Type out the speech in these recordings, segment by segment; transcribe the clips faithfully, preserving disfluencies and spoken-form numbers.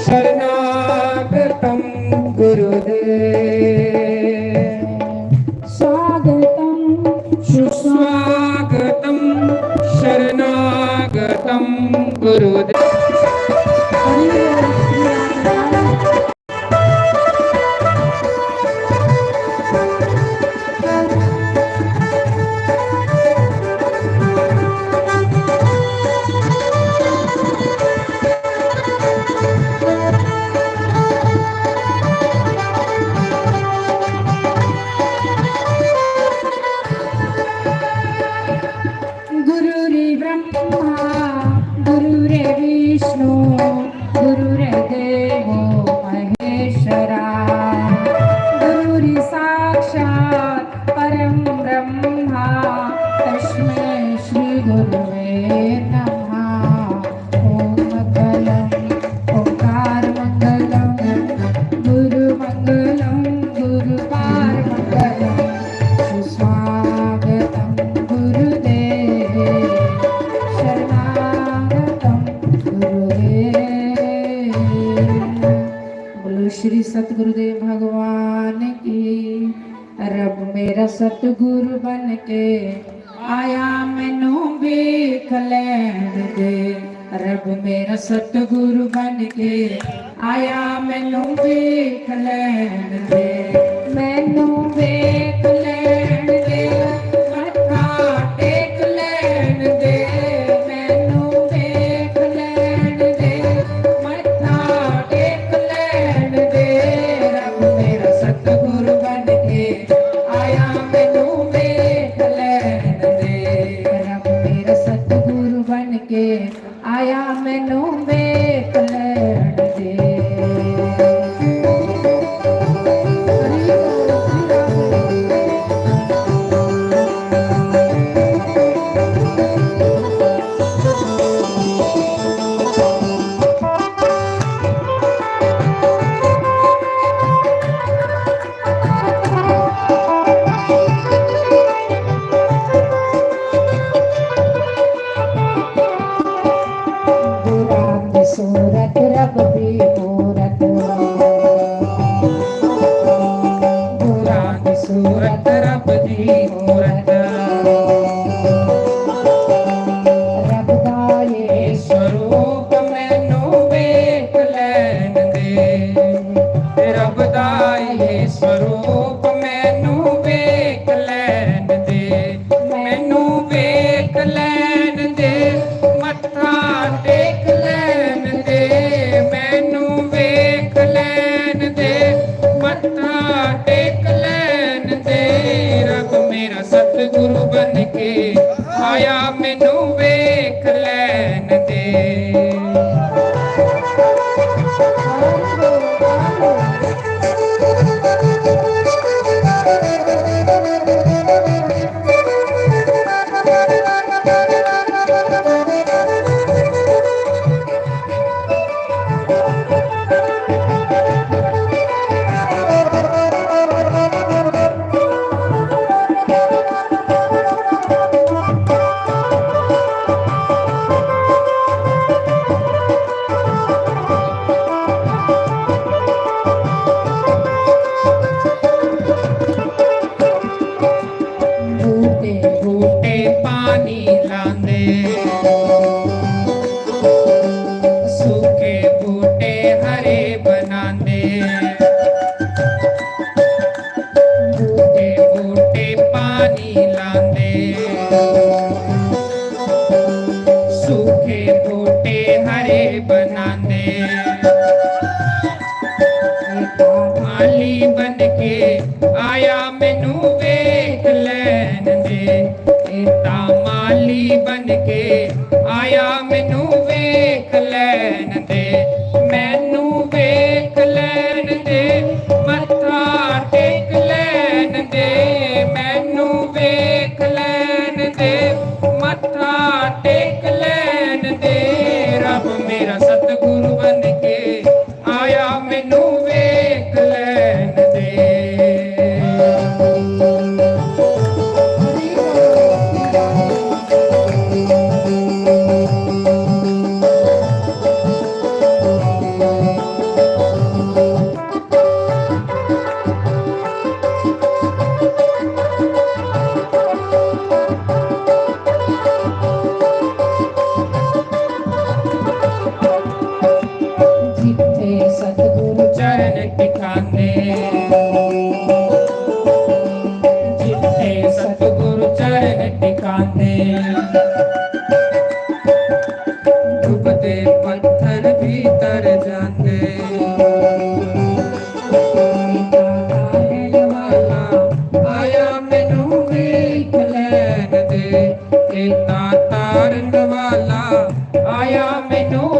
शरणागतं गुरुदेव। स्वागतं सुस्वागतं शरणागतं गुरुदेव। गुरुर्ब्रह्मा गुरुर्विष्णु गुरुर्देवो महेश्वरा। गुरुर्साक्षात् परं ब्रह्मा तस्मै श्री गुरुवे नमः। ॐ मङ्गलम् ओंकार मङ्गलम् गुरु मङ्गलम् गुरुपार मङ्गलम्। सुस्वागतं गुरुदेव शरणागतं गुरुदेव। बोलो श्री सतगुरुदेव भगवान की। रब मेरा सतगुरु बन के आया मैनू वेख लैन दे। रब मेरा सतगुरु बन के आया मैनू वेख लैन दे। मैनू वेख लैन दे, मत्था टेक लैन दे। मैनू वेख लैन दे, मत्था टेक लैन दे। रब मेरा सतगुरु बन के आया मैनू वेख लैन दे। रब मेरा सतगुरु बन के आया मैनू वेख लैन दे। बुरान सूरत रब दी मूरत। बुरान सूरत रब दी मूरत। रब दा ये स्वरूप मैनू वेख लैन दे। रब दा ये स्वरूप मैनू वेख लैन दे। मैनू वेख लैन दे, मत्था टेक लैन दे। मैनू वेख लैन दे, मत्था टेक लैन दे। रब मेरा सतगुरु बन के आया, मैनू वेख लैन दे। बूटे बूटे पानी लांदे, सूखे बूटे हरे बनांदे। बूटे बूटे पानी लांदे, सूखे बूटे हरे बनांदे। माली बन के आया, मैनू वेख लैन दे। एता माली बन के आया, मैनू वेख लैन दे। मैनू वेख लैन दे, मत्था टेक लैन दे। मैनू वेख लैन दे, मत्था टेक लैन दे। रब मेरा सतगुरु बन के आया, मैनू वेख लैन दे।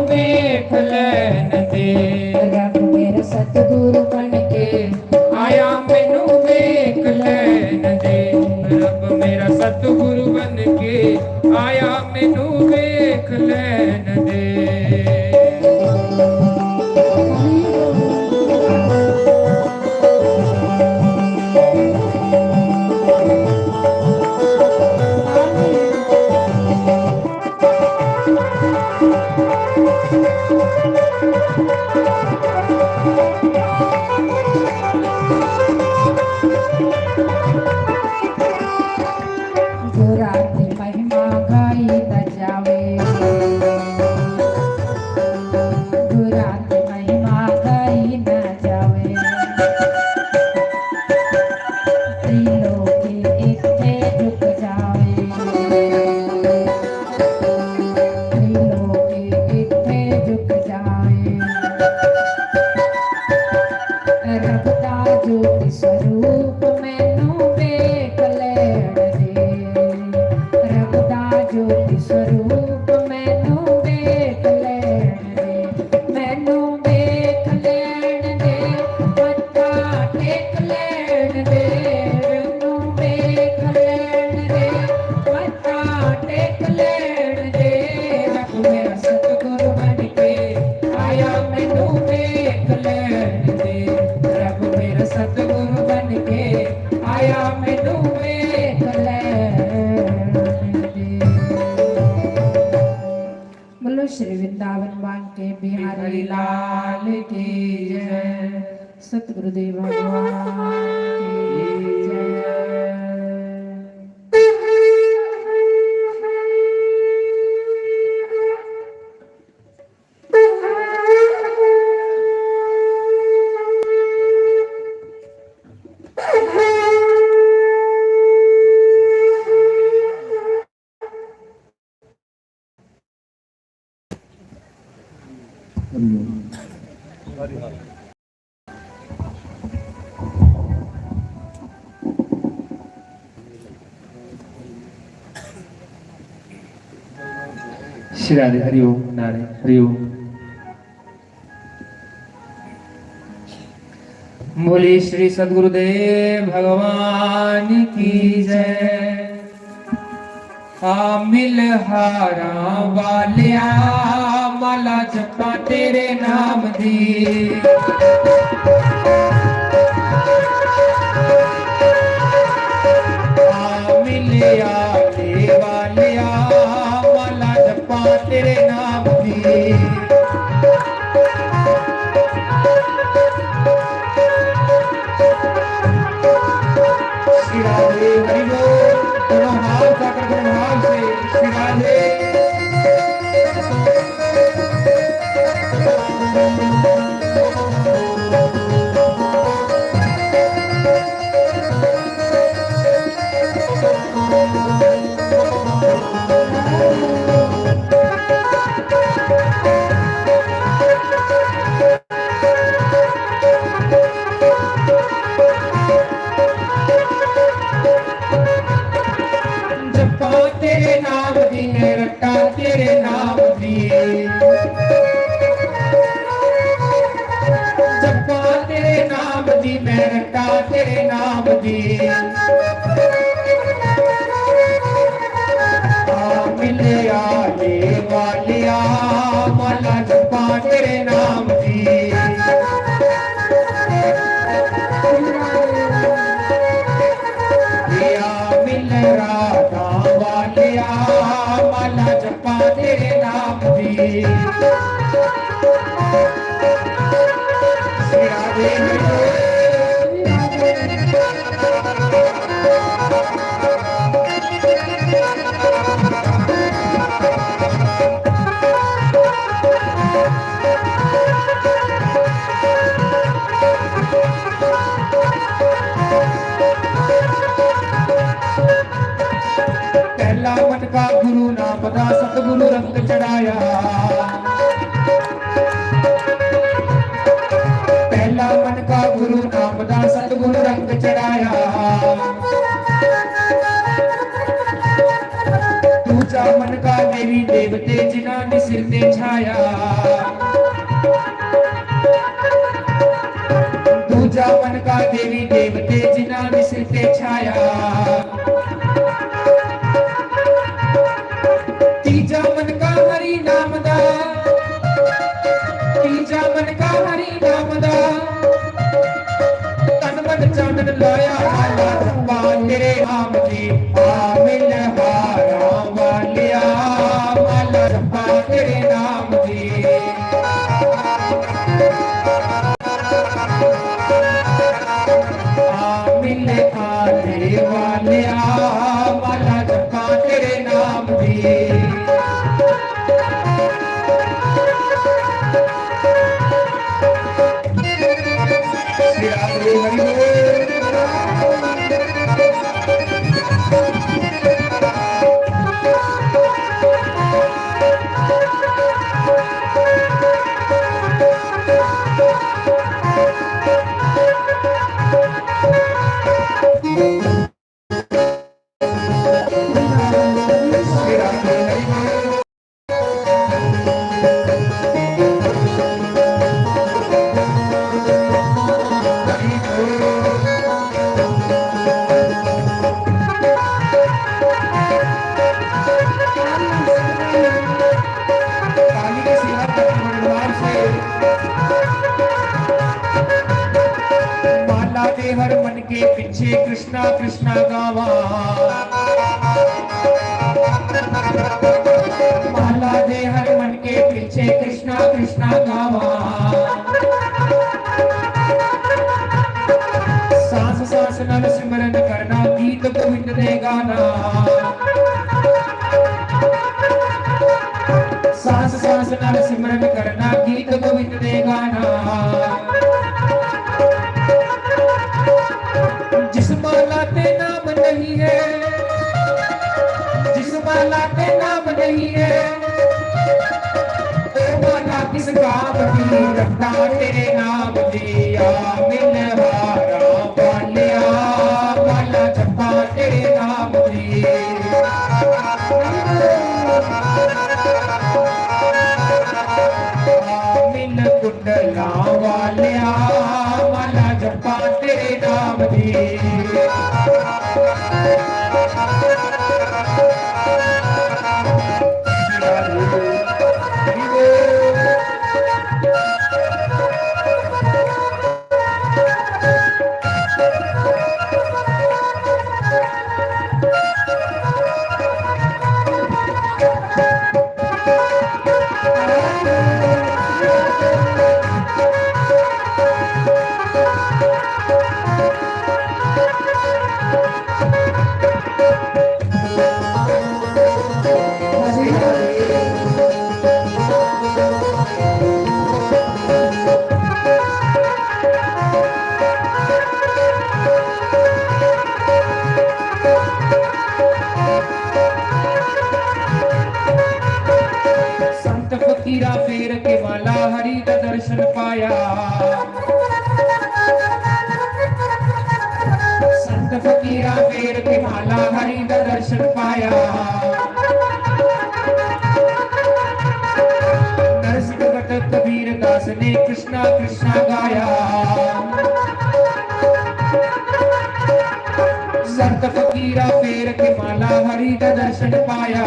ਵੇਖ ਲੈਣ ਦੇ। ਰੱਬ ਮੇਰਾ ਸਤਿਗੁਰੂ ਬਣ ਕੇ ਆਇਆ, ਮੈਨੂੰ ਵੇਖ ਲੈਣ ਦੇ। ਰੱਬ ਮੇਰਾ ਸਤਿਗੁਰੂ ਬਣ ਕੇ ਆਇਆ, ਮੈਨੂੰ ਵੇਖ ਲੈਣ ਦੇ। गुरां दी महिमा गाई न जावे, गुरां दी महिमा गाई न जावे। त्रिलोकी इत्थे झुक जावे, त्रिलोकी इत्थे झुक जावे। रब दा ज्योति स्वरूप मैनू वेख लैण दे, रब दा ज्योति स्वरूप मैनू वेख लैण दे, मैनू वेख लैण दे, मत्था टेक लैण दे, मैनू वेख लैण दे, मत्था टेक लैण दे। रब मेरा सतगुरु बन के आया, मैनू वेख लैण दे। रब मेरा सतगुरु बन के आया, मैनू वेख लैण दे। बोलो श्री वृंदावन बांके बिहारी लाल की जय। सतगुरुदेव भगवान की जय। श्री राधे। हरि ओम नारायण। हरि ओम। बोलिए श्री सदगुरुदेव भगवान की जय। आ मिल हारां वालिया, माला जपां तेरे नाम दी। आ मिल आले वालिया, माला जपां तेरे नाम दी। श्री राधे हरि बोल, दोनों हाथ पकड़ के भाव से श्री राधे। जप्पां तेरे नाम दी मैं रट्टा तेरे नाम दी। जप्पां तेरे नाम दी मैं रट्टा तेरे नाम दी। आ मिले आले वालिया, माला जप्पां तेरे नाम दी। या मिल राधा वालिया, माला जप्पां तेरे नाम दी। श्री राधे हरि बोल। पहला मन का गुरु नाम दा सतगुरु रंग चढ़ाया। पहला मन का गुरु माला जप्पां तेरे नाम दी, आ मिल हारां वालेआ, माला जप्पां तेरे नाम दी। आ मिल हारे वालेआ, माला जप्पां तेरे नाम दी। माला दे हर मन के पीछे कृष्णा कृष्णा गावा। माला दे हर मन के पीछे कृष्णा कृष्णा गावा। सांस सांस नाल सिमरन करना, गीत गोविंद दे गाना। सांस सांस नाल सिमरन करना, गीत गोविंद दे गाना। जिस माला पे नाम नहीं है, जिस माला पे नाम नहीं है, ओ माला किस काम की, रखना तेरे नाम दी। आ मिल हारां वालेआ, माला जप्पां तेरे नाम दी। आ मिल कुंडलां वालेआ, माला जप्पां तेरे नाम दी। संत फकीरा फेर के माला, हरि दा दर्शन पाया। संत फकीरा फेर के माला, हरि दा दर्शन पाया। नरसिंह भगत कबीर दास ने कृष्णा कृष्णा गाया। संत फकीरा फेर के माला, हरि दा दर्शन पाया।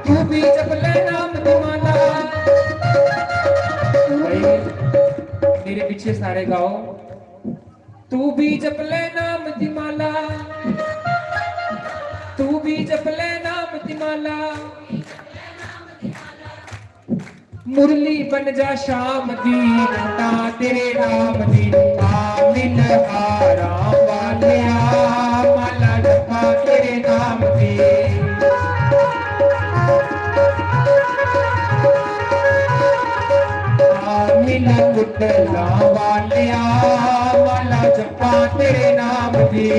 तू भी जप ले नाम दी माला। भाई, मेरे पीछे सारे गाओ। तू भी जप ले नाम दी माला, तू भी जप ले नाम दी माला। मुरली बन जा शाम दी, रखना तेरे नाम दी। आ मिल हारां वालेआ, माला जप्पां तेरे नाम दी। आ मिल कुंडलां वालेआ, माला जप्पां तेरे नाम दी।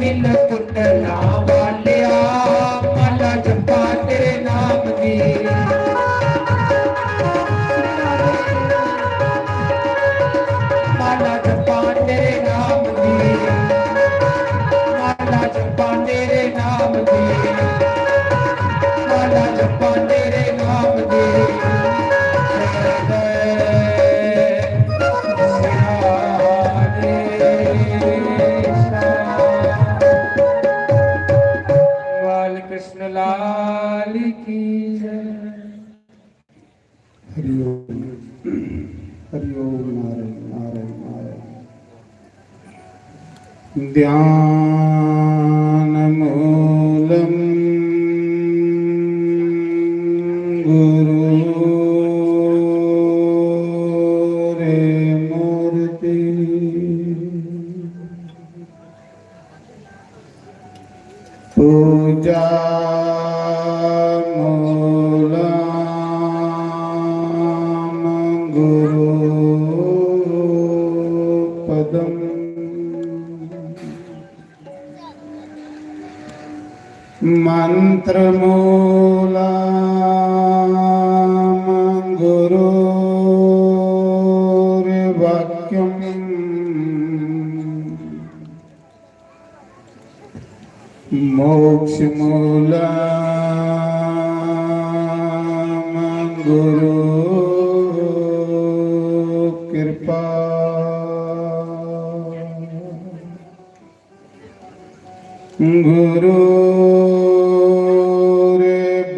मिल कुटना वालिया, माला जपा तेरे नाम दी। माला जपा तेरे नाम दी। माला जपा तेरे नाम दी। माला जपा तेरे नाम दी। जय जय श्री राधे श्याम। बाल कृष्ण लाल की जय। हरि ओम। हरि ओम। नारायण, नारायण, नारायण। ध्यान मूलम गुरु रे मूर्ति। पूजा मूलम गुरु पदम। मंत्र मूलम गुरु वाक्यम। मोक्ष मूलम गुरु कृपा। गुरु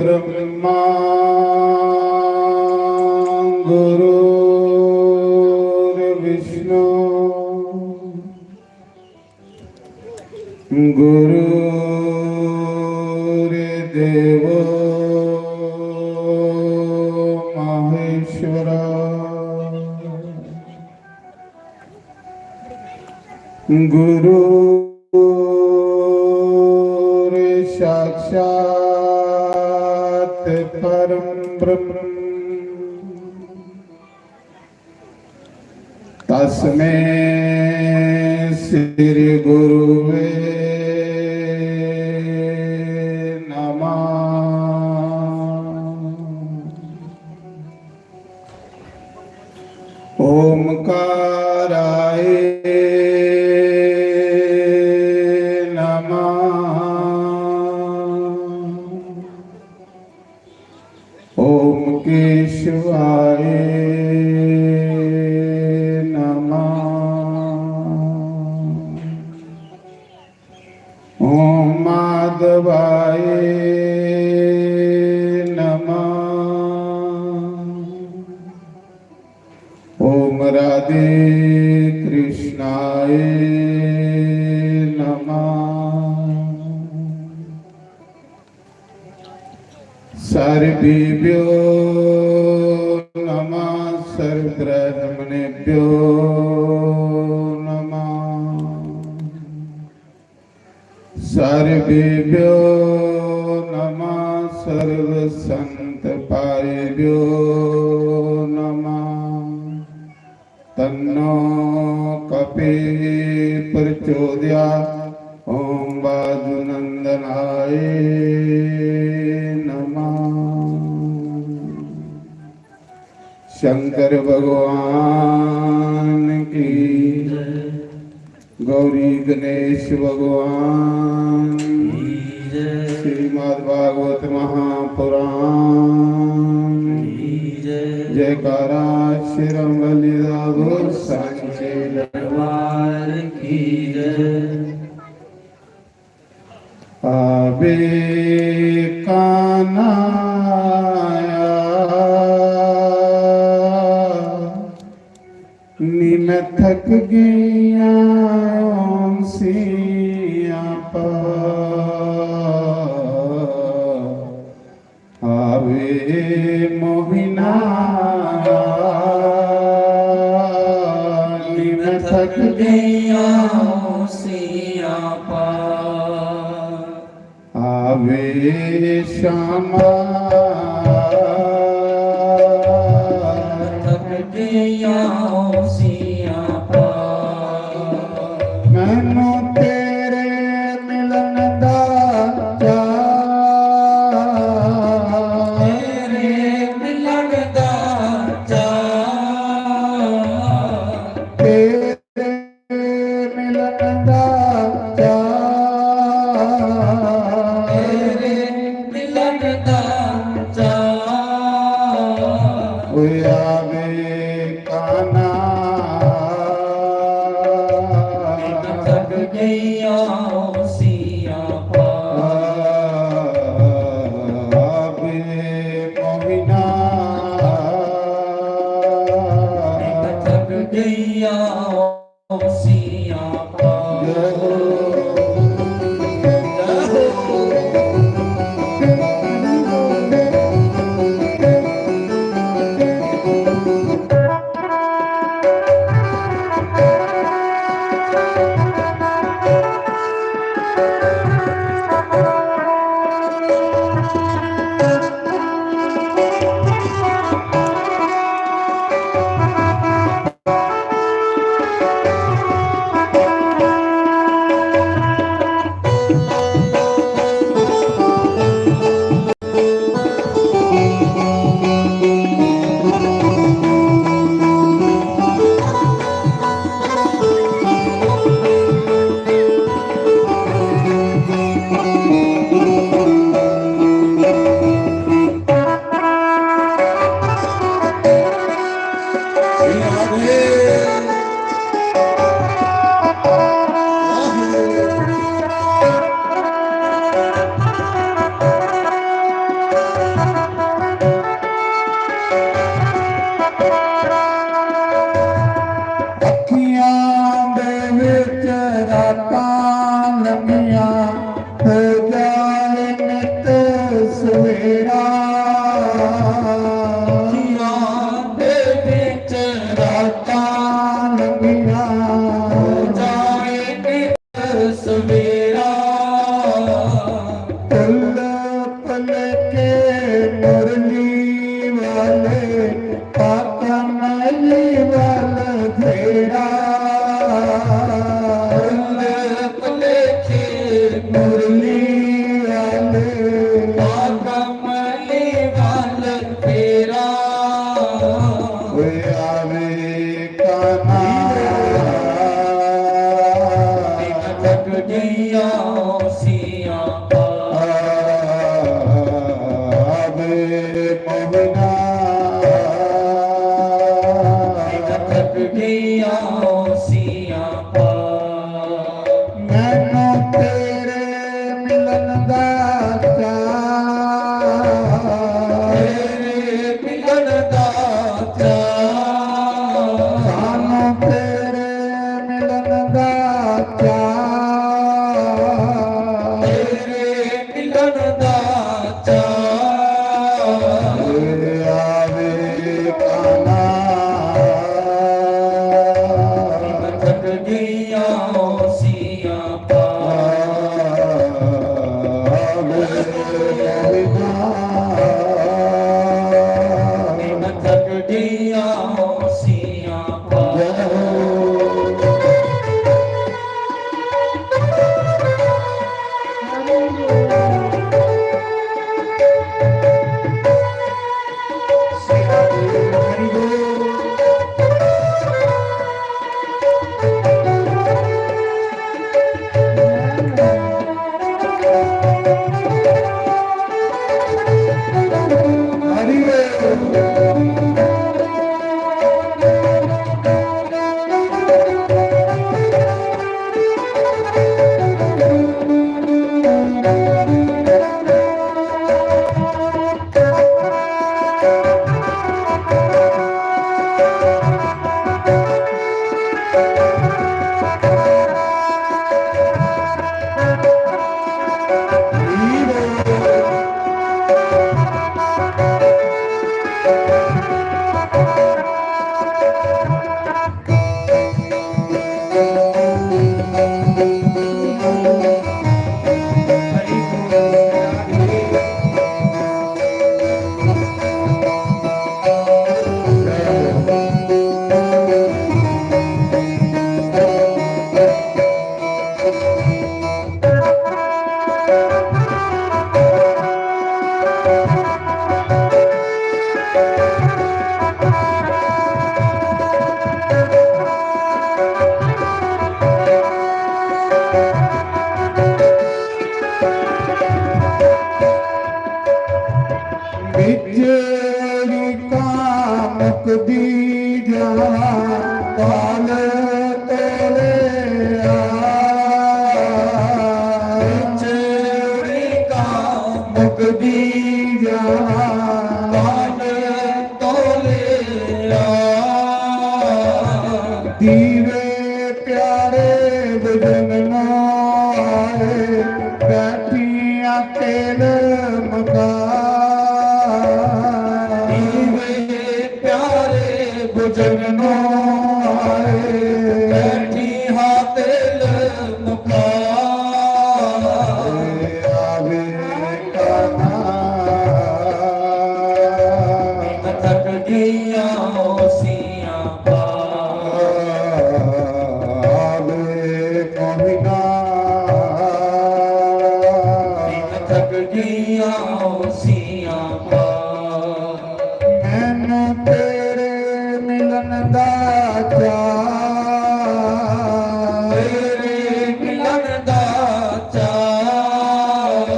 ब्रह्मा गुरु विष्णु गुरु देवो महेश्वरा। गुरु साक्षात परम ब्रह्म। तस्मै श्री गुरुवे नमः। ओमकाराय नमः। ओम केशवाय नमः। ओम माधवाय नमः। ओम राधे कृष्णाय नमः। सर्वेभ्यो नमः, सर्वब्रह्मणेभ्यो नमः। सर्वेभ्यो नमः, सर्वसंतपायेभ्यो नमः। तन्नो कपि प्रचोदयात्। ओम वायुनंदनाय नमः। शंकर भगवान की जय। गौरी गणेश भगवान की जय। श्रीमद् भागवत महापुराण की जय। जयकारा श्री रामबली राघव सांचे दरबार की जय। आवे कान्हा आया, नी मैं थक गया सियापा। आवे मोहिना, नी मैं थक गया सियापा। आवे श्यामा, थक गया सियापा। सियापा। अखियां दे विच रातां लंघियां, हो जाए नित सवेरा। अखियां दे विच रातां लंघियां, हो जाए नित सवेरा। पुल पुलके मुरली वाले, पाकमली वाल फेरा। पुल पुलके मुरली वाले, पाकमली वाल फेरा। वे आवे कान्हा। थक गईयां सियापा। आवे मोहना। थक गईयां सियापा। मैनू तेरे मिलन दा चाऽ। तेरे मिलन दा चाऽ। सानू तेरे मिलन दा चाऽ। तेरे मिलन दा चाऽ। आवे कान्हा। थक गईयां सियापा। आवे कान्हा। थक गईयां सियापा। बिछड़ी का मुकदी जा, काल तोले आ। बिछड़ी का मुकदी जा, काल तोले आ। दीवे प्यारे बुझननो आए, बैठियां तेल मुका। वे प्यारे बुझननो आए, बैठी हां तेल मुका। आवे काना। थक गईयां ओसियां पा। आवे मोहिना। थक गईयां ओसियां पा। मैनू तेरे मिलन दा चाऽ। तेरे मिलन दा चाऽ।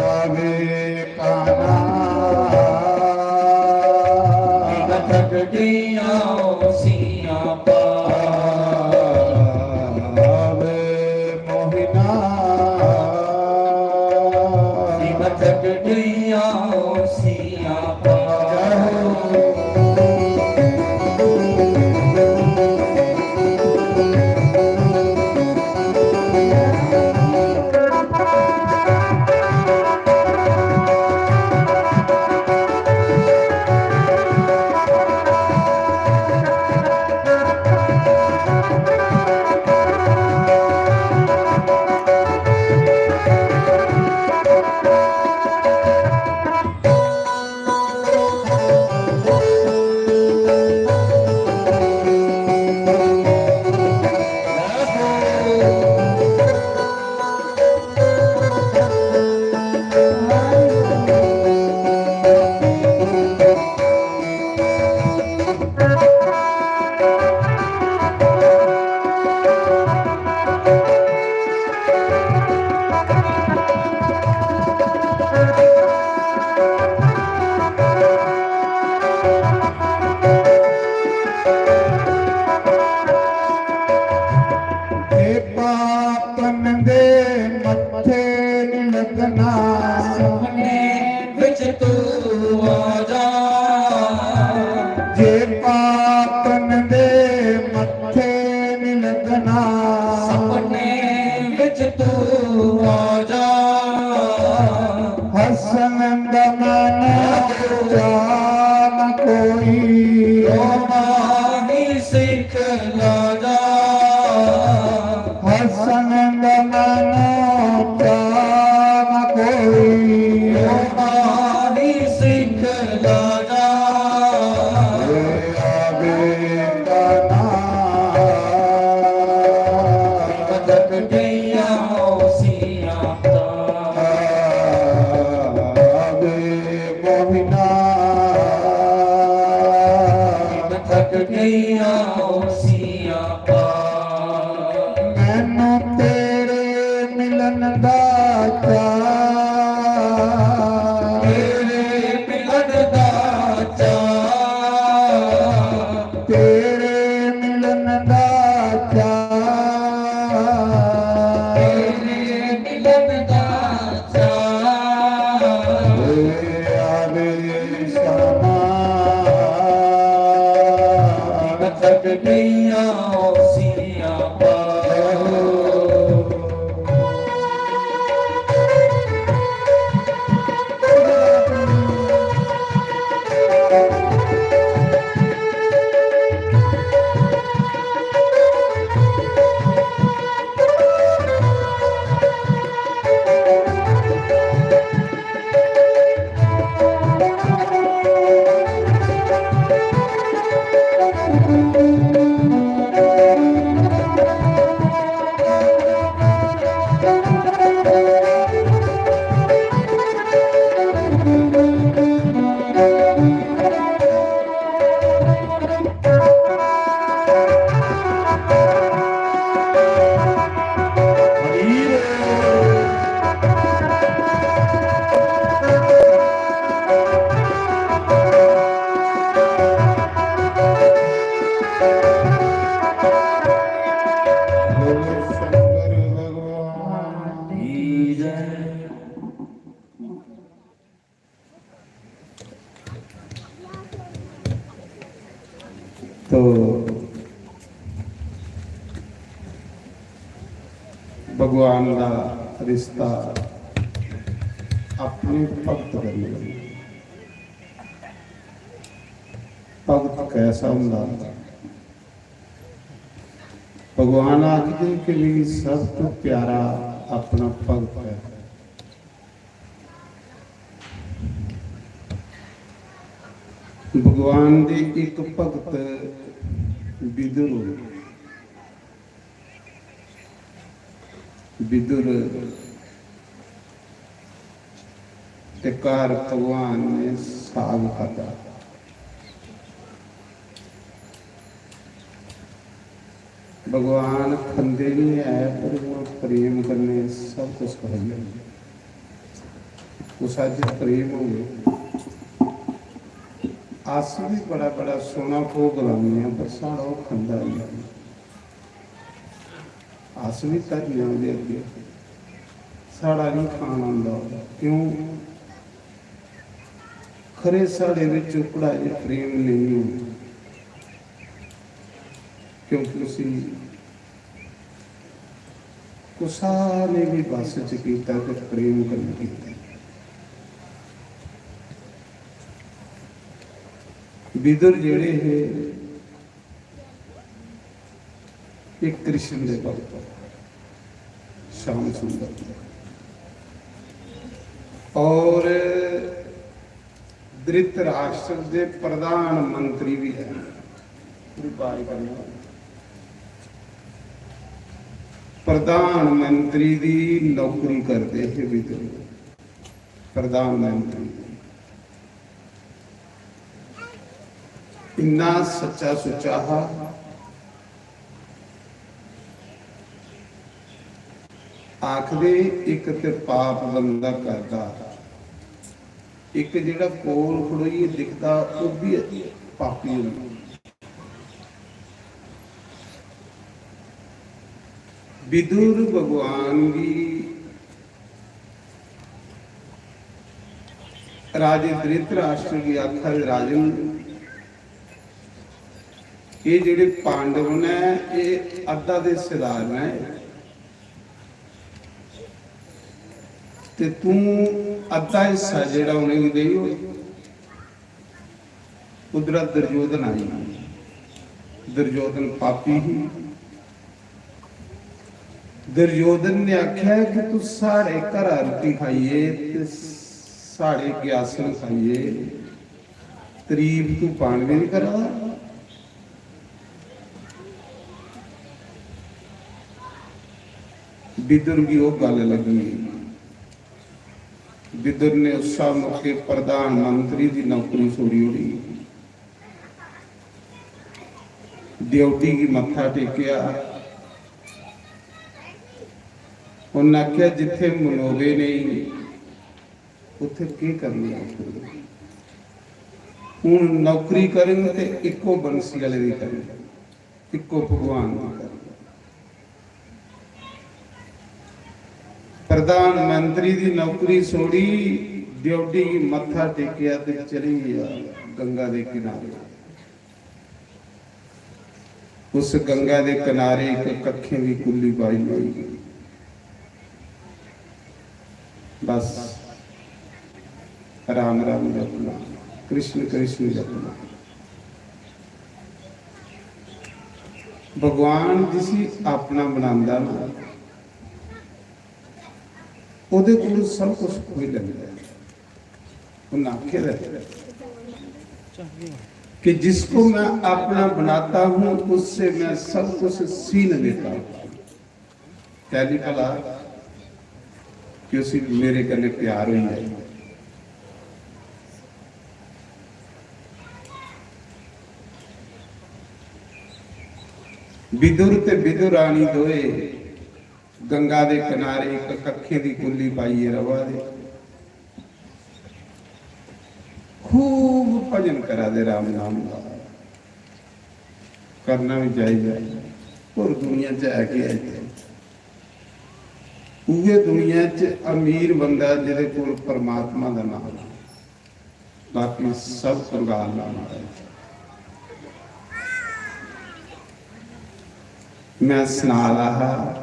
आवे काना। थक गईयां ओसियां पा। आवे मोहिना। थक गईयां ओसियां पा। जे पापन दे मत्थे नी लगना, सपने विच तू आ जा। जे पापन दे मत्थे नी लगना, सपने विच तू आ जा। हसन दा मैनू चान कोई, रोना ही सिखला जा। हसन दा मैनू चान कोई, रोना ही सिखला जा। आवे काना। थक गईयां ओसियां पा। आवे मोहिना। थक गईयां ओसियां पा। मैनू तेरे भगवान दा रिश्ता अपने भगत कन्नै। भगत कैसा होंदा? भगवान आखदे कि मिगी सब तो प्यारा अपना भगत ऐ। भगवान दे इक भगत विदुर, विदुर दे घर भगवान ने साग खादा। भगवान खंदे नहीं है, पर वो प्रेम कन्नै सब कुछ खाई लैंदे। कुसै च प्रेम होवे, अस भी बड़ा बड़ा सोहना भोग लाने हैं, पर साढ़ा ओह् खंदा नहीं। अस भी धरने आं ओह्दे अग्गें, साढ़ा नहीं खान आंदा। क्यों? खरे साढ़े बिच ओकड़ा जे प्रेम नेईं हो, क्योंकि उसी कुसा ने भी बस च कीता ते प्रेम कन्नै कीता। विदुर जेह्ड़े हे, एक कृष्ण दे भक्त, श्याम सुंदर, और धृतराष्ट्र दे प्रधानमंत्री भी है। पूरी बारी करनी। प्रधानमंत्री दी नौकरी करदे हे विदुर, प्रधानमंत्री। इन्ना सच्चा सुच्चा हा। आखदे, इक ते पाप बंदा करदा, इक जेह्ड़ा कोल खड़ोइयै दिखदा, ओह् बी पापी होंदा। विदुर भगवान गी राजे धृतराष्ट्र गी आखा दे, "राजन, एह् जेह्ड़े पांडव न, एह् अद्धा दे हिस्सेदार न, ते तूं अद्धा हिस्सा जेह्ड़ा उ'नेंगी देई ओड़।" उद्धरा दुर्योधन आई। दुर्योधन पापी ही। दुर्योधन ने आख्या कि तू साढ़े घरा रुट्टी खाइयै ते साढ़े अग्गें आसन खाइयै तरीफ तू पान भी नहीं करा। विदुर गी ओह् गल्ल लगी। विदुर ने उस मौके प्रधानमंत्री दी नौकरी छोड़ी ओड़ी, ड्योढ़ी गी मत्था टेकेआ। उन्नै आखेआ, "जित्थै मनोवे नेईं, उत्थै केह् करनी नौकरी?" हून नौकरी करङ ते इक्को बंसी आह्ले दी करङ, इक्को भगवान दी करङ। प्रधानमंत्री दी नौकरी छोड़ी, ड्योढ़ी गी मत्था टेकेआ ते चली गेआ गंगा दे किनारे। उस गंगा दे किनारे इक कक्खें दी कुल्ली पाई होई। बस राम राम जपना, कृष्ण कृष्ण जपना। भगवान जिसी अपना बनांदा ना, ओह्दे कोल सब कुछ खोई लैंदा ऐ। उन्नै आखे दा ऐ कि जिसको मैं अपना बनाता हूं, उससे मैं सब कुछ छीन लेता हूं। कैली भला कि उसी मेरे कन्नै प्यार होई जाए। विदुर ते विदुरानी दोए गंगा दे किनारे इक कक्खे दी कुल्ली पाइयै रवा दे, खूब भजन करा दे राम नाम दा। करना भी चाहिदा ऐ। और दुनिया च है केह् ऐ इत्थै? उ'ऐ दुनिया च अमीर बंदा ऐ जेह्दे कोल परमात्मा दा नाम ऐ, बाकी सब कंगाल न महाराज। मैं सना दा हा,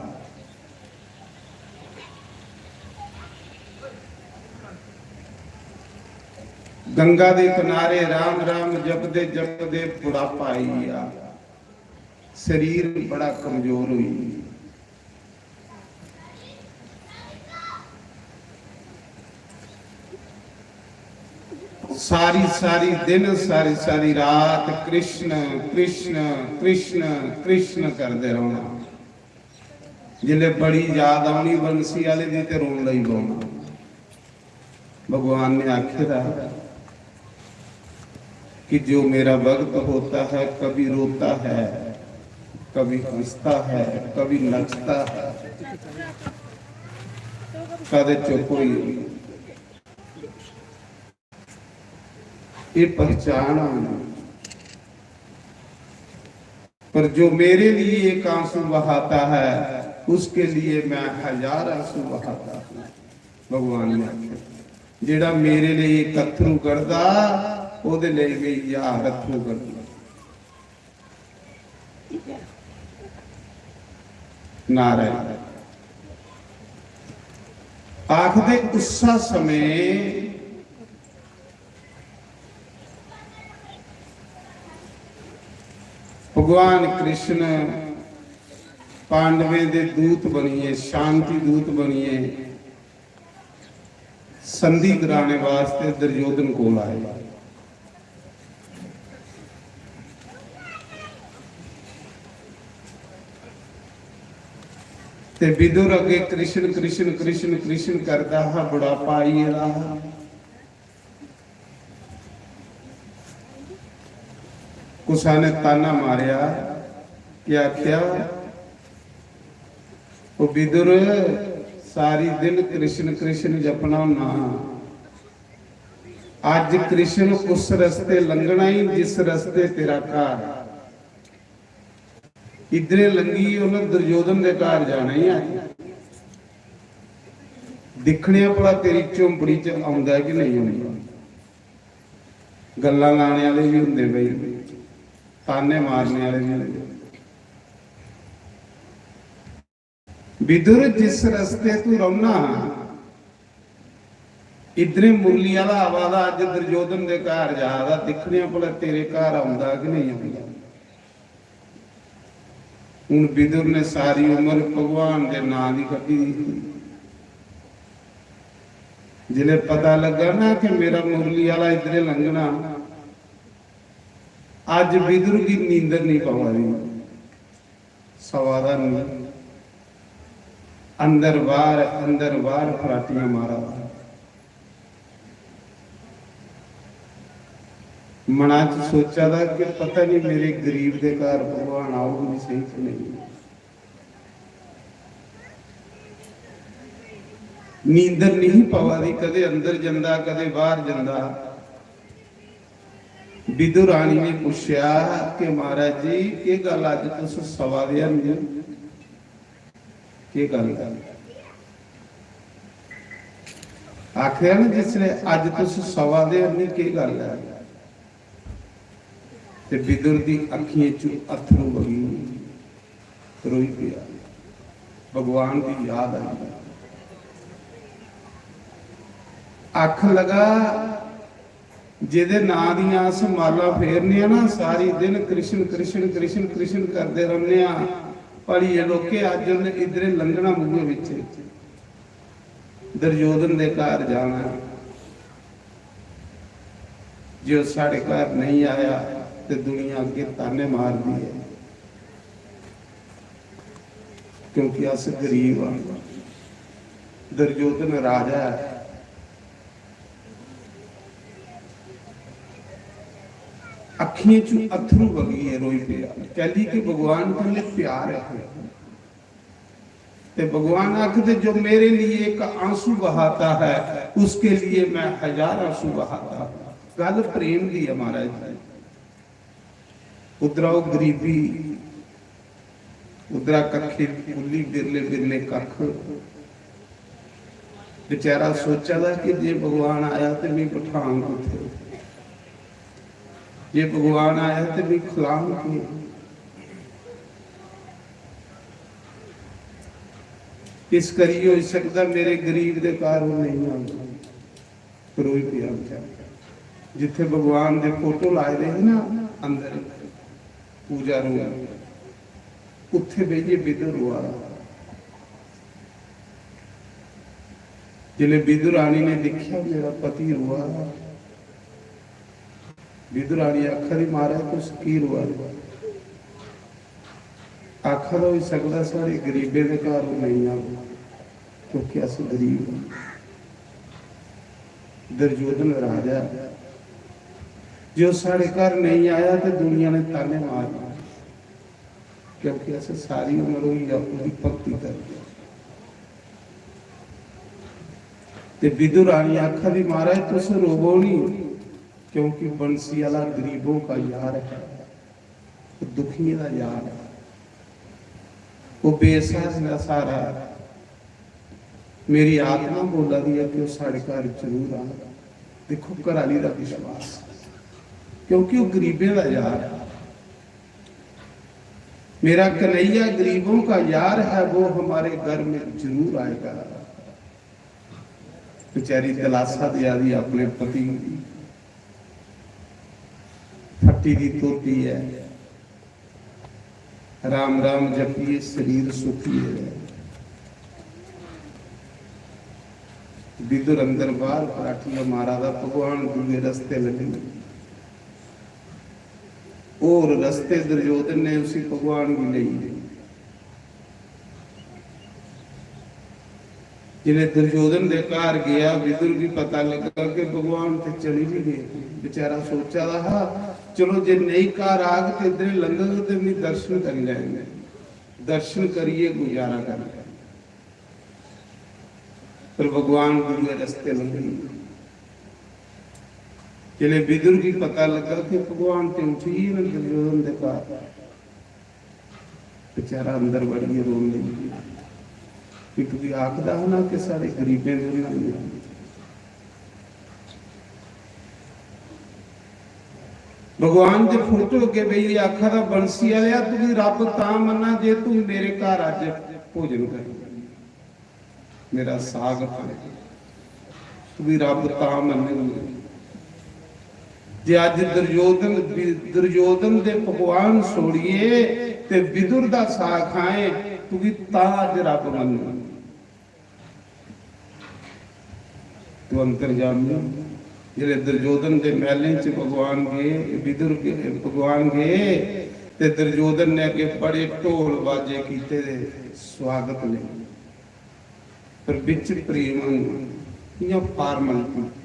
गंगा दे किनारे राम राम जपदे जपदे बुढ़ापा आई गया, शरीर बड़ा कमजोर हुई। सारी सारी दिन, सारी सारी रात कृष्ण कृष्ण कृष्ण कृष्ण करदे रहना। जिसले बड़ी याद आनी बंसी वाले दी, ते रोन लगी पौना। भगवान ने आखे दा कि जो मेरा भक्त होता है, कभी रोता है, कभी हंसता है, कभी नचता है, कदे चुप हुई। ये पहचान आनी। पर जो मेरे लिए एक आंसू बहाता है, उसके लिए मैं हजार आंसू बहाता हूँ। भगवान ने आखे, जेड़ा मेरे लिए एक अथरू करदा, ओदे लिए मैं हजार अथरू करदा। नारायण। आखदे उस्सा समय भगवान कृष्ण पांडवें दे दूत बनिए, शांति दूत बनिए, संधि कराने वास्ते दुर्योधन कोल आए। ते विदुर अगे कृष्ण कृष्ण कृष्ण कृष्ण करदा हा, बुढ़ापा आई गेदा हा। कुसा ने ताना मारेआ कि आखेआ, "ओ विदुर, सारी दिन कृष्ण कृष्ण जपना होना, अज्ज कृष्ण उस रस्ते लंघना ही जिस रस्ते तेरा घर।" इधरे लंघी उन्हें दुर्योधन दे घर जाना ही अज्ज। दिक्खने आं भला तेरी झोंपड़ी च औंदा ऐ कि नेईं औंदा। गल्लां लाने आह्ले बी होंदे बई, ताने मारने आह्ले बी होंदे। विदुर, जिस रस्ते तू रौह्ना, इद्धरे मुरली आह्ला आवा दा, अज्ज दुर्योधन दे घर जा दा, दिक्खने आं भला तेरे घर औंदा कि नेईं औंदा। हून विदुर ने सारी उम्र भगवान दे नां दी कड्ढी दी ही। जिसलै पता लग्गा ना कि मेरा मुरली आह्ला इद्धरे लंघना, अज्ज विदुर गी नींदर नहीं पवा दी, सवा दा नहीं, अंदर बाहर, अंदर बाहर फराटियां मारा दा। मना च सोचा दा कि पता नहीं मेरे गरीब दे घर भगवान आउग भी सही कि नहीं। नींदर नहीं पवा दी, कदे अंदर जंदा, कदे बाहर जंदा। विदुर रानी ने पूछया कि महाराज जी, केह गल्ल अज्ज तुस सवा दे हन जी? केह गल्ल है? आखिया ना जिसने, "अज्ज तुस सवा दे हन जी, केह गल्ल है?" ते विदुर दी अखियें चों अथरू बगी, रोई पिया। भगवान दी याद आई। आखन लगा, जेदे नां दियां अस माला फेरने आं ना, सारी दिन कृष्ण, कृष्ण, कृष्ण, कृष्ण करदे रौह्ने आं। भलिये लोके, अज्ज उन्नै इद्धरे लंघना बूहे बिच, दुर्योधन दे घर जाना। जे ओह् साढ़े घर नहीं आया ते दुनिया अग्गे ताने मारदी है, क्योंकि अस गरीब हां। दुर्योधन राजा है। अखियें चों अथरू बगियै रोई पेआ। कैली कि भगवान कन्नै प्यार है। ते भगवान आखदे, "जो मेरे लिए एक आंसू बहाता है, उसके लिए मैं हजार आंसू बहाता हूं।" गल प्रेम दी है महाराज जी। उद्धरा ओह् गरीबी, उद्धरा कक्खे पुल्ली, बिरले बिरले कक्ख। बेचारा सोचा दा कि जे भगवान आया ते मिगी बठांग कुत्थे, जे भगवान आया ते मिगी खलांग केह्। इस करियै होई सकदा मेरे गरीब दे घर ओह् नेईं आंदा। रोई पेआ बेचारा। जित्थे भगवान दे फोटो लाए दे हे ना अंदर पूजा रूम, उत्थे बेहियै बिदुर रोआ दा। जिसलै बिदुर रानी ने दिक्खेआ मेरा पति रोआ दा, बिदुर रानी आखा दी, "महाराज, तुस की रोआ दे?" आखा दा, "होई सकदा साढ़े गरीबें दे घर ओह् नेईं आवे, क्योंकि अस गरीब आं।" दुर्योधन राजा जे ओह् साढ़े घर नेईं आया ते दुनिया ने ताने मारने, क्योंकि अस सारी उम्र होई गेआ ओह्दी भक्ति करदे। ते बिदु रानी आखा दी, "महाराज, तुस रोवो नहीं, क्योंकि बंसी आह्ला गरीबों का यार है।" दुखियें दा यार ऐ, ओह् बेसहारा दा स्हारा ऐ। मेरी आत्मा बोला दी ऐ कि ओह् साढ़े घर जरूर आग। दिक्खो, घरै आह्ली दा विश्वास, क्योंकि ओह् गरीबें दा यार ऐ। मेरा कन्हैया गरीबों का यार है, वो हमारे घर में जरूर आएगा। बेचारी दलासा देआ दी अपने पति गी, फट्टी दी धोती ऐ, राम राम जपियै शरीर सुखी ऐ। बिदुर अंदर बाहर पराठियां मारा दा, भगवान दूए रस्ते लग्गे। होर रस्ते दुर्योधन ने उसी भगवान गी लेई। जिसलै दुर्योधन दे घर गेआ, विदुर गी पता लग्गा कि भगवान ते चली बी गे। बेचारा सोचा दा हा, "चलो, जे नेईं घर आग ते इद्धर लंघग ते मी दर्शन करी लैन, दर्शन करियै गुजारा करी लैन।" पर भगवान दूए रस्ते लंघी। जिसलै विदुर गी पता लग्गा कि भगवान ते उठी गे न दुर्योधन दे घर, बेचारा अंदर वड़ियै रोन लगी पेआ। कि तुगी आखदा हा ना कि साढ़े गरीबें दे होना नहीं। भगवान दे फोटो अग्गे बेहियै आखा दा, "बंसी आह्लेआ, तुगी रब तां मन्ना जे तू मेरे घर अज्ज भोजन कर।" मेरा साग खाए। तुगी रब तां मन्नग जे अज्ज दुर्योधन, दुर्योधन दे पकवान छोड़िए ते विदुर दा साग खाए, तुगी तां अज्ज रब मन्नग। तू अंतर्जामी। जेल्लै दुर्योधन दे महलें च भगवान गे, विदुर गे, भगवान गे, ते दुर्योधन ने अग्गे बड़े ढोल बाजे कीते दे स्वागत लेई। पर बिच प्रेम होना, इ'यां formality।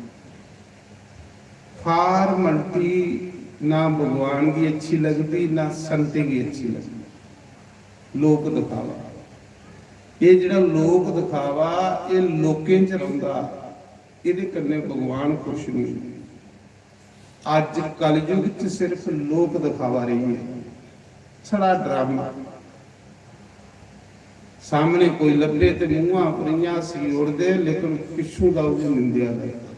Formality ना भगवान गी अच्छी लगदी, ना संतें गी अच्छी लगदी। लोक दिखावा, एह् जेह्ड़ा लोक दिखावा, एह् लोकें च रौंह्दा, एह्दे कन्नै भगवान खुश नेईं। अज्ज कलयुग च सिर्फ लोक दिखावा रेही ऐ, छड़ा ड्रामा। सामने कोई लब्भे ते मुंहा पर इ'यां हस्सी ओड़दे, लेकिन पिच्छों दा ओह्दी निंदेआ करदे।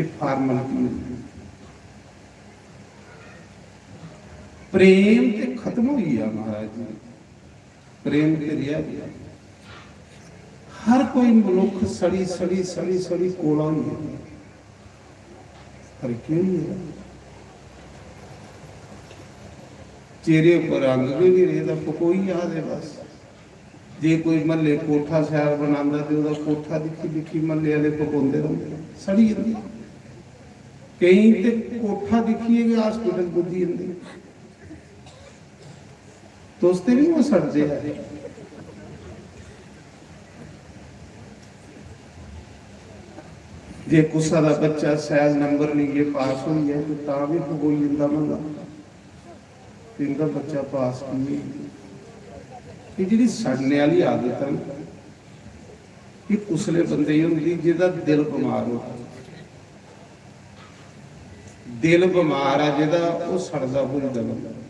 एह् formality होंदी। प्रेम ते खत्म होई गेआ महाराज जी, प्रेम ते रेहा गै। हर कोई मनुक्ख सड़ी सड़ी सड़ी सड़ी कोला होई गेदा। पर केह् होई गेदा? चेहरे उप्पर रंग गै नहीं रेह्दा, फकोई जा दे बस। जे कोई म्हल्ले कोठा शैल बनांदा ते ओह्दा कोठा दिक्खी दिक्खी म्हल्ले आह्ले फकोंदे रौंह्दे, सड़ी जंदे। केईं ते कोठा दिक्खियै गै hospital पुज्जी जंदे। तुस ते नहीं हो सकदे। जे कुसै दा बच्चा शैल नंबर लेइयै पास होई जाए ते तां बी फकोई जंदा म्हल्ला। ते इंदा बच्चा पास की होई गेआ? एह् जेह्ड़ी सड़ने आह्ली आदत ऐ ना, एह् कुसलै बंदे गी होंदी जेह्दा दिल बमार हो। दिल बमार ऐ जेह्दा, ओह् सड़दा भुजदा बंदा।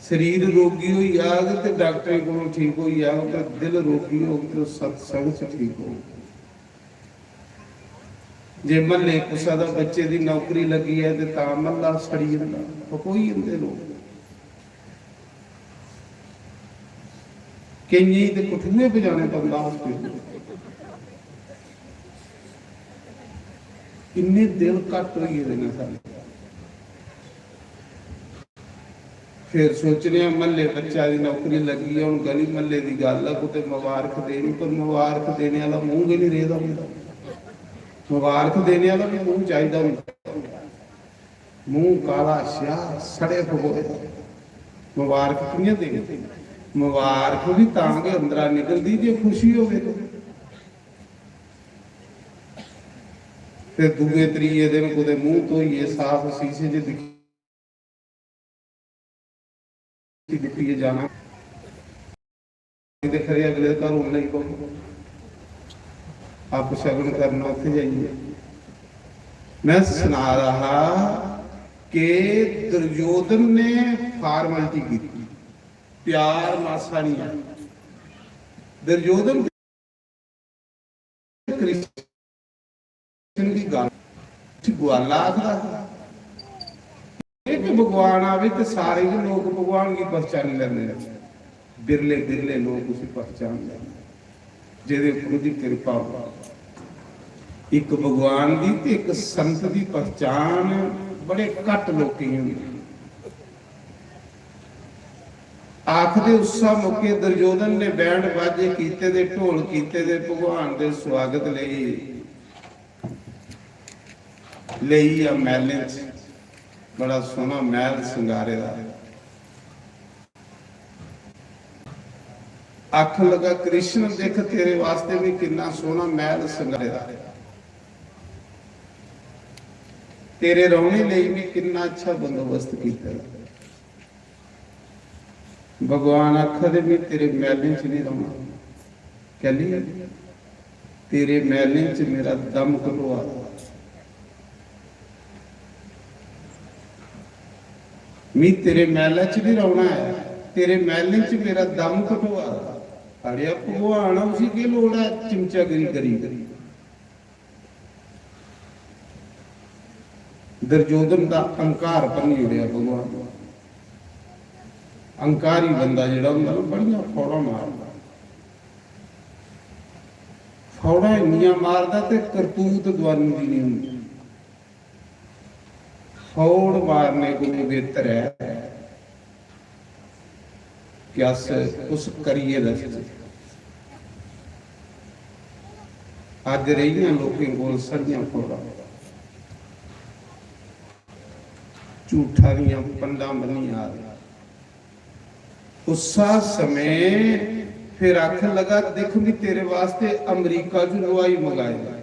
शरीर रोगी होई जाग ते डाक्टरें कोलों ठीक होई जाग, पर दिल रोगी होग ते ओह् सत्संग च ठीक होग। जे म्हल्ले कुसै दा बच्चे दी नौकरी लग्गी ऐ ते तां म्हल्ला सड़ी जंदा, फकोई जंदे लोक। केइयें गी ते कठुए पजाने पौंदा hospital। इन्ने दिल घट्ट होई गेदे न साढ़े। फिर सोचने आं, म्हल्ले बच्चा दी नौकरी लग्गी ऐ, हून गली म्हल्ले दी गल्ल ऐ, कुतै मबारख देनी, पर मबारख देने आह्ला मूंह गै निं रेह्दा होंदा। मबारख देने आह्ला बी मूंह चाहिदा होंदा। मूंह काला स्याह, सड़े फकोए। मबारख कि'यां देनी? मबारख बी तां गै अंदरा निकलदी जे खुशी होवे ते। फिर दूए त्रिये दिन कुतै मूंह धोइयै साफ शीशे च दिक्खी, दिक्खियै जाना। ते खरे अगले घर होन लगी पौग। अपशगन करना उत्थै जाइयै। मैं सना रहा हा कि दुर्योधन ने formality की, प्यार मासा नहीं है। दुर्योधन कृष्ण दी गल्ल, उसी ग्वाला आखदा हा। इक भगवान आवे ते सारे गै लोक भगवान गी पहचानी लैंदे न। बिरले, बिरले लोक उसी पहचानदे न, जेह्दे उप्पर ओह्दी किरपा होऐ। इक भगवान दी ते इक संत दी पहचान बड़े घट्ट लोकें गी होंदी। आखदे उस्सा मौके दुर्योधन ने बैंड बाजे कीते दे, ढोल कीते दे, भगवान दे स्वागत लेई, लेई आ मैह्लें च। बड़ा सोह्ना मैह्ल संगारे दा। आखन लगा, "कृष्ण, दिक्ख, तेरे वास्ते भी किन्ना सोह्ना मैह्ल संगारे दा, तेरे रौह्ने लेई भी किन्ना अच्छा बंदोबस्त कीते दा।" भगवान आखा दे, "मैं तेरे मैह्लें च नहीं रौह्ना।" कैली? "तेरे मैह्लें च मेरा दम घटोआ दा। मी तेरे मैह्लै च नहीं रौह्ना ऐ, तेरे मैह्लें च मेरा दम घटोआ दा।" अड़ेआ, भगवान, उसी केह् लोड़ ऐ चिमचागिरी करी करी? दुर्योधन दा अहंकार भन्नी ओड़ेआ भगवान। अहंकारी बंदा जेह्ड़ा होंदा ना, बड़ियां फौड़ां मारदा। फौड़ां इन्नियां मारदा ते करतूत दुआनी दी निं होंदी। फौड़ मारने कोला बेहतर ऐ कि अस उस करियै दसचै। अज्ज रेहियां लोकें कोल सारियां फौड़ां, झूठा दियां पंडां बन्नियां आ रहे। उस्सा समें फिर आखन लगा, "दिख, मैं तेरे वास्ते अमरीका चों हलवाई मंगाए,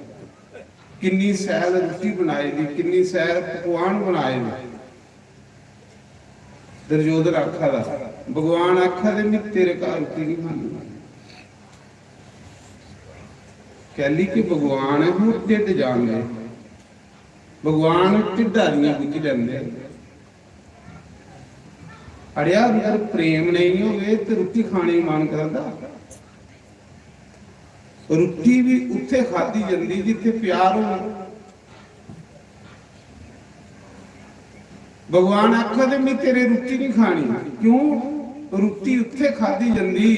किन्नी शैल रुट्टी बनाई दी, किन्नी शैल पकवान बनाए दे।" दुर्योधन आखा दा, भगवान आखा दे, "मैं तेरे घर रुट्टी नहीं खानी।" कैली कि भगवान है, ओह् ढिड्ड जानदे। भगवान ढिड्डा दियां बुज्झी लैंदे। अड़ेआ, अगर प्रेम नेईं होवे ते रुट्टी खाने गी मन करदा? रुट्टी भी उत्थे खादी जंदी जित्थे प्यार होवे। भगवान आखा दे, "मैं तेरे रुट्टी नहीं खानी।" क्यों? रुट्टी उत्थे खादी जंदी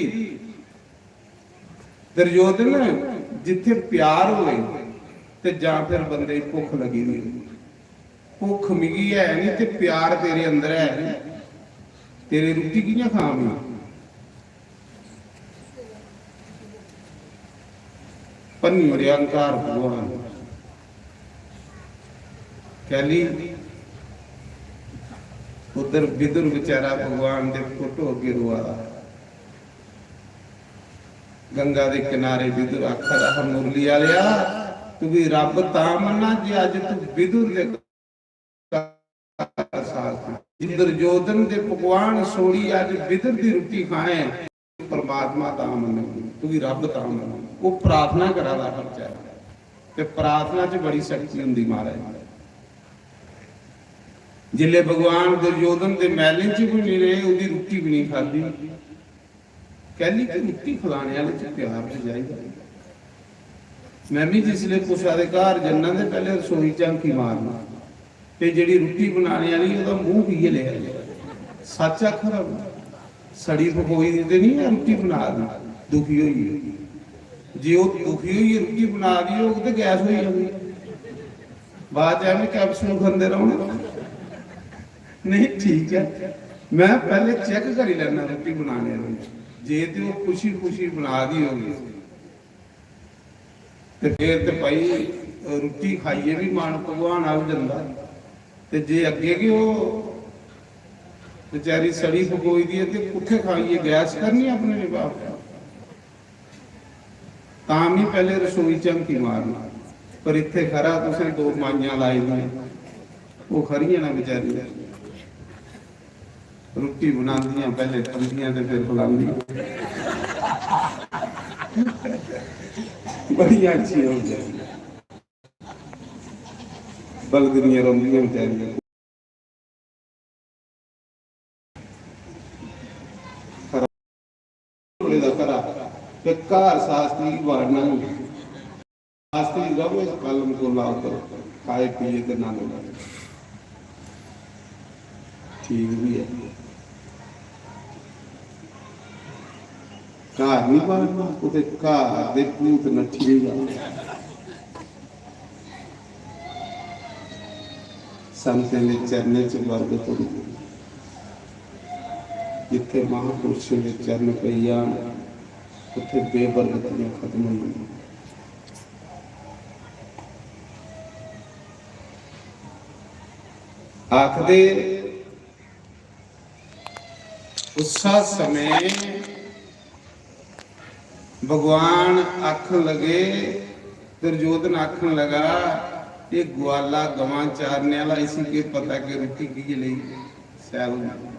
दुर्योधन, जित्थे प्यार होए ते जां फिर बंदे गी भुख लगी दी होए। भुख मिगी है नहीं ते प्यार तेरे अंदर है नहीं, तेरी रुट्टी कि'यां खां मैं? भन्नी ओड़ेआ अहंकार भगवान। कैली? उद्धर विदुर बेचारा भगवान दे फोटो अग्गे रोआ दा। गंगा दे किनारे विदुर आखा दा हा, "मुरली आलेआ, तुगी रब तां मन्ना जे अज्ज तू विदुर दे घर साथ।" दुर्योधन दे पकवान छोड़ी अज्ज विदुर दी रुट्टी खाए, परमात्मा तां मन्ना, तुगी रब तां मन्ना। ओह् प्रार्थना करा दा हा बेचारा, ते प्रार्थना च बड़ी शक्ति होंदी महाराज। जिसले भगवान दुर्योधन दे महलें च भी नहीं रहे, ओह्दी रुट्टी भी नहीं खादी। कैली कि रुट्टी खलाने आह्ले च प्यार ते चाहिदा। मैं भी जिसले कुसै दे घर जन्ना ते पैह्ले रसोई झांकी मारना, ते जेह्ड़ी रुट्टी बनाने आह्ली, ओह्दा मूंह कि'यै लेआ? सच्च आखा दा, सड़ी फकोई दी ते निं ऐ रुट्टी बना दी, दुखी होइयै। जे ओह् दुखी होइयै रुट्टी बना दी होग ते गैस होई जानी। बाद च एवें कैप्सूल खंदे रौह्ना। नहीं, ठीक ऐ, मैं पैह्ले चेक करी लैना रुट्टी बनाने आह्ले, जे ते ओह् खुशी खुशी बना दी होगी ते फिर ते भाई रुट्टी खाइयै बी मन भगवान अ'ल्ल जंदा। ते जे अग्गें गै ओह् बेचारी सड़ी फकोई दी ऐ ते कुत्थै खाइयै गैस करनी अपने लफाफे? तां बी पैह्ले रसोई झांकी मारना। पर इत्थै खरा तुसें दो माइयां लाई दियां, ओह् खरियां न बेचारियां, रुट्टी बनांदियां पैह्ले खंदियां ते फिर बलांदियां। बड़ियां अच्छियां होंदियां, बलगदियां रौंह्दियां बेचारियां। खरा, घरा ते घर शास्त्री गी बाड़ना होंदा। शास्त्री रवै कलम कोला उप्पर, खाए पिए ते नंद मारे। ठीक बी ऐ। घर निं बाड़ना, कुतै घर दे भूत नट्ठी निं जान। संतें दे चरणें च बरगत होंदी। जित्थै महापुरुषें दे चरण पेई जान, उत्थै बेबरगतियां खत्म होई जंदियां। आखदे, उस्सा समें भगवान आखन लगे, दुर्योधन आखन लगा, "ये ग्वाला गवां चारने आह्ला, इसी केह् पता कि रुट्टी की लेई शैल होंदी?"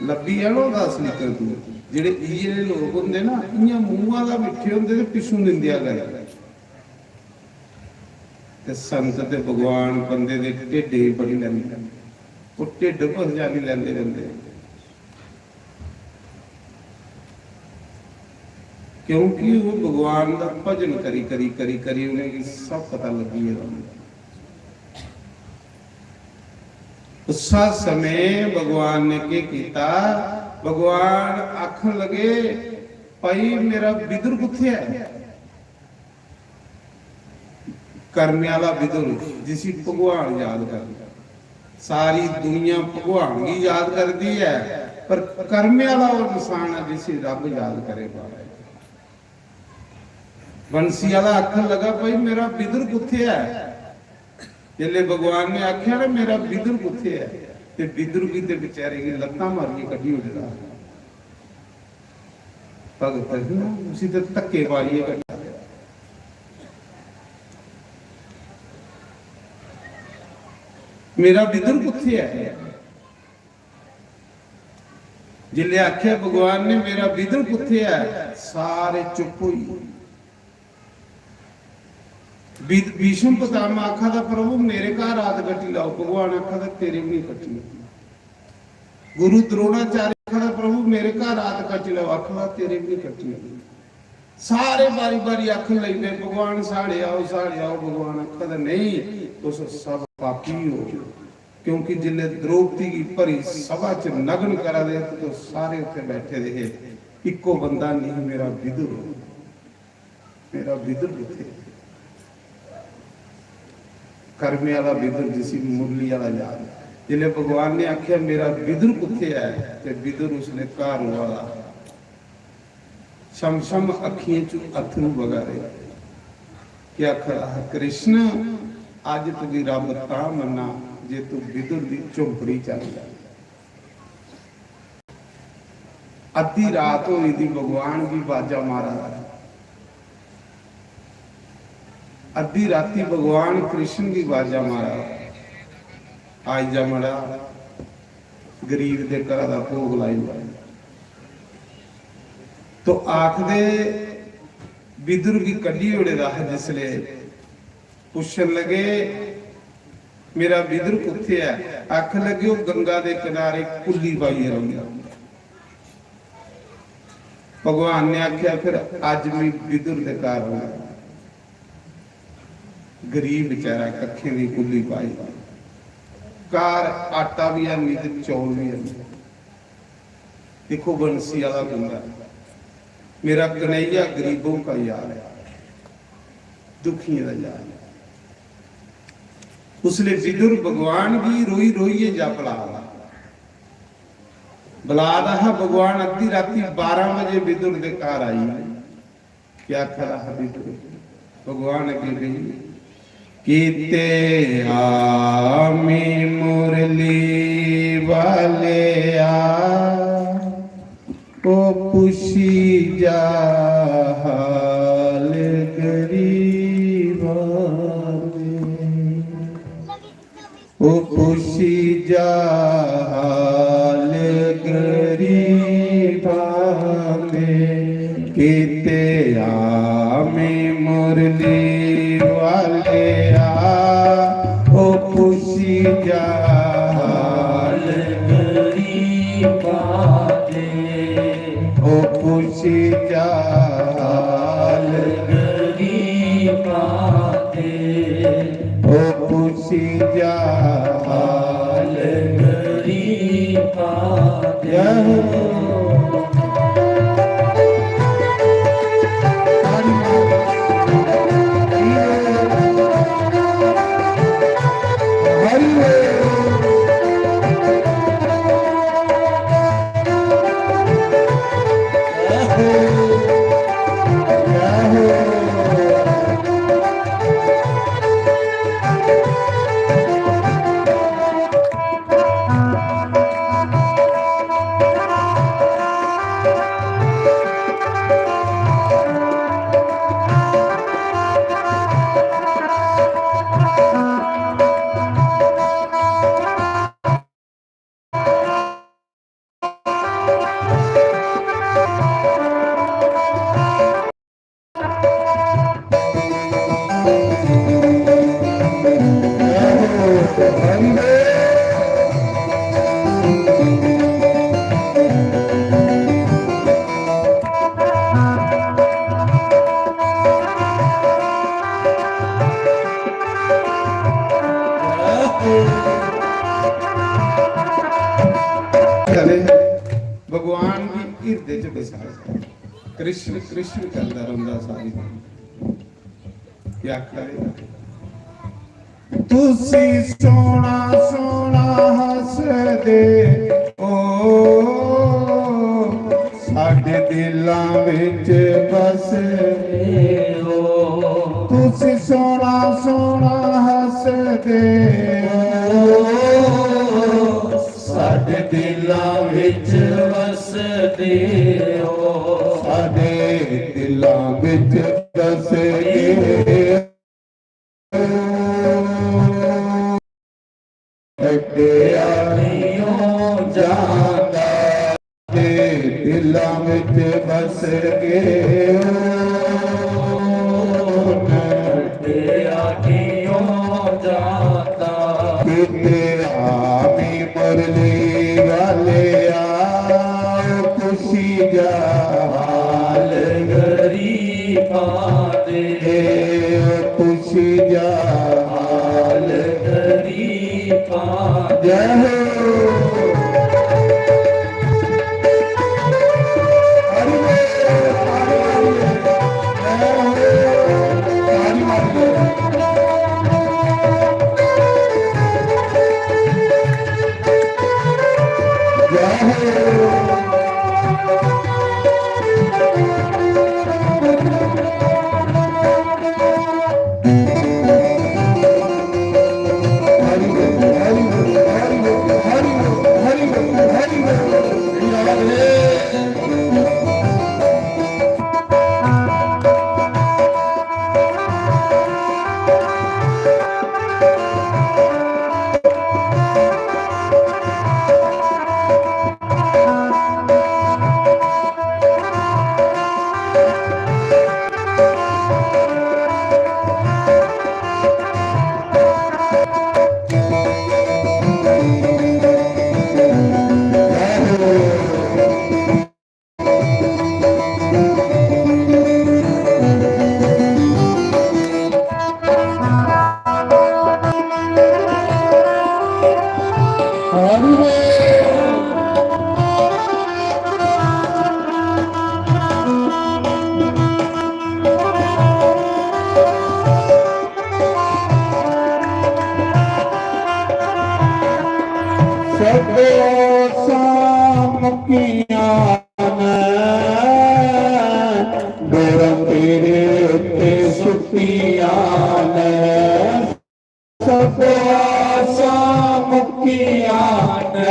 लब्भी जाना ओह्दा असली करतूत। जेह्ड़े इ'यै जेह् लोक होंदे ना, इ'यां मूंहा दा मिट्ठे होंदे ते पिच्छों निंदेआ करदे। ते संत ते भगवान बंदे दे ढिड्डे गी पढ़ी लैंदे, ओह् ढिड्ड पहचानी लैंदे बंदे। क्योंकि ओह् भगवान दा भजन करी, करी, करी, करी उ'नेंगी सब पता लग्गी गेदा होंदा। उस्सा समें भगवान ने केह् कीता? भगवान आखन लगे, "भाई, मेरा विदुर कुत्थै ऐ?" कर्मे आह्ला विदुर, जिसी भगवान याद करदा। सारी दुनिया भगवान गी याद करदी ऐ, पर कर्मे आह्ला ओह् इंसान ऐ जिसी रब याद करे, महाराज। बंसी आह्ला आखन लगा, "भाई, मेरा विदुर कुत्थै ऐ?" जिसलै भगवान ने आखेआ ना, "मेरा विदुर कुत्थै ऐ?" ते विदुर गी ते बेचारे गी लत्तां मारियै कड्ढी ओड़े दा। भगत है ना, उसी ते धक्के मारियै कड्ढेआ। "मेरा विदुर कुत्थै ऐ?" जिसलै आखेआ भगवान ने, "मेरा विदुर कुत्थै ऐ?" सारे चुप होई गे। विद-, भीष्म पितामह आखा दा, "प्रभु, मेरे घर रात कट्टी लैओ।" भगवान आखा दा, "तेरे बी नहीं कट्टनी।" गुरु द्रोणाचार्य आखा दा, "प्रभु, मेरे घर रात कट्टी लैओ।" आखा दा, "तेरे बी नहीं कट्टनी।" सारे बारी बारी आखन लगी पे, "भगवान, साढ़े आओ, साढ़े आओ।" भगवान आखा दा, "नहीं, तुस सब पापी हो।" क्योंकि जिसलै द्रौपदी गी भरी सभा च नग्न करा दे हे, ते तुस सारे उत्थे बैठे दे हे, इक्को बंदा नहीं, मेरा विदुर। मेरा विदुर कुत्थे? कर्मे आह्ला विदुर, जिसी मुरली आह्ला याद। जिसलै भगवान ने आखेआ, "मेरा विदुर कुत्थे ऐ?" ते विदुर उसलै घर रोआ दा। छम छम अक्खियें च अत्थरू बगा दे। केह् आखा दा हा, "कृष्ण, अज्ज तुगी रब तां मन्ना जे तू विदुर दी झोंपड़ी च आई जा।" अद्धी रात होई दी, भगवान गी बाजा मारा दा। अद्धी राती भगवान कृष्ण गी बाजा मारा दा, "आई जा मड़ा, गरीब दे घरा दा भोग लाई ओड़।" तो आखदे विदुर गी कड्ढी ओड़े दा हा जिसले, पुच्छन लगे, "मेरा विदुर कुत्थे ऐ?" आखन लगे, "ओह् गंगा दे किनारे कुल्ली पाइयै रौंह्दा।" भगवान ने आखेआ, "फिर अज्ज मी विदुर दे घर रौह्ना।" गरीब बेचारा, कक्खें दी कुल्ली पाई, घर आटा बी हैनी ते चौल बी हैनी। दिक्खो, बंसी आह्ला बंदा, मेरा कन्हैया गरीबों का यार है, दुखियें दा यार है। उसले विदुर भगवान गी रोई रोइयै जप ला दा, बला दा हा भगवान। अद्धी राती बारां बजे विदुर दे घर आई। क्या आखा दा हा विदुर? भगवान अग्गे बेही, किते आमी मुरली वाले आ, ओ पुछी जा हाल गरीबां दे। ओ पुछी जा हाल गरीबां दे, किते आमी मुरली वाले आ। ओ पुछी जा हाल गरीबां दे, ओ पुछी जा हाल गरीबां दे, ओ पुछी जा हाल गरीबां दे। जय हो। हरि बोल। करे, भगवान गी हिरदे च बसाए, कृष्ण कृष्ण करदा रौंदा सारी। क्या करे? तुसी सोहना सोहना हसदे ओ, साडे दिलां विच बसदे ओ। तुसी सोहना सोहना हसदे ओ, साडे दिलां विच बसदे ओ। साडे दिलां विच बसदे ओ। कटिया नहीं ओ जांदा, ते दिलां विच बस गए ओ। कटिया नहीं ओ जांदा, किते आमी मुरली वाले आ, पुछी जा हाल गरीबां दे, पुछी जा हाल गरीबां दे। जय हो। हरि बोल, हरि बोल। जय हो। ताली मारिए। आसां मुक्कियां न, डोरां तेरे उत्ते सुट्टियां न। सब आसां मुक्कियां न,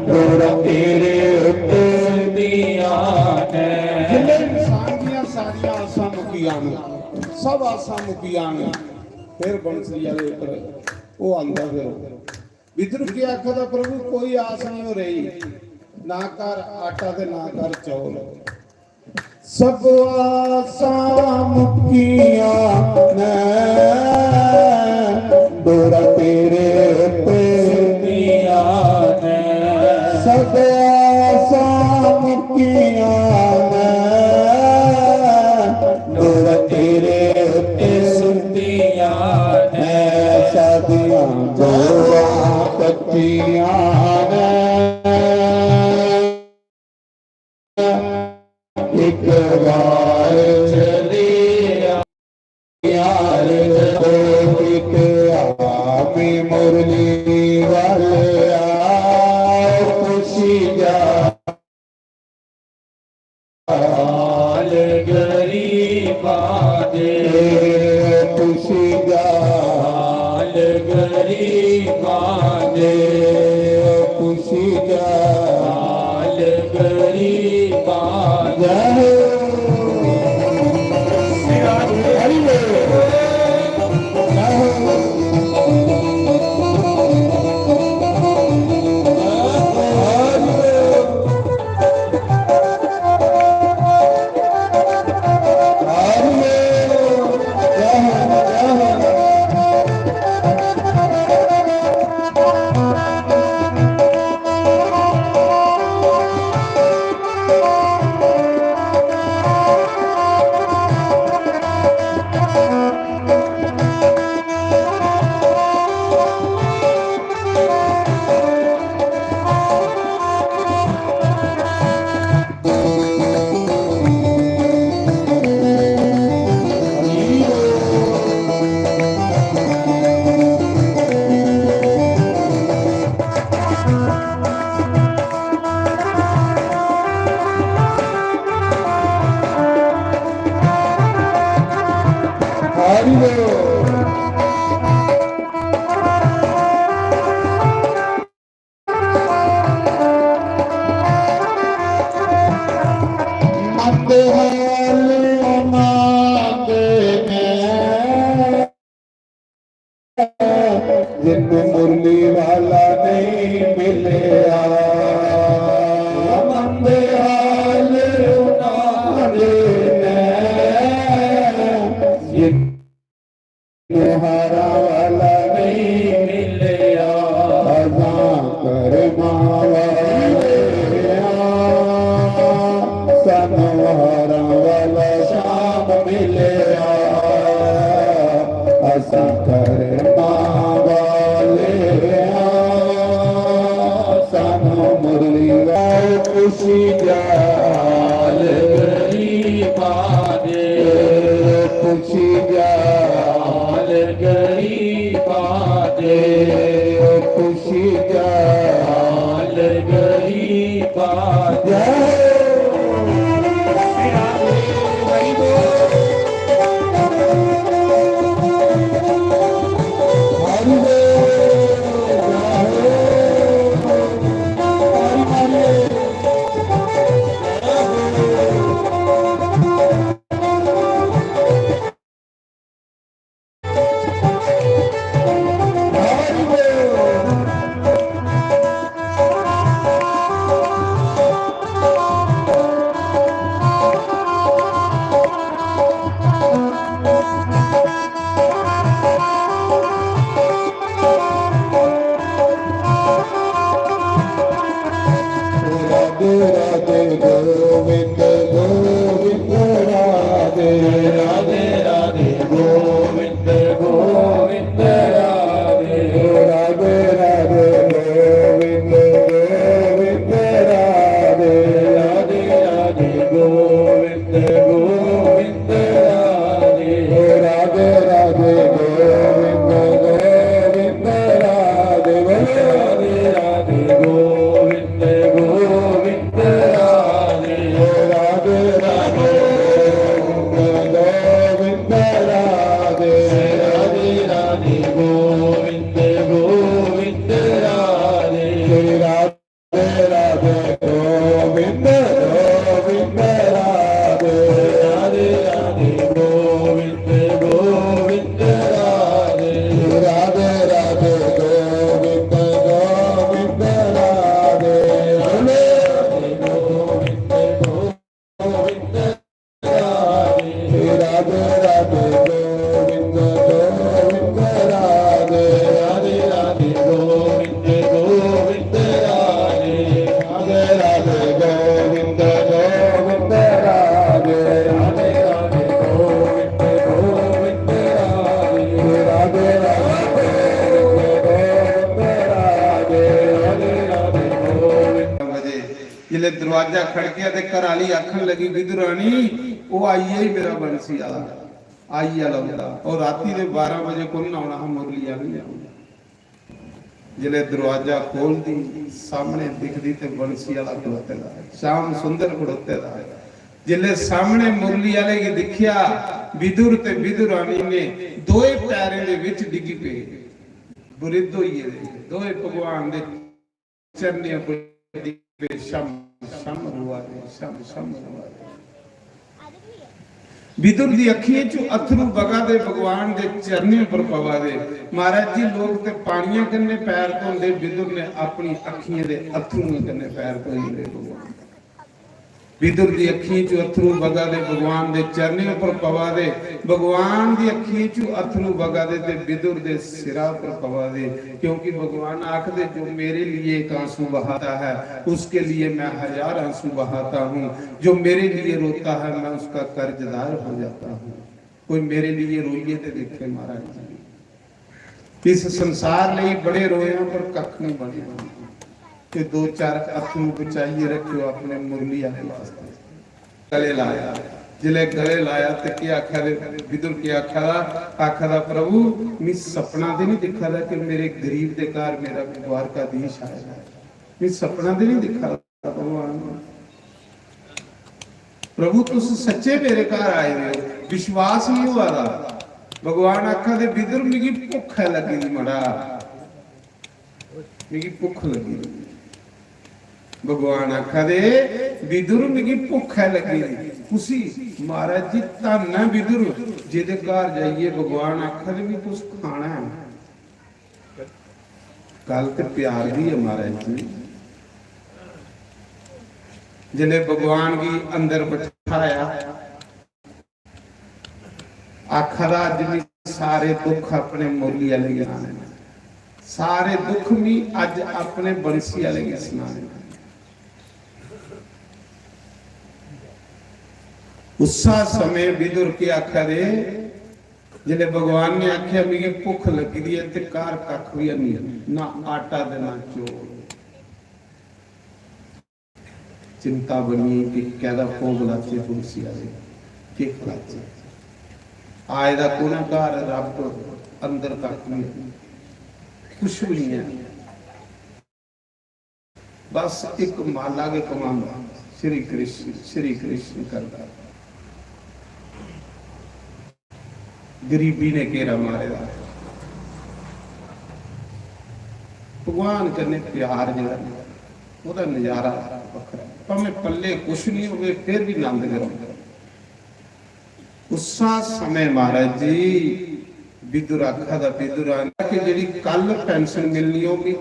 डोरां तेरे उत्ते सुट्टियां न। जिन्ने इंसान दियां सारियां आसां मुक्की जान, सब आसां मुक्की जान, फिर बंसरी आह्ले उप्पर ओह् आंदा फिर। विद्रोही आखदा, "प्रभु, कोई आस नहीं हो रही, ना घर आटा ते ना घर चौल। सब आसां मुक्कियां न, डोरां तेरे उत्ते सुट्टियां न। सब आसां मुक्कियां न, डोरां तेरे उत्ते सुट्टियां न। सादियां डोरां कच्चियां न।" एक बार चले आ यार, तो कित आमी मुरली वाले आ, खुशी जा हाल गरीबां दे, खुशी जा हाल गरीबां दे, खुशी जा हाल गरीबां दे। हरि बोल। हरि बोल। मंद हाल मांगे ने, जिन मुरली वाला नहीं मिलया। मंद हाल मांगे ने, जिन हारा वाला नहीं मिलया, असां करमां वाले आ। सानू हारा वाला श्याम मिलया, असां करमां वाले आ। सानू मुरली वाले खुशी जा हाल गरीबां दे, खुशी जा हाल गरीबां दे, खुशी जा हाल गरीबां दे। जिसलै दरवाजा खड़केआ ते घर आह्ली आखन लगी, "विदुरानी, ओह् आई गेआ ई मेरा बंसी आह्ला, आई गेआ लभदा।" और राती दे बारां बजे कु'न औना हा, मुरली आह्ले ने औना। जिसलै दरवाजा खोलदी, सामने दिखदी ते बंसी आह्ला खड़ोते दा ऐ, श्याम सुंदर खड़ोते दा ऐ। जिसलै सामने मुरली आह्ले गी दिक्खेआ, विदुर ते विदुरानी ने दोए पैरें दे बिच डिग्गी पे, बुरिद्ध होई गेदे, दोए भगवान दे चरणें उप्पर डिग्गी पे, शम शम रोआ दे, शम शम रोआ दे। विदुर दी अक्खियें चों अत्थरू बगा दे, भगवान दे चरणें उप्पर पवा दे। महाराज जी, लोक ते पानियां कन्नै पैर धोंदे, विदुर ने अपनी अक्खियें दे अत्थरुएं कन्नै पैर धोई ले भगवान। विदुर दी अक्खियें चों अत्थरू बगा दे, भगवान दे चरणें उप्पर पवा दे। भगवान दी अक्खियें चों अत्थरू बगा दे ते विदुर दे सिरा उप्पर पवा दे, क्योंकि भगवान आखदे, "जो मेरे लिए एक आंसू बहाता है, उसके लिए मैं हजार आंसू बहाता हूँ। जो मेरे लिए रोता है, मैं उसका कर्जदार हो जाता हूँ।" कोई मेरे लिए रोइए ते देखे महाराज जी। इस संसार लेई बड़े रोए आं, पर कक्ख नहीं बनेआ। ते दो चार अत्थरू बचाइए रखेओ अपने मुरली आह्ले वास्ते। गले लाया, जिसलै गले लाया ते केह् आखा दे, विदुर केह् आखा दा? आखा दा, "प्रभु, मी सपना ते नहीं दिक्खा दा कि मेरे गरीब दे घर मेरा द्वारकाधीश आए दा ऐ। मी सपना ते नहीं दिक्खा दा।" भगवान, "प्रभु, तुस सच्चे मेरे घर आए दे हो, विश्वास नहीं होआ दा।" भगवान आखा दे, "विदुर, मिगी भुक्ख ऐ लग्गी दी मड़ा, मिगी भुक्ख लग्गी दी।" भगवान आखा दे, "विदुर, मिगी भुक्ख ऐ लग्गी दी।" कुसी? महाराज जी, धन्न ऐ विदुर, जेह्दे घर जाइयै भगवान आखा दे, "भी तुस खाना है।" गल्ल ते प्यार दी ऐ महाराज जी। जिसलै भगवान गी अंदर बठाया, आखा दा, "अज्ज मी सारे दुख अपने मुरली आह्ले गी सनाने न, सारे दुख मी अज्ज अपने बंसी आह्ले गी सनाने न।" उस्सा समें विदुर केह् आखा दे, जिसलै भगवान ने आखेआ, "मिगी भुक्ख लग्गी दी ऐ ते घर कक्ख बी हैनी, ना आटा ते ना चौल।" चिंता बनी कि कैह्दा भोग लाचे, तुलसी आह्ले केह् खलाचे। आए दा कु'न ऐ घर? रब्ब। अंदर कक्ख बी हैनी, कुछ बी निं ऐ। बस इक माला गै घुमांदा, "श्री कृष्ण, श्री कृष्ण" करदा। गरीबी ने घेरा मारे दा। भगवान कन्नै प्यार जेह्ड़ा, ओह्दा नजारा बक्खरा ऐ। भामें पल्ले कुछ निं होवे, फिर बी नंद गै औंदा। उस्सा समें महाराज जी विदुर आखा दा, विदुर आखा कि जेह्ड़ी कल pension मिलनी, ओह् मी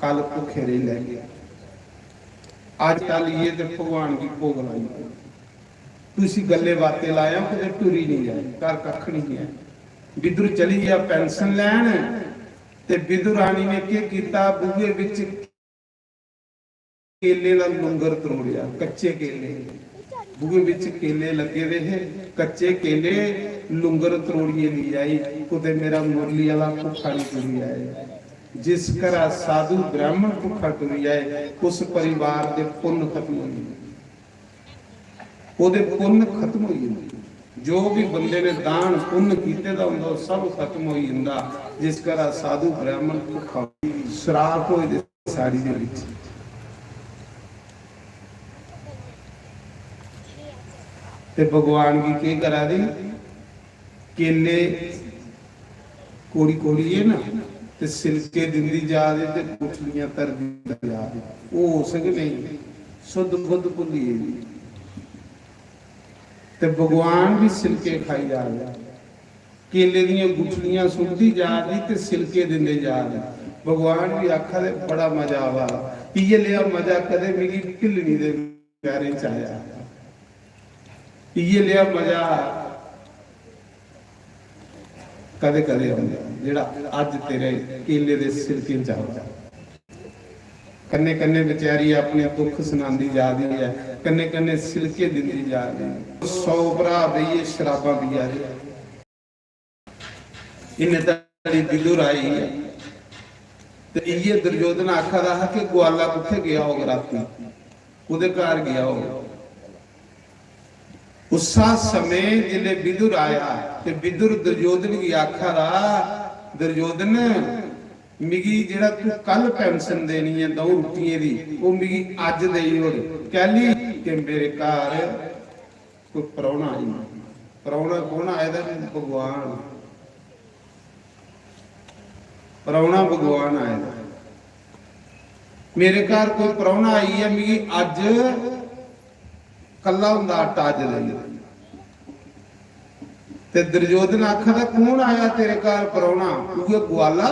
कल भुक्खे रेही लैगे। अज्ज कल ये ते भगवान गी भोग लाई। तुसी गल्ले बातें लाया, कुतै टुरी निं जाए, घर कक्ख निं ऐ। विदुर चली गेआ pension लैन, ते विदुरानी ने केह् कीता, बूहे बिच केले दा लुंगर त्रोड़िया, कच्चे केले। बूहे बिच केले लग्गे दे हे, कच्चे केले लुंगर त्रोड़ियै लेई आई। कुतै मेरा मुरली आह्ला भुक्खा निं टुरी आए। जिस घरा साधु ब्राह्मण भुक्खा टुरी आए, उस परिवार दे पुन्न खत्म होई जंदे। ओह्दे पुन्न खत्म होई जंदे। जो भी बंदे ने दान पुन्न कीते दा होंदा, ओह् सब खत्म होई जंदा। जिस घरा साधु ब्राह्मण भुक्खा, श्राप होए दे साड़ी दे बिच। ते भगवान गी केह् करा दी? केले कोड़ी कोड़ियै ना ते सिलके दिंदी जा दी ते गुठलियां धरदी जा दी। ओह् उस गै नेईं, शुद्ध बुद्ध भुल्ली गेदी। ते भगवान भी सिलके खाई जा दे, केले दियां गुठलियां सुट्टदी जा दी ते सिलके दिंदे जा दे। भगवान भी आखा दे, "बड़ा मजा आवा दा, इ'यै लेहा मजा कदें मिगी भिल्लनी दे प्यारें च आया।" इ'यै लेहा मजा कदें कदें औंदा, जेह्ड़ा अज्ज तेरे केले दे सिलकें च औंदा। कन्नै कन्नै बेचारी अपने दुख सनांदी जा दी ऐ, कन्नै कन्नै सिलके दिंदी जा दी ऐ। सौ भ्राऽ बेहियै शराबां पिया दे। इन्ने धड़ी विदुर आई ऐ। ते इ'यै दुर्योधन आखा दा हा कि ग्वाला कुत्थै गेआ होग रातीं, कु'दे घर गेआ होग। उस्सा समें जिसलै विदुर आया ते विदुर दुर्योधन गी आखा दा, दुर्योधन, मिगी जेह्ड़ा तू कल pension देनी ऐ द'ऊं रुट्टियें दी, ओह् मिगी अज्ज देई ओड़। कैली? कि मेरे घर कोई परौह्ना आई। परौह्ना कौन आए दा? भगवान। परौह्ना भगवान आए दा। मेरे घर कोई परौह्ना आई ऐ, मिगी अज्ज कल्ला होंदा आटा अज्ज देई। ते दुर्योधन आखा दा, कौन आया तेरे घर परौह्ना? उ'ऐ ग्वाला।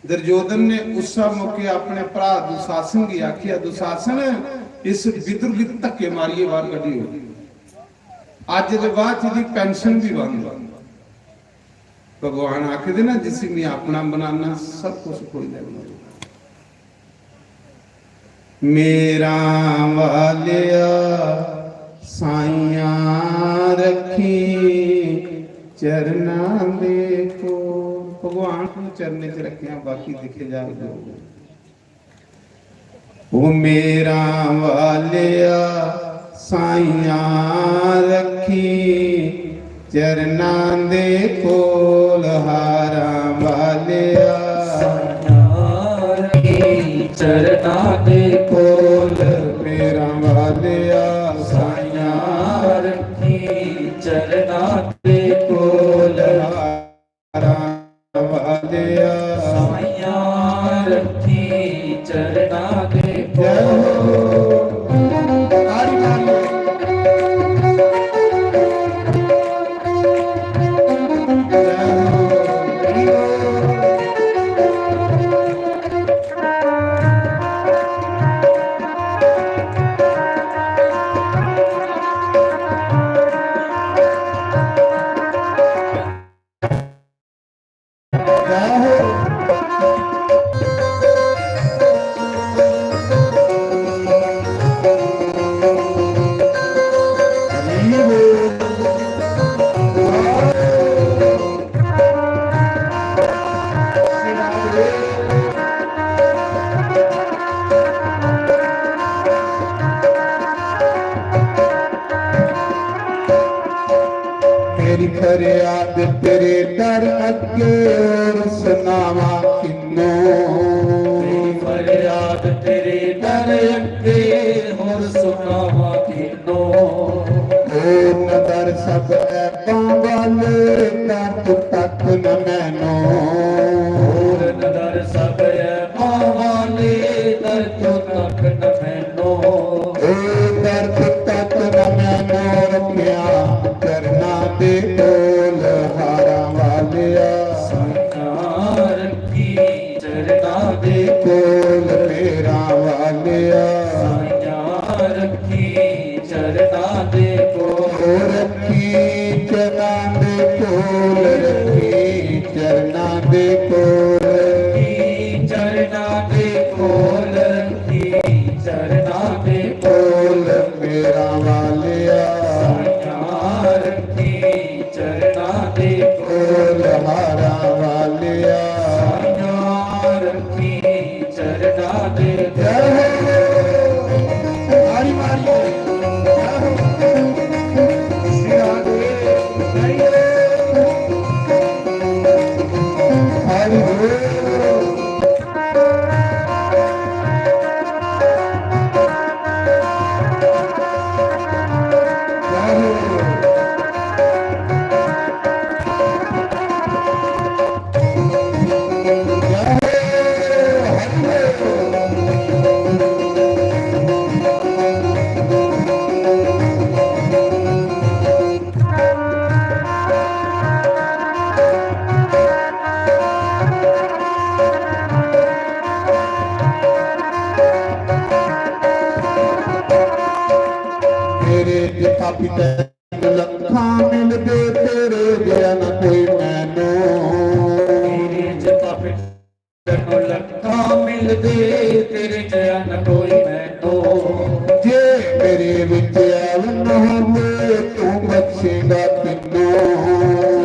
दुर्योधन ने उस्सै मौके अपने भ्राऽ दुशासन गी आखेआ, दुशासन, इस विदुर गी धक्के मारियै बाहर कड्ढी ओड़। अज्ज दे बाद च एह्दी pension बी बंद। भगवान आखदे ना, जिसी मैं अपना बनाना, सब कुछ खोई लैना। मेरा वालिया, साइयां रखी चरना दे कोल। भगवान को चरने च रखेआ, बाकी दिक्खे जाग जो। ओ मेरा वालिया, साइयां रखी चरना दे कोल। हारां वालिया, साइयां रखी चरना दे कोल। मेरा वालिया, साइयां रखी चरना दे कोल। हारां वालिया, साइयां रखी चरना दे कोल। तारी मारिए। मेरी फरियाद तेरे दर अग्गे, और सुनावा किन्नों। मेरी फरियाद तेरे दर अग्गे, और सुनावा किन्नों। ओ नदर सब ऐबां वाले, दर तू तक न मैनों। ओ नदर सब ऐबां वाले, दर तू तक न मैनों। ओ दर तू तक न मैनों, रखिया चरना दे कोल। हारां वालिया, साइयां रखी चरना दे कोल। मेरा वालिया, साइयां रखी चरना दे कोल। ओ रखी चरना दे कोल, रखी चरना दे कोल। रखी चरना दे कोल, रखी चरना दे कोल। मेरा वालिया, साइयां रखी चरना दे कोल। हारां वालिया, साइयां रखी चरना दे। जय हो। तारी मारिए। जय हो। श्री राधे। हरि बोल। मेरे पिता पिता लखां मिलदे, तेरे जिहा न कोई मैनू। मेरे पिता पिता लखां मिलदे, तेरे जिहा न कोई मैनू। जे मेरे विच ऐब न होंदे, तू बख्शेगा किन्नू।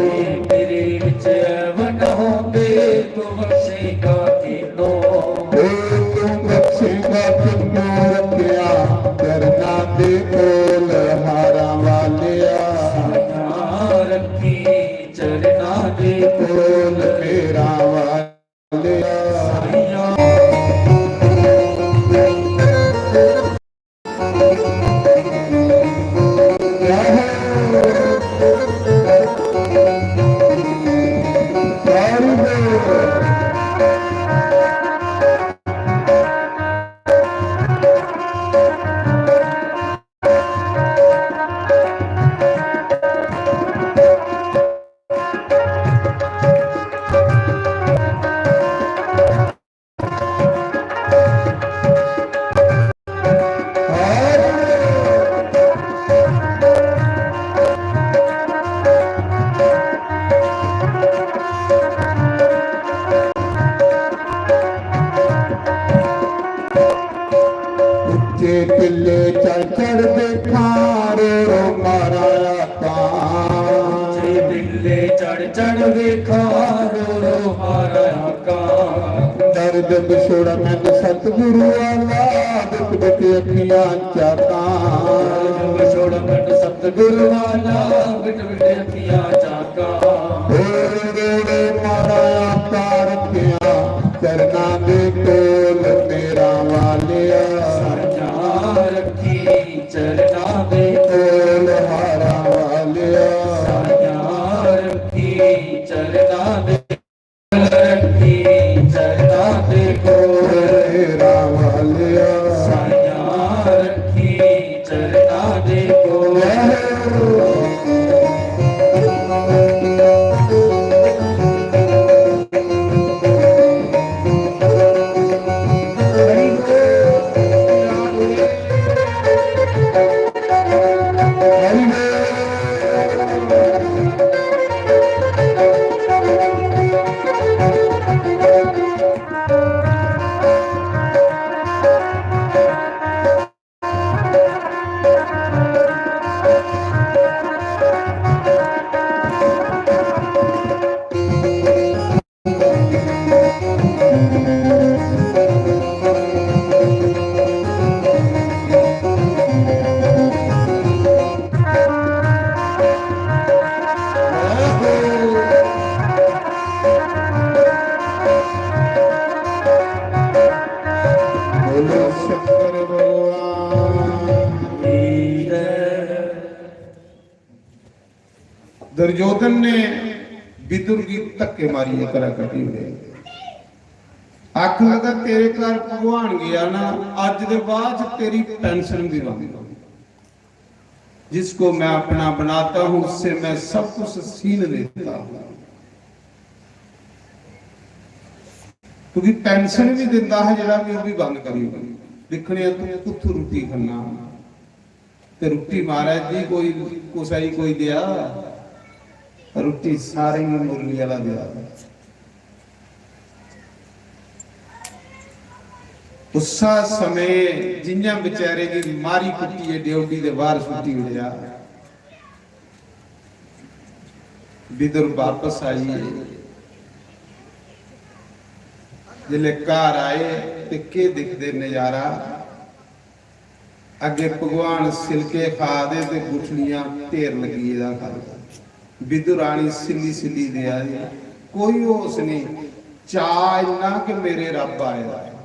जे मेरे विच ऐब न होंदे, तू बख्शेगा दे कोल मेरा वालिया। साइया। उच्चे टिल्ले चढ़ चढ़ देखा, रो रो मारा आका। उच्चे टिल्ले चढ़ चढ़ देखा, रो रो मारा आका। दर्द विछोड़ा मैनू सतगुरु वाला, बिट बिट अखियां चाका। दर्द विछोड़ा मैनू सतगुरु वाला, बिट बिट अखियां चाका। रो रो मारा आका रखिया चरना दे कोल मेरा वालिया। साया रखी चरना दे कोल हारा वालिया। साया रखी चरना दे कोल, रखी चरना दे कोल मेरा वालिया। साया रखी चरना दे कोल। बोलो शंकर भगवान की जय। दुर्योधन ने विदुर गी धक्के मारियै घरा कड्ढी ओड़े। आखन लगा, "तेरे घर भगवान गेआ ना, अज्ज दे बाद च तेरी पेंशन भी बंद।" जिसको मैं अपना बनाता हूं, उससे मैं सब कुछ छीन लेता हूं। क्योंकि पेंशन भी दिंदा है जेड़ा, भी, भी बंद करी ओड़ी। दिक्खने आं तू कुत्थों रुट्टी खन्ना। ते रुट्टी महाराज जी कोई कुसै गी कोई देआ, रुट्टी सारें गी मुरली आह्ला देआ। उस्सा समें जि'यां बेचारे गी मारी कुट्टियै ड्योढ़ी दे बाहर सुट्टी ओड़ेआ, विदुर बापस आई गे। जिसलै घर आए ते केह् दिखदे नजारा, अग्गे भगवान सिलके खा दे ते गुठलियां ढेर लग्गी गेदा खा दे। विदुरानी सिल्ली सिल्ली देआ दी, कोई होश नहीं, चाऽ इन्ना कि मेरे रब्ब आए दा ऐ।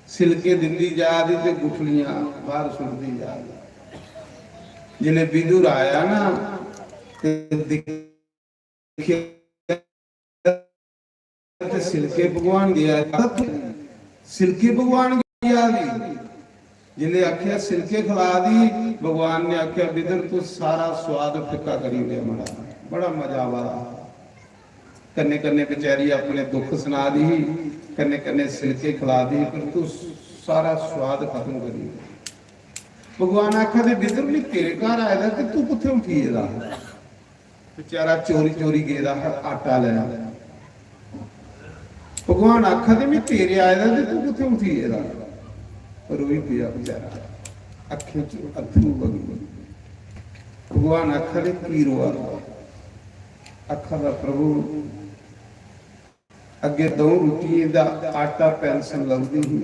सिलके दिंदी जा दी ते गुठलियां बाहर सुट्टदी जा दी। जिसलै विदुर आया ना ते दिक्खेआ ते सिलके भगवान गी आया, सिलके भगवान गी आ दी। जिसलै आखेआ सिलके खिला दी, भगवान ने आखेआ, "विदुर, तू सारा स्वाद फिक्का करी ओड़ेआ मड़ा।" बड़ा मजा आवा दा। कन्नै कन्नै बेचारी अपने दुख सना दी ही, कन्नै कन्नै सिलके खिला दी ही, पर तू सारा स्वाद खत्म करी ओड़ेआ। भगवान आखा दे, "विदुर, में तेरे घर आए दा ते तू कुत्थै उठी गेदा?" बेचारा चोरी चोरी गेदा हा आटा लैन। भगवान आखा दे, "में तेरे आए दा ते तू कुत्थै उठी गेदा?" रोई पेआ बेचारा, अक्खें च अत्थरू बगी गे। भगवान आखा दे, "की रोआ दा?" आखा दा, "प्रभु, अग्गे द'ऊं रुट्टियें दा आटा पेंशन लभदी ही।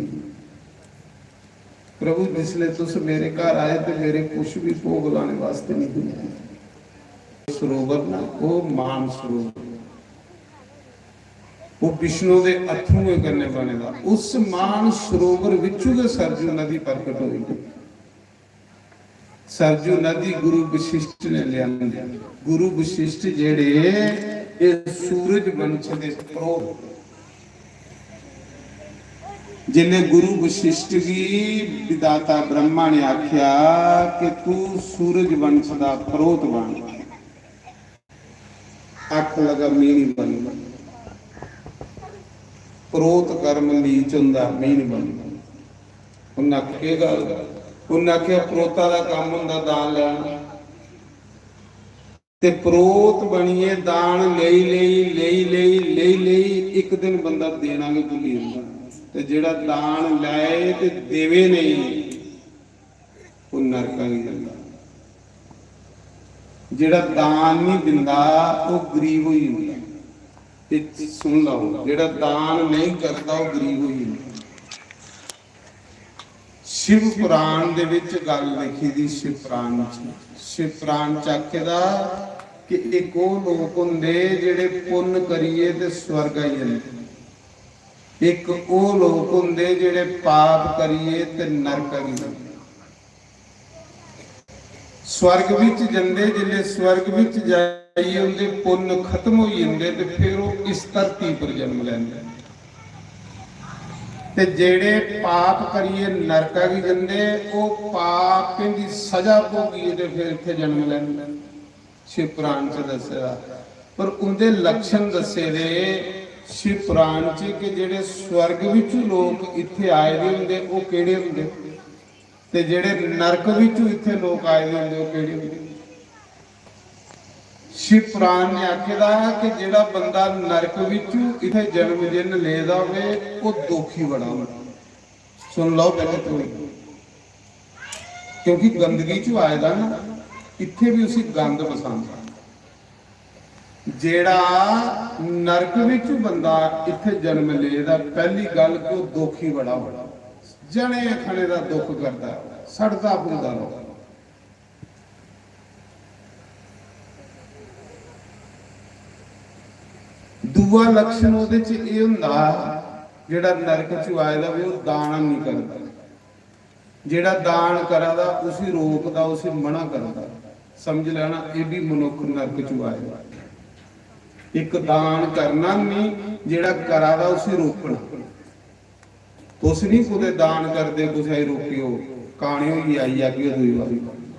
प्रभु, जिसले तुस मेरे घर आए ते मेरे कुछ भी भोग लाने वास्ते नहीं आए।" सरोवर ना, ओह् मान सरोवर। ओह् विष्णु दे अत्थरुएं कन्नै बने दा। उस मान सरोवर विचू गै सरजू नदी प्रकट होई। सरजू नदी गुरु वशिष्ठ ने लेआंदी। गुरु वशिष्ठ जेह्ड़े, एह् सूरज वंश दे परोह्त। जिसलै गुरु वशिष्ठ गी विधाता ब्रह्मा ने आख्या कि तू सूरज वंश दा परोह्त बन, आखन लगा, "मी निं बनना।" परोह्त कर्म नीच होंदा, "मी निं बनना।" उन्नै आखेआ, "केह् गल्ल?" उन्नै आखेआ, "परोह्ता दा कम्म होंदा दान लैना, ते परोह्त बनियै दान लेई लेई, लेई लेई, लेई लेई, इक दिन बंदा देना गै भुल्ली जंदा। ते जेह्ड़ा दान लैए ते देवे नेईं, ओह् नरका गी जंदा। जेह्ड़ा दान निं दिंदा, ओह् गरीब होई जंदा।" ते सुन लैओ, जेह्ड़ा दान नेईं करदा, ओह् गरीब होई जंदा। शिव पुराण दे विच गल्ल लिखी दी, शिव पुराण च, शिव पुराण च आखे दा कि इक ओह् लोक होंदे जेह्ड़े पुन्न करियै ते स्वर्ग आई जंदे, इक ओह् लोक होंदे जेह्ड़े पाप करियै ते नरक गी जंदे। स्वर्ग विच जंदे, जिसलै स्वर्ग विच जाइयै उंदे पुन्न खत्म होई जंदे ते फिर ओह् इस धरती पर जन्म लैंदे। ते जेह्ड़े पाप करियै नरका गी जंदे, ओह् पापें दी सजा भोगियै ते फिर इत्थै जन्म लैंदे। शिव पुराण च दस्से दा, पर उंदे लक्षण दस्से दे शिव पुराण च कि जेह्ड़े स्वर्ग विचू लोक इत्थै आए दे होंदे, ओह् केह्ड़े होंदे, ते जेह्ड़े नरक विचू इत्थै लोक आए दे होंदे, ओह् केह्ड़े होंदे। शिव पुराण ने आखे दा कि जेह्ड़ा बंदा नरक विचू इत्थै जन्म जिन्न लेदा होवे, ओह् दोखी बड़ा होंदा। सुन लैओ पैह्ले तुस, क्योंकि गंदगी चू आए दा ना, इत्थै भी उसी गंद पसंद ऐ। जेह्ड़ा नरक विचू बंदा इत्थै जन्म लेदा, पैह्ली गल्ल कि ओह् दोखी बड़ा होना, जने खने दा दुख करदा, सड़दा फुलदा रौंह्दा। दूआ लक्षण ओह्दे च एह् होंदा, जेह्ड़ा नरक च आए दा होऐ, ओह् दान निं करदा। जेह्ड़ा दान करा दा, उसी रोकदा, उसी मना करदा, समझ लैना, एह् बी मनुक्ख नरक च आए दा। इक दान करना निं, जेह्ड़ा करा दा, उसी रोकना। तुस निं कुतै दान करदे, कुसै गी रोकेओ, काने होइयै आई जागेओ दूई बारी।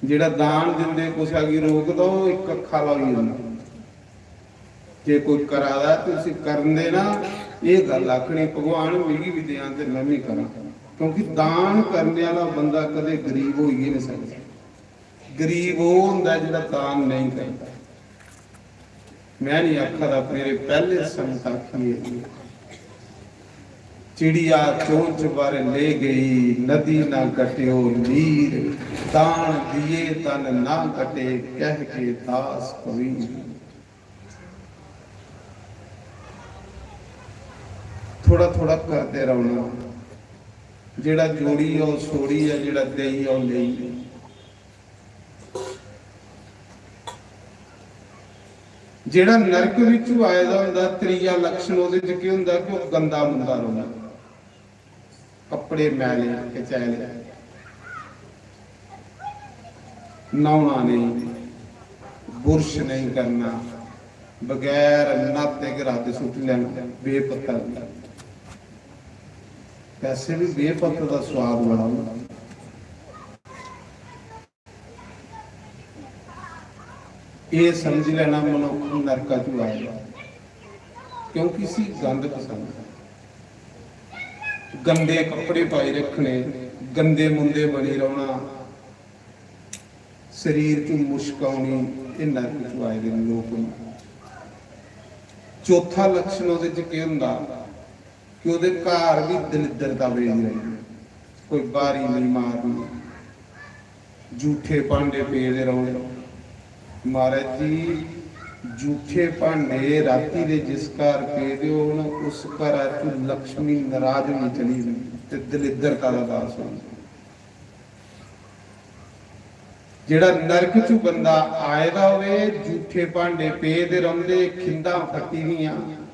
जेह्ड़ा दान दिंदे, कुसै गी रोकदा, ओह् इक अक्खा दा होई जंदा। जे कोई करा दा ऐ ते उसी करन देना, एह् गल्ल आखनी, "भगवान मिगी बी देआं ते में बी करां।" क्योंकि दान करने आह्ला बंदा कदें गरीब होई गै निं सकदा। गरीब ओह् होंदा जेह्ड़ा दान नेईं करदा। में निं आखा दा, मेरे पैह्ले संत आखियै, "चिड़िया चोंच भर ले गई, नदी ना कट्यो नीर, दान दिए तन ना कटे, कह के दास कबीर।" थोड़ा थोड़ा करदे रौह्ना, जेह्ड़ा जोड़ी आओ सोड़ी ऐ, जेह्ड़ा देई आओ लेई। जेह्ड़ा नरक विचू आए दा होंदा, त्रीया लक्षण ओह्दे च केह् होंदा कि ओह् गंदा मुंदा रौंह्दा, कपड़े मैले कचैले, न्हौना नेईं, बुरश नेईं करना, बगैर न्हाते गै रद्द सुट्टी लैना, बेपत्ता। वैसे बी बेपत्ता दा स्वाद बड़ा होंदा। एह् समझी लैना मनुक्ख नरका चू आए दा, क्योंकि इसी गंद पसंद ऐ। गंदे कपड़े पाई रक्खने, गंदे मुंदे बनी रौह्ना, शरीर चू मुश्क औनी, एह् नरक चू आए दे लोक न। चौथा लक्षण ओह्दे च केह् होंदा? कि ओह्दे घर बी दलिद्दरता पेदी रौंह्दी, कोई ब्हारी नेईं मारनी, जूठे भांडे पेदे रौह्ने। महाराज जी, जूठे भांडे राती दे जिस घर पेदे होन, उस घरा च लक्ष्मी नाराज होई चली जंदी ते दलिद्दरता दा वास होंदा। जेह्ड़ा नरक च बंदा आए दा होवे, जूठे भांडे पेदे रौंह्दे, खिंदा फट्टी दियां,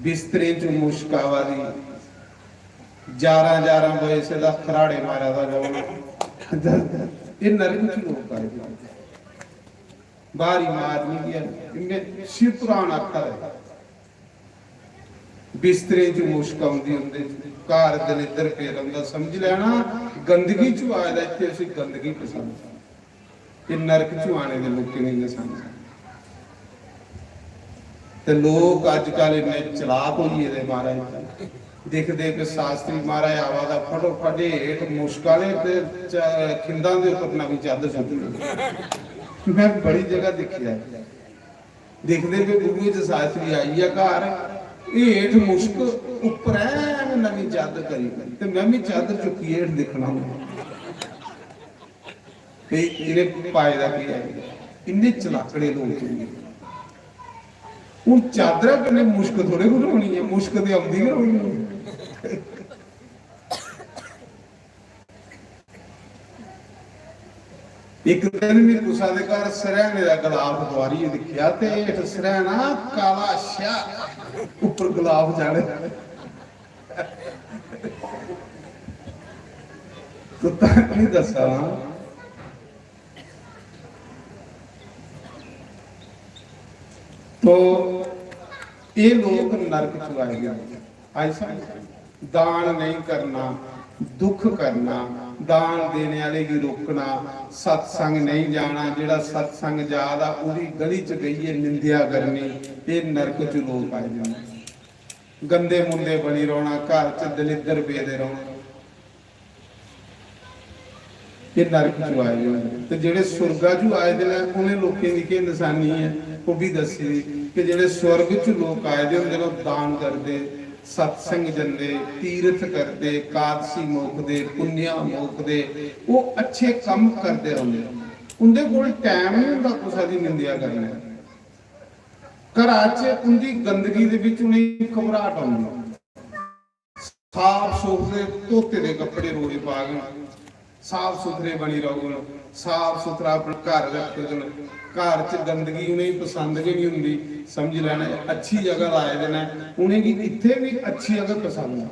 बिस्तरें च मुश्क आवा दी, जारां जारां बजे दा खराड़े मारा दा रौह्ना। एह् नरक च लोक आए दे। बाहरी मार निं गेआ। इन्ने शिव पुराण आखा दे, बिस्तरें च मुश्क औंदी उं'दे च, घर दलिद्दर पेदा होंदा। समझी लैना, गंदगी च आए दा, इत्थै उसी गंदगी पसंद। एह् नरक च आने दे लोकें दी नशानी। ते लोक अजकल इन्ने चलाक होई गेदे महाराज, दिखदे कि शास्त्री महाराज आवा दा, फटोफट एह् हेठ मुश्क आह्ले ते च-, खिंदा दे उप्पर नमीं चादर सुट्टी। मैं बड़ी जगह दिक्खेआ, दिखदे कि गुरुए च शास्त्री आई गेआ घर, एह् हेठ मुश्क, उप्पर ऐ नमीं चादर करी, ते मैं बी चादर चुक्कियै हेठ दिक्खना। ते इ'नें पाए दा केह् ऐ? इन्ने चलाकड़े लोक होंदे। हून चादरा कन्नै मुश्क थोड़े घटोनी ऐ, मुश्क ते औंदी गै रौह्नी ऐ। इक दिन में कुसा दे घर सरैने दा गलाफ बुआरियै दिक्खेआ ते हेठ सरैना काला स्या, उप्पर गलाफ चाढ़े। तो तां नहीं दसा रहा। तो ये लोग नरक च आए गए। ऐसा दान नहीं करना, दुख करना, दान देने वाले की रोकना, सत्संग नहीं जाना, जेड़ा सत्संग जा दा, ओदी गली च बेहियै निंदेआ करनी, ये नरक च लोग आए दे न। गंदे मुंदे बनी रौहना, घर च दलिद्दर पेदे रौहना, ये नरक च आए दे होंदे। ते जेड़े सुरगा च आए दे न, उ'नें लोकें दी केह् नशानी ऐ, ओह् बी दस्सी दी कि जेड़े स्वर्ग च लोक आए दे होंदे न, ओह् दान करदे, सत्संग जंदे, तीर्थ करदे, कादसी मोखदे, पुन्नेआ मोखदे, ओह् अच्छे कम्म करदे रौंह्दे। उं'दे कोल टैम निं होंदा कुसै दी निंदेआ करने दा। घरा च उं'दी गंदगी दे बिच उ'नेंगी घबराहट औंदी। साफ सुथरे धोते दे कपड़े रोज पागन, साफ सुथरे बनी रौह्गन, साफ सुथरा अपना घर रखगन। घर च गंदगी उ'नेंगी पसंद गै निं होंदी। समझी लैना, अच्छी जगह दा आए दे न, उ'नेंगी इत्थै बी अच्छी जगह पसंद ऐ।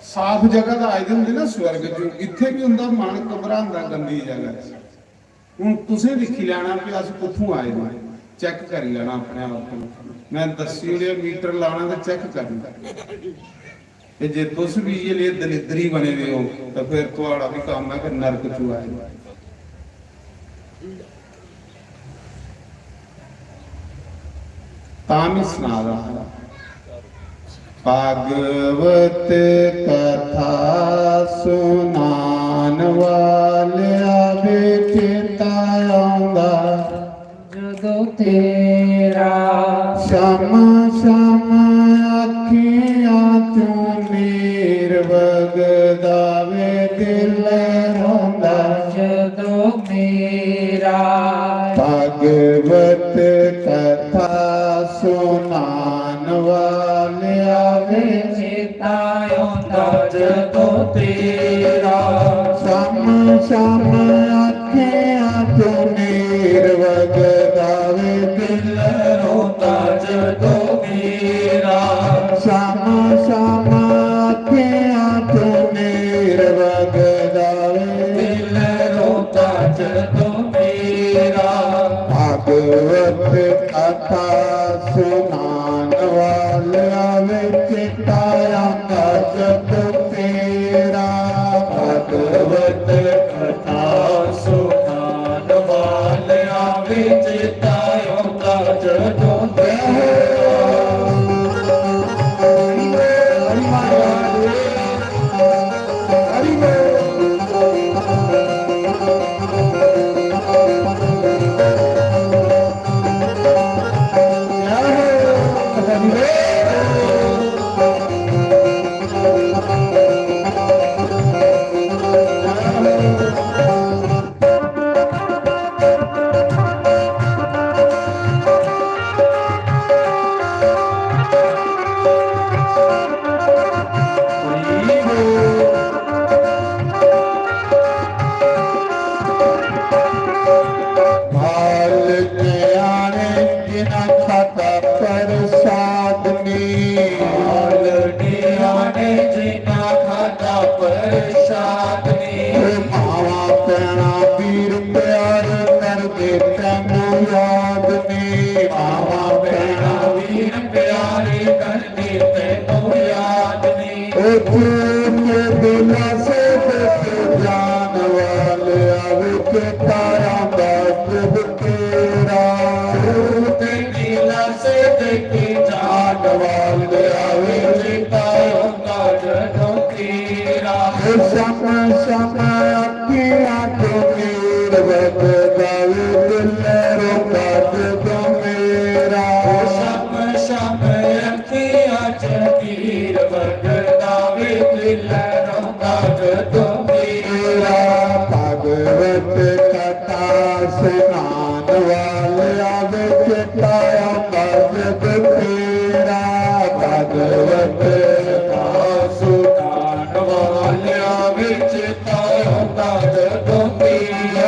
साफ जगह दा आए दे होंदे ना स्वर्ग च, इत्थै बी उं'दा मन घबरांदा गंदी जगह च। हून तुसें दिक्खी लैना कि अस कुत्थूं आए दे आं, चैक करी लैना अपने आप को। मैं दस्सी ओड़ेआ, मीटर लाना ते चैक करना। ते जे तुस बी इ'यै लेह् दलिद्दरी बने दे ओ, ते फिर थुआड़ा बी कम्म ऐ कि नरक च आए दे। तां बी सना दा हा। भागवत कथा सुनान वालेआ बी चेता औंदा जदों तेरा। शम शम अखियां चों नीर वगदा वे, दिल रोंदा जदों मेरा। भागवत कथा सुनान वालेआ वे, चेता औंदा जदों तेरा। शम शम अखियां चों नीर वगदा वे, दिल रोंदा जदों मेरा। शम शम अखियां चों नीर वगदा वे, दिल रोंदा जदों मेरा। भागवत कथा सुनान वालेआ वे, चेता औंदा जदों तेरा। भागवत कथा सुनान वालेआ वे, चेता औंदा जदों तेरा। याद नी। ओ मावां भैणां वीर प्यारे करदे तैनू याद नी। मावां भैणां वीर प्यारे करदे तैनू याद नी। ओ चूक दिलासे दे जान वाले आवे चेता आंदा जब तेरा। चूक दिलासे दे जान वाले आवे चेता आंदा जब तेरा। ओ शम शम अखियां चों नीर वगदा वे दिल रोंदा जदों मेरा। ओ शम शम अखियां चों नीर वगदा वे दिल रोंदा जदों मेरा। भागवत कथा सुनान वाले आवे चेता आंदा जद तेरा। भागवत कथा सुनान वाले आवे चेता आंदा जद तेरा।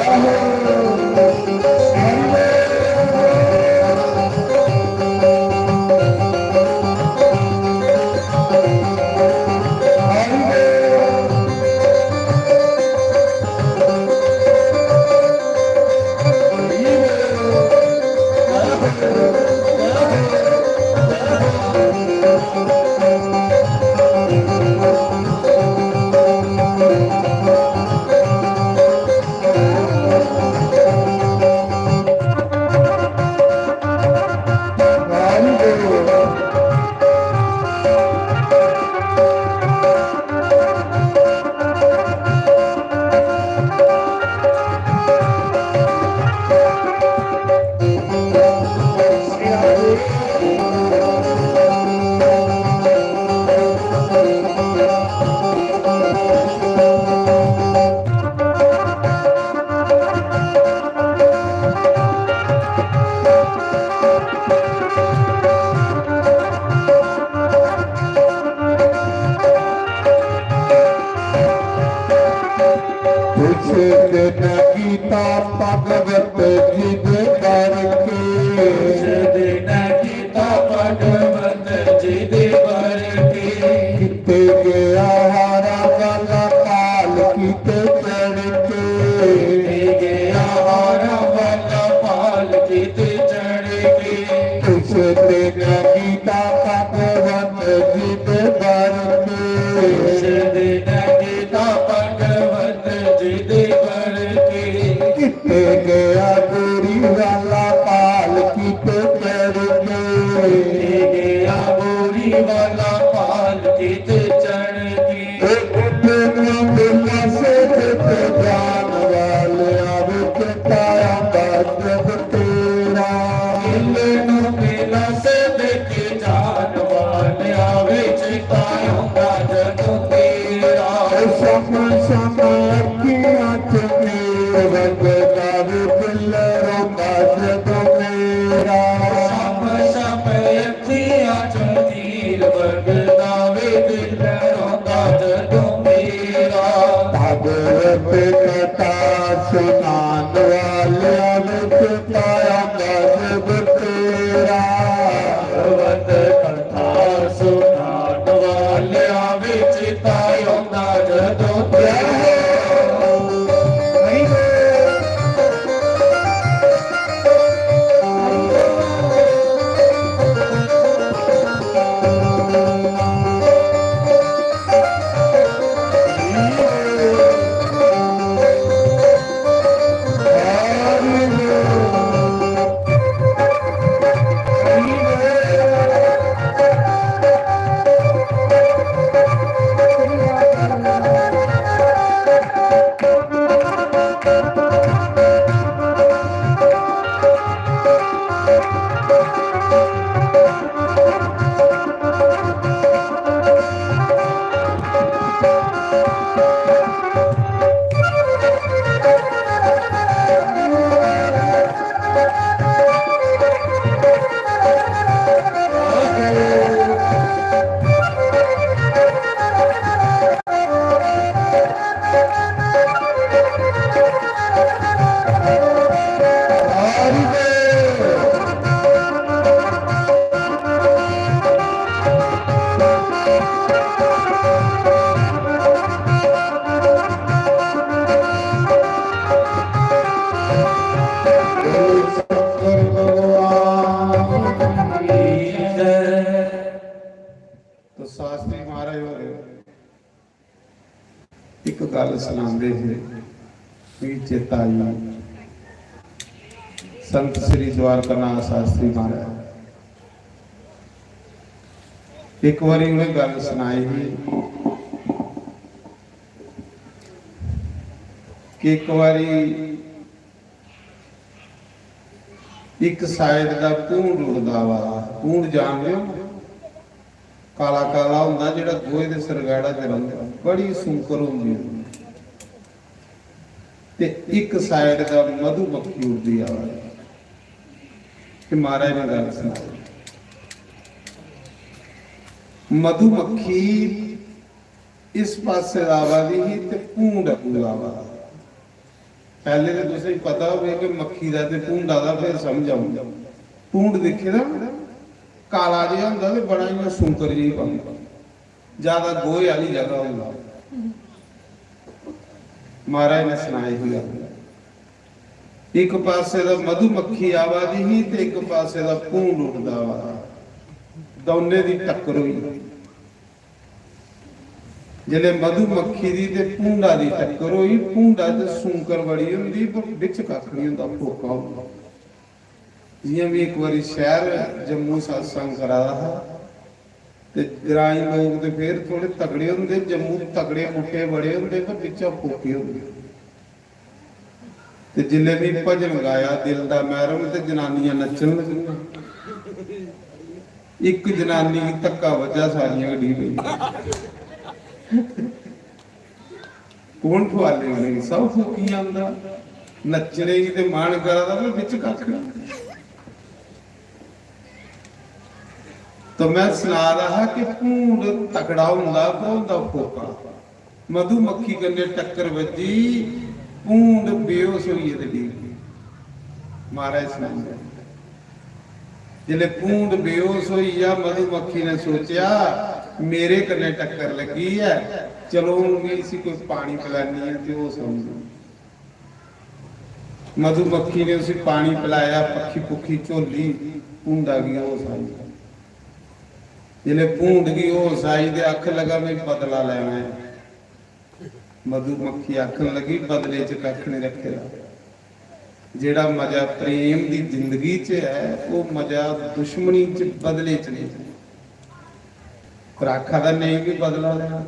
उस दिन गीता भगवत जी दे करके। उस दिन गीता भगवत जी दे करके। किते गया हारा वाला पाल किते चढ़ के। किते गया हारा वाला पाल किते चढ़ के। उस दिन गीता भगवत जी दे करके। उस दिन गीता भगवत जी दे करके। किते गया गोरी वाला पाल किते चढ़ के। किते गया गोरी वाला पाल किते चढ़ के। ओ कुंडली दिलासे किते जान वाले आवे चेता आंदा जब तेरा। दिल नू दिलासे दे के जान वाले आवे चेता आंदा जब तेरा। ओ शम शम अखियां च नीर वगदा वे दिल रोंदा जदों मेरा। शम शम अखियां च नीर वगदा वे दिल रोंदा जदों मेरा। भागवत कथा सुनान वाले विच ताया गजब तेरा। भागवत कथा सुनान वाले विच ताया गजब तेरा। गल्ल सनांदे हे, मिगी चेता आई संत श्री द्वारकानाथ शास्त्री महाराज। एक बारी उ'नें गल्ल सनाई ही कि एक बारी इक साइड दा भूंड उड़दा आवा दा। भूंड जानदे हो? काला काला होंदा, जेह्ड़ा गोहे दे सरगैड़ा च रौंह्दा। बड़ी सुंकर होंदी ऐ। ते इक साइड दा मधुमक्खी उड़दी आवा दी। ते महाराज ने गल्ल सनाई। मधुमक्खी इस पासे दा आवा दी ही ते भूंड अग्गू दा आवा दा। पैह्ले ते तुसेंगी पता होवे कि मक्खी दा ते भूंडा दा फिर समझ औंदा। भूंड दिक्खे दा ना, काला जेहा होंदा ते बड़ा इ'यां सुंकर जेही बनदा, ज्यादा गोहे आह्ली जगह होंदा। महाराज ने सनाई ही गल्ल। इक पासे दा मधुमक्खी आवा दी ही ते इक पासे दा भूंड उड़दा आवा दा। दौनें दी टक्कर होई। जिसलै मधुमक्खी दी ते भूंडा दी टक्कर होई, भूंडा च सूंकर बड़ी होंदी, पर बिच कक्ख निं होंदा, फोका होंदा। जि'यां में इक बारी शैह्र जम्मू सत्संग करा दा हा, ते ग्राईं लोक ते फिर थोह्ड़े तगड़े होंदे, जम्मू तगड़े मुट्टे बड़े होंदे, पर बिच्चा फोके होंदे। ते जिसलै में भजन गाया दिल दा मैह्रम, ते जनानियां नच्चन लगियां। इक जनानी गी धक्का बज्झा, सारियां गै डिग्गी पेइयां। कौन ठुआले उ'नेंगी? सब फूकी जंदा। नच्चने गी ते मन करा दा, पर बिच कक्ख निं। तो में सना दा हा कि भूंड तगड़ा होंदा, पर होंदा फोका। मधुमक्खी कन्नै टक्कर बज्जी, भूंड बेहोश होइयै ते डिग्ग पेई। महाराज सनांदे, जिसलै भूंड बेहोश होई गेआ, मधुमक्खी ने सोचेआ, "मेरे कन्नै टक्कर लग्गी ऐ, चलो हून में इसी कोई पानी पलैनी ऐ ते होश औंदी।" मधुमक्खी ने उसी पानी पलाया, पक्खी पुक्खी झोली, भूंडा गी होश आई। जिसलै भूंड गी होश आई ते आखन लगा, "में बदला लैना ऐ।" मधुमक्खी आखन लगी, "बदले च कक्ख निं रक्खे दा। जेह्ड़ा मजा प्रेम दी जिंदगी च ऐ, ओह् मजा दुश्मनी च, बदले च नेईं।" पर आखा दा, "नेईं, में बदला लैना।"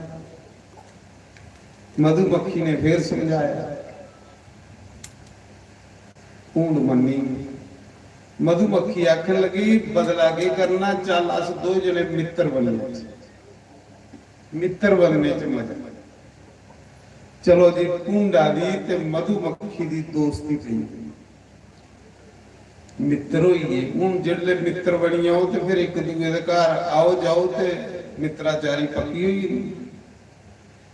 मधुमक्खी ने फिर समझाया, भूंड मन्नी। मधुमक्खी आखन लगी, "बदला केह् करना, चल अस दो जने मित्तर बनी जाचै।" मित्तर बनने च मजा। चलो जी, भूंडा दी ते मधुमक्खी दी दोस्ती पेई। मित्तर होई गे। हून जिसलै मित्तर बनी जाओ ते फिर इक दूए दे घर आओ जाओ ते मित्तराचारी पक्की होई गेई।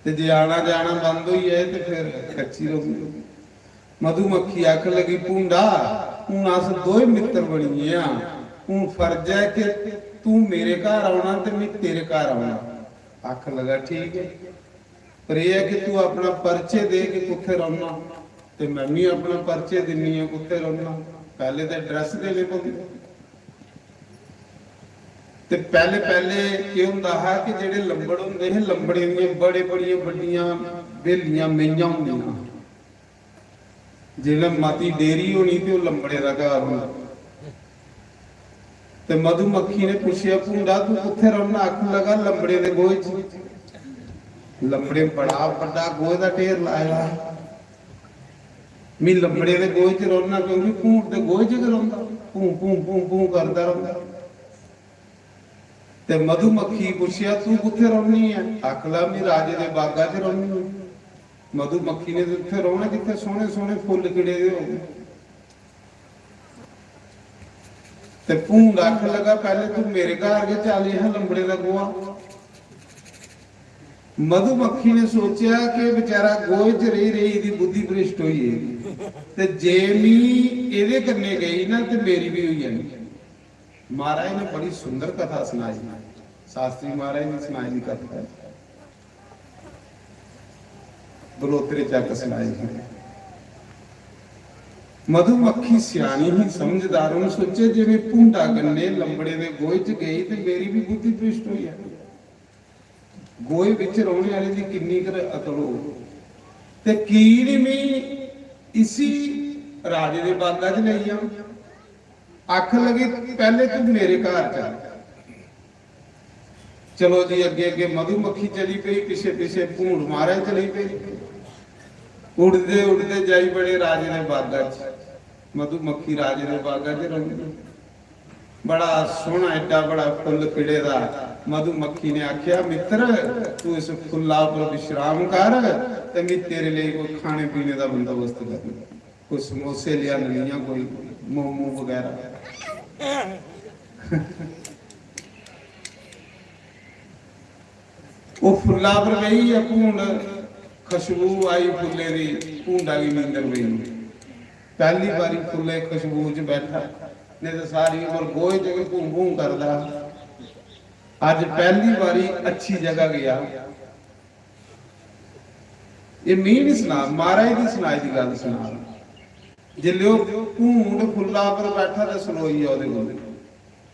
ते जे आना जाना बंद होई जाए ते फिर कच्ची रौंह्दी। मधुमक्खी आखन लगी, "भूंडा, हून अस दोए मित्तर बनी गे आं। हून फर्ज ऐ कि तूं मेरे घर औना ते में तेरे घर औना।" आखन लगा, "ठीक ऐ, पर एह् ऐ कि तूं अपना परिचे दे कि कुत्थै रौह्ना, ते में बी अपना परिचे दिन्नी आं कुत्थै रौह्ना। पैह्ले ते address देने पौंदे।" ते पैह्ले पैह्ले केह् होंदा हा कि जेह्ड़े लम्बड़ होंदे हे, लम्बड़ें दियां बड़े बड़ियां बड्डियां ब्हेलियां, मेहियां होंदियां। जिसलै मती डेरी होनी ते ओह् लम्बड़े दा घर होना। ते मधुमक्खी ने पुच्छेआ, "भूंडा, तूं कुत्थै रौह्ना?" आखन लगा, "लम्बड़े दे गोहे च।" लम्बड़े बड़ा बड्डा गोहे दा ढेर लाए दा हा। "मी लम्बड़े दे गोहे च रौह्ना, क्योंकि भूंड ते गोहे च गै रौंह्दा, भूं भूं भूं भूं करदा रौंह्दा।" ते मधुमक्खी गी पुच्छेआ, "तूं कुत्थै रौह्नी ऐ?" आखन लगा, "में राजे दे बागा च रौह्नी आं।" मधुमक्खी ने ते उत्थै रौह्ना जित्थै सोह्ने सोह्ने फुल्ल खिड़े दे होन। ते भूंड आखन लगा, "पैह्ले तूं मेरे घर गै चल, एह् लम्बड़े दा गोहा।" मधुमक्खी ने सोचेआ कि बेचारा गोहे च रेही रेही एह्दी बुद्धि भ्रिश्ट होई गेदी, ते जे मी एह्दे कन्नै गेई ना ते मेरी बी होई जानी। महाराज ने बड़ी सुंदर कथा सनाई, शास्त्री महाराज ने सनाई दी कथा ऐ, बलोतरे चक सनाई ही। मधुमक्खी स्यानी ही, समझदार, उन्हें सोचेआ जे में भूंडा कन्नै लम्बड़े दे गोहे च गेई ते मेरी बी बुद्धि भ्रिश्ट होई जानी। गोहे बिच रौह्ने आह्ले दी किन्नी कर अकल होग। ते की निं मी इसी राजे दे बागा च लेई जां? आखन लगे, "पैह्ले तू मेरे घर चल।" चलो जी, अग्गे अग्गे मधुमक्खी चली पेई, पिच्छे पिच्छे भूंड महाराज चली पे। उड़दे उड़दे जाई बड़े राजे दे बागा च। मधुमक्खी राजे दे बागा च रौंह्दी। बड़ा सोह्ना एड्डा बड़ा फुल्ल खिड़े दा। मधुमक्खी ने आखेआ, "मित्तर, तू इस फुल्ला पर विश्राम कर ते मैं तेरे लेई कोई खाने पीने दा बंदोबस्त करना, कोई समोसे लेआननी आं, कोई मोमो बगैरा।" ओह् फुल्ला पर बेही गेआ भूंड, खुशबू आई फुल्ले दी, भूंडा गी नींदर पेई। पैह्ली बारी फुल्ले खुशबू च बैठा, नेईं ते सारी उम्र गोहे च गै भूं भूं करदा। अज्ज पैह्ली बारी अच्छी जगह गेआ। एह् मी निं सना, महाराज दी सनाई दी गल्ल सना। जिसलै ओह् भूंड फुल्ला पर बैठा ते सनोई गेआ ओह्दे कोल,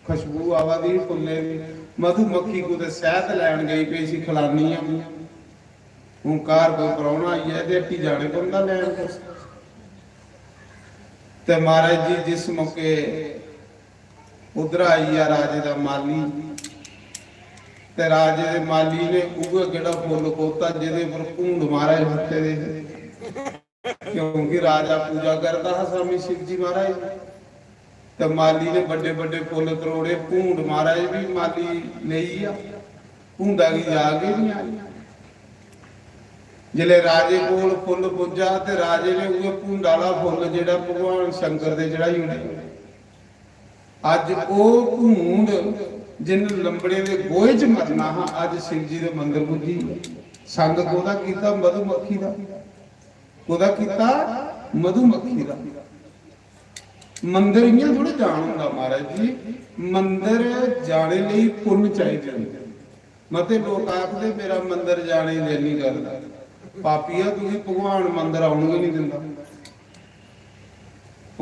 खुशबू आवा दी ही फुल्लें दी। मधुमक्खी कुतै सैह्त लैन गेई, पे इसी खलानी आं। हून घर कोई परौह्ना आई जाए ते हट्टी जाने पौंदा लैन कुछ। ते महाराज जी, जिस मौके उद्धर आई गेआ राजे दा माली, ते राजे दे माली ने उ'ऐ केह्ड़ा फुल्ल कोह्ता जेह्दे पर भूंड महाराज फट्टे दे हे। क्योंकि राजा पूजा करदा हा स्वामी शिव जी महाराज दी। ते माली ने बड्डे बड्डे फुल्ल त्रोड़े, भूंड महाराज बी माली लेई गेआ, भूंडा गी याद गै निं आई। जिसलै राजे कोल फुल्ल पुज्जा ते राजे ने उ'ऐ भूंडा आह्ला फुल्ल जेह्ड़ा भगवान शंकर दे चढ़ाई ओड़ेआ। अज्ज ओह् भूंड जिन्न लंबड़े दे गोहे च मरना हा, अज्ज शिव जी दे मंदर पुज्जी। संग कोह्दा कीता? मधुमक्खी दा। कोह्दा कीता? मधुमक्खी दा। मंदर इ'यां थोड़े जान होंदा महाराज जी, मंदर जाने लेई पुन्न चाहिदे होंदे। मते लोक आखदे, "मेरा मंदर जाने दी दिल निं करदा।" पापिया, तुगी भगवान मंदर औन गै निं दिंदा।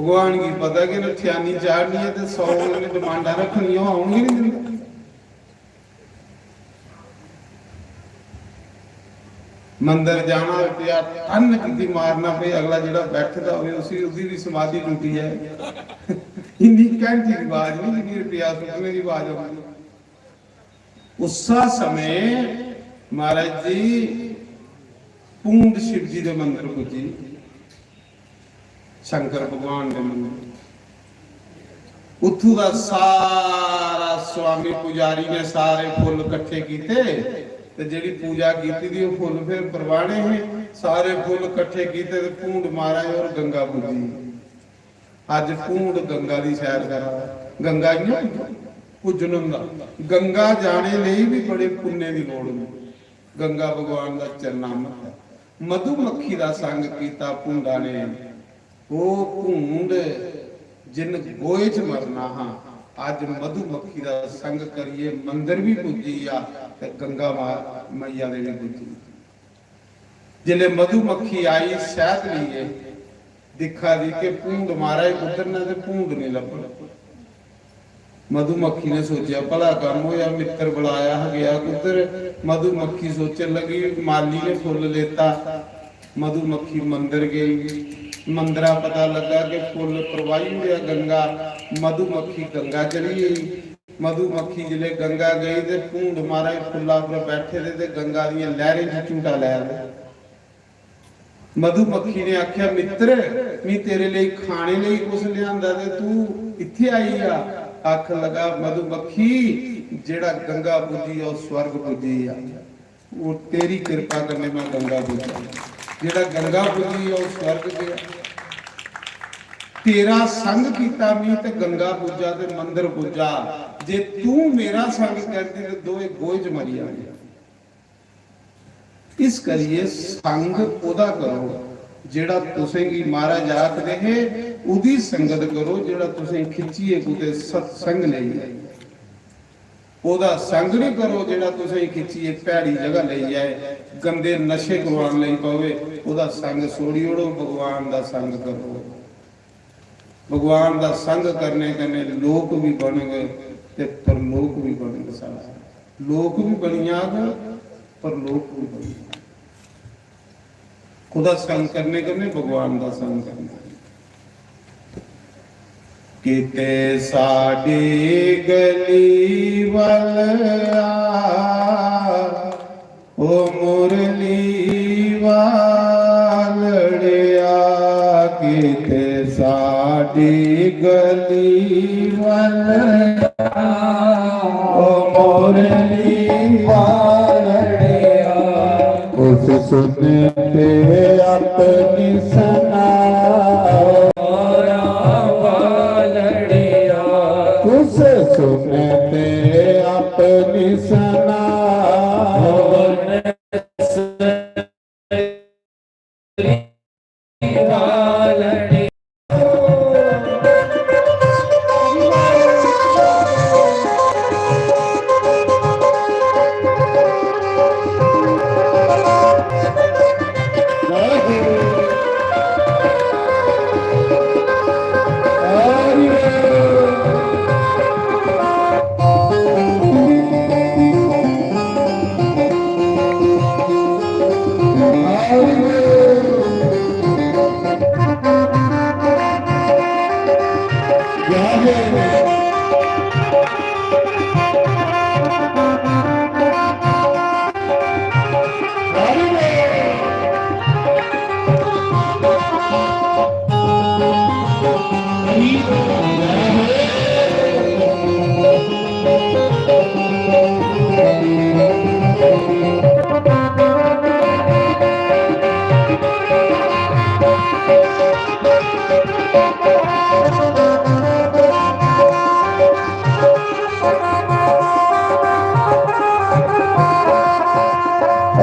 भगवान गी पता कि नठ्यानी चाढ़नी ऐ ते सौ उ'नें डिमांडां रक्खनियां, ओह् औन गै निं दिंदा। मंदर जाना होए, पेआ टन्न कीती मारना पए, अगला जेह्ड़ा बैठे दा होए, उसी, उसदी बी समाधि टुटी जाए। इन्नी घैंटी दी आवाज निं, जिन्नी रपेआ सुट्टने दी आवाज औंदी। उस्सा समें महाराज जी भूंड शिव जी दे मंदर पुज्जी, शंकर भगवान दे मंदर। उत्थू दा सारा स्वामी पुजारी ने सारे फुल्ल कट्ठे कीते ते जेह्ड़ी पूजा कीती दी ओह् फुल्ल फिर परवाने हे, सारे फुल्ल कट्ठे कीते ते भूंड महाराज होर गंगा पुज्जी। अज्ज भूंड गंगा दी सैर करा दा। गंगा इ'यां पुज्जन होंदा। गंगा जाने लेई बी बड़े पुन्ने दी लोड़ होंदी। गंगा भगवान दा चरणामृत ऐ। मधुमक्खी दा संग कीता भूंडा ने। ओह् भूंड जिन गोहे च मरना हा, अज्ज मधुमक्खी दा संग करियै मंदर बी पुज्जी गेआ ते गंगा मा-, मैया दे बी पुज्जी। जिसलै मधुमक्खी आई शैह्द लेइयै, दिक्खा दी कि भूंड महाराज कुद्धर न ते भूंड निं लब्भन। मधुमक्खी ने सोचेआ, "भला कम्म होएआ, मित्तर बलाया हा, गेआ कुद्धर?" मधुमक्खी सोचन लगी, "माली ने फुल्ल लेता।" मधुमक्खी मंदर गेई। मंदरा पता लग्गा कि फुल्ल परवाही ओड़ेआ गंगा। मधुमक्खी गंगा चली गेई। मधुमक्खी जिसलै गंगा गेई ते भूंड महाराज फुल्ला पर बैठे दे ते गंगा दियां लैह्रें च झूटा लै दे। मधुमक्खी ने आखेआ, "मित्तर, मी तेरे लेई खाने लेई कुछ लेआंदा ते तू इत्थै आई गेआ?" आखन लगा, "मधुमक्खी, जेह्ड़ा गंगा पुज्जी गेआ, ओह् स्वर्ग पुज्जी गेआ। ओह् तेरी किरपा कन्नै में गंगा पुज्जा। जेह्ड़ा गंगा पुज्जी गेआ, ओह् स्वर्ग गेआ। तेरा संग कीता मी ते गंगा पुज्जा ते मंदर पुज्जा। जे तू मेरा संग करदी ते दोए गोहे च मरी जाने।" इस करियै संग ओह्दा करो जेह्ड़ा तुसेंगी महाराज आखदे हे, ओह्दी संगत करो जेह्ड़ा तुसें खिच्चियै कुतै सत्संग लेई जाए। ओह्दा संग निं करो जेह्ड़ा तुसेंगी खिच्चियै भैड़ी जगह लेई जाए, गंदे नशे करवान लेई पवे। ओह्दा संग छोड़ी ओड़ो, भगवान दा संग करो। भगवान दा संग करने कन्नै लोक बी बनग ते परलोक बी बनग साढ़ा। लोक बी बनी जाग, परलोक बी बनी जाग। ओह्दा संग करने कन्नै भगवान दा संग करना। किते साडी गली वल आ, ओ मुरली वालड़िया, किते साडी गली वल आ, ओ मुरली वालड़िया। उस सुन ते अपनी सना, वालड़िया। उस सुन ते अपनी सना,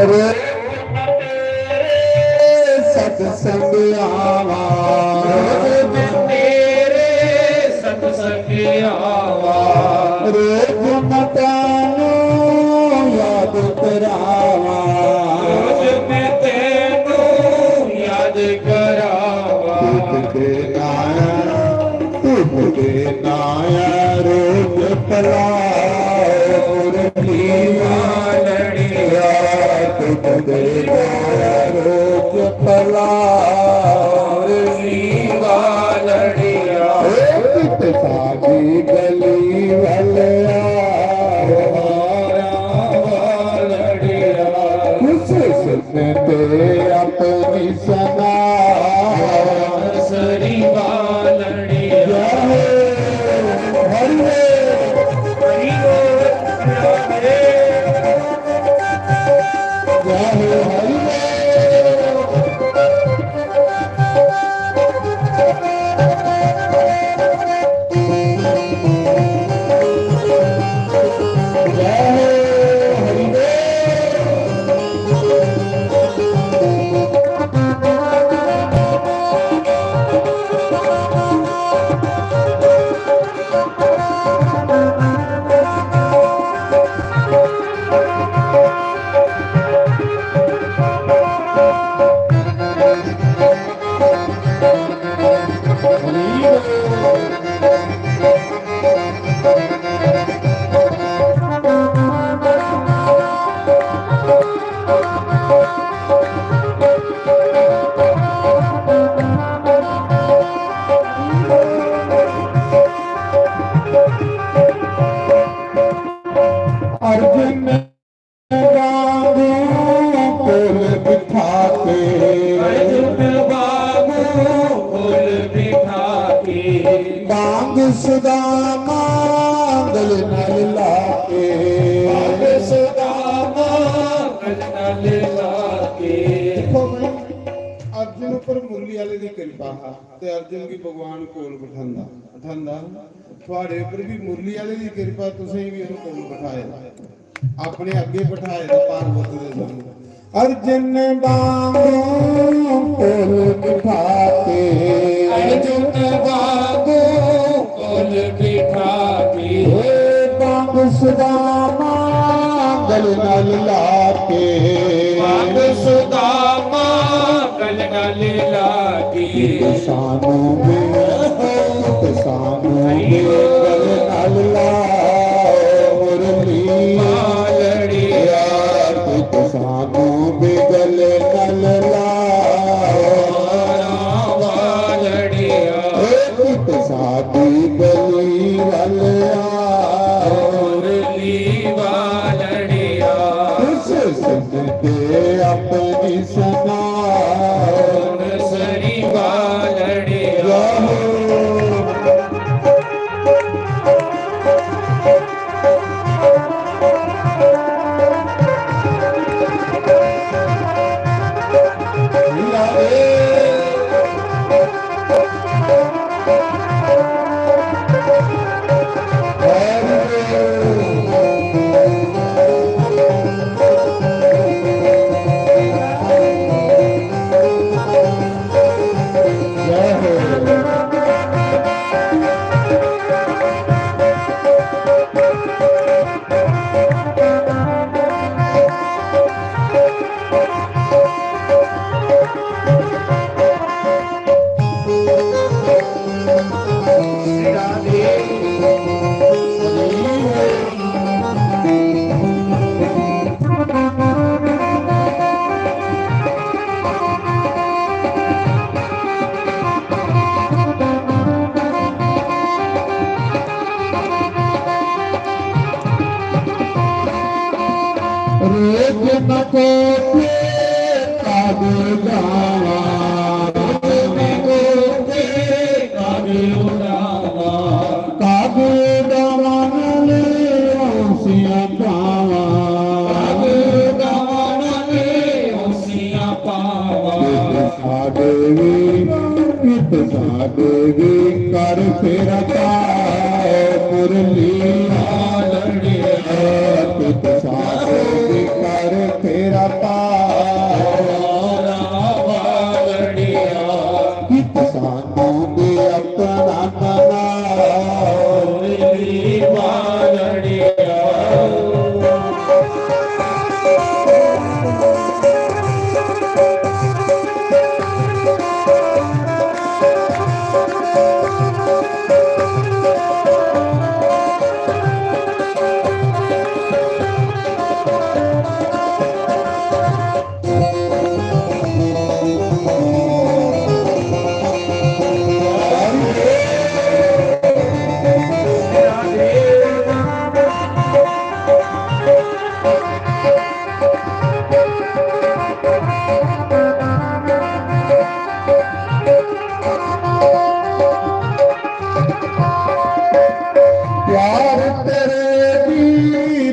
अरे सत्संग आवा, रोज मैं तेरे सत्संग आवा। रोज मैं तैनू याद करावा, रोज मैं तैनू याद करावा। तुझ दे नाया, तुझ दे नाया रोज पला, मुरली वालड़िया। तुझ दे नाया रोज पला, मुरली वालड़िया। ए कित साडी गली वालड़िया, वालड़िया। खुश सुन ते अपनी सना, सरी वालड़िया। जय हो हरि बोल, हरि बोल, जय हो हरि बोल। अर्जुन वांगू कोल बिठा के, अर्जुन वांगू कोल बिठा के, बांग सुदामा गल नाल लाके, बांग सुदामा गल नाल लाके। देखो भाई, अर्जुन उपर मुरली वाले दी कृपा हा ते अर्जुन गी भगवान कोल बठांदा, बठांदा। थुआड़े उपर भी मुरली वाले दी कृपा, तुसें भी उन कोल बठाए। अपने अग्गे बठाए दा पार्वती दे संग। अर्जुन बांगू कोल बिठा के, अर्जुन बांगू कोल बिठा के, हे बांग सुदामा गल नाल लाके, बांग सुदामा गल नाल लाके। सानू भी, सानू भी गल नाल ला, मुरली वालड़िया। सानू भी गल नाल ला, रोज न कोठे काबू डावा, रोज न कोठे काबू डावा, काबू डावा नाले औसियां पावा, काबू डावा नाले औसियां पावा। साडे वी, कित साडे वी कर फेरा पाओ मुरली वालड़िया। कित साडे वी कर फेरा पाओ। कित सानू भी अपना बनाओ मुरली वालड़िया। प्यार तेरे दी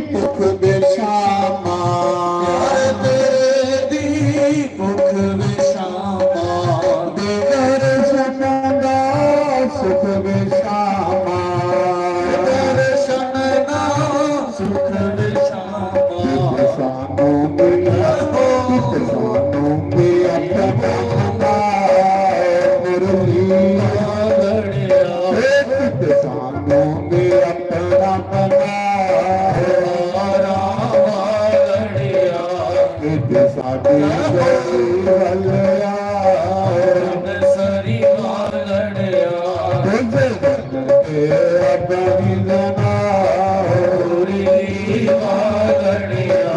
भुख बेशामा, प्यार तेरे दी भुख बेशामा, दर्शन दा सुख बेशामा, दर्शन दा सुख बेशामा। सानू भी, कित सानू भी अपना बना मुरली वालड़िया। कित सानू भी अपना बना राम वालड़िया। कित साडी गली वलिया। सरी वालड़िया। तुझे ते अबनी जना होरी वालड़िया।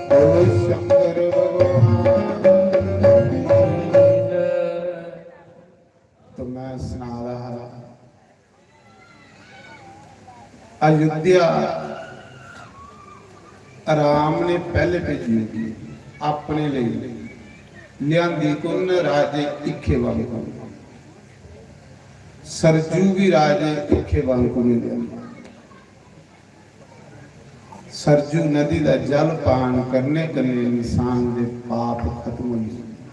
बोलो शंकर भगवान। तो मैं सना रहा हा, अयोध्या राम ने पैह्ले भेजी अपने लेई, लियांदी कु'न? राजे इक्खेबल कु'न। सरजू भी राजे इक्खेबल कु'न लियांदी। सरजू नदी दा जल पान करने कन्नै इंसान दे पाप खत्म होई जंदे।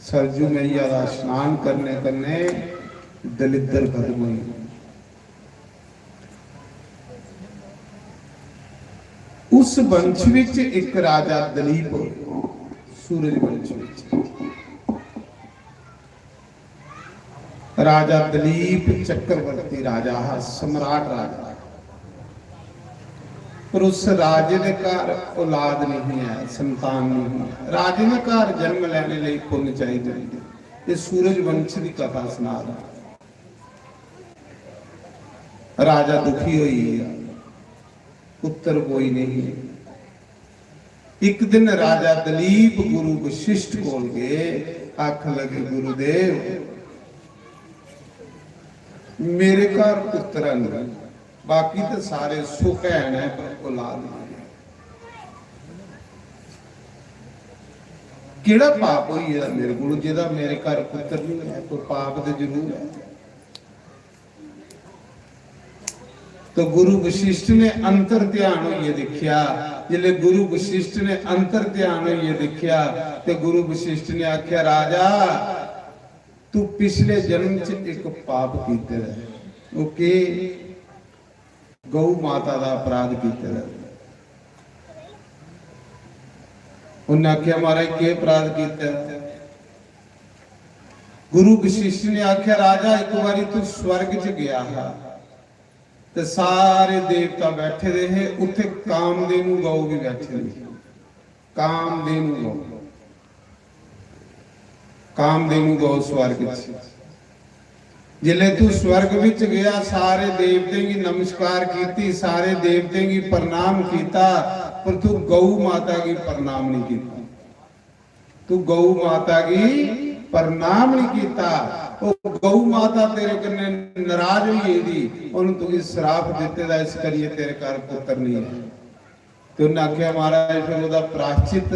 सरजू मैया दा स्नान करने कन्नै दलिद्दर खत्म होई जंदे। उस वंश विच इक राजा दलीप, सूरज वंश विच। राजा दलीप चक्रवर्ती राजा हा, सम्राट राजा। पर उस राजे दे घर औलाद नहीं है, संतान नहीं है। राजे दे घर जन्म लैने लेई पुन्न चाहिदे होंदे। ये सूरज वंश दी कथा सना दा। राजा दुखी होई गेआ, पुत्र कोई नहीं। एक दिन राजा दलीप गुरु वशिष्ठ कोल गए, आखन लगे, "गुरुदेव, मेरे घर पुत्र नहीं, बाकी तो सारे सुख हैन है, पर औलाद नहीं। केड़ा पाप होई गेदा मेरे कोल, जेदा मेरे घर पुत्र नहीं है? कोई पाप तो जरूर है।" तो गुरु वशिष्ठ ने अंतर ध्यान होइए देखिया। जिसले गुरु वशिष्ठ ने अंतर ध्यान होइए देखिया, तो गुरु वशिष्ठ ने आख्या, "राजा, तू पिछले जन्म च एक पाप कीते दा है।" वो के? गौ माता दा अपराध कीते दा। उन्हें आख्या, "महाराज, के अपराध कीता?" गुरु वशिष्ठ ने आख्या, "राजा, एक बारी तू स्वर्ग च गया हा, ते सारे देवता बैठे दे हे, उत्थे कामधेनु गौ भी बैठी दी।" कामधेनु गौ, कामधेनु गौ स्वर्ग च। जिसले तू स्वर्ग विच गया, सारे देवतें गी नमस्कार कीती, सारे देवतें गी प्रणाम कीता, पर तू गौ माता गी प्रणाम नहीं कीता। तू गौ माता गी प्रणाम नहीं कीता। वो गौ माता तेरे कन्ने नाराज होई गेदी, उन्हें तुगी श्राप दिते दा, इस करिए तेरे घर पुत्र नहीं है। ते उन्हें आख्या, "महाराज, फिर ओदा प्रायश्चित?"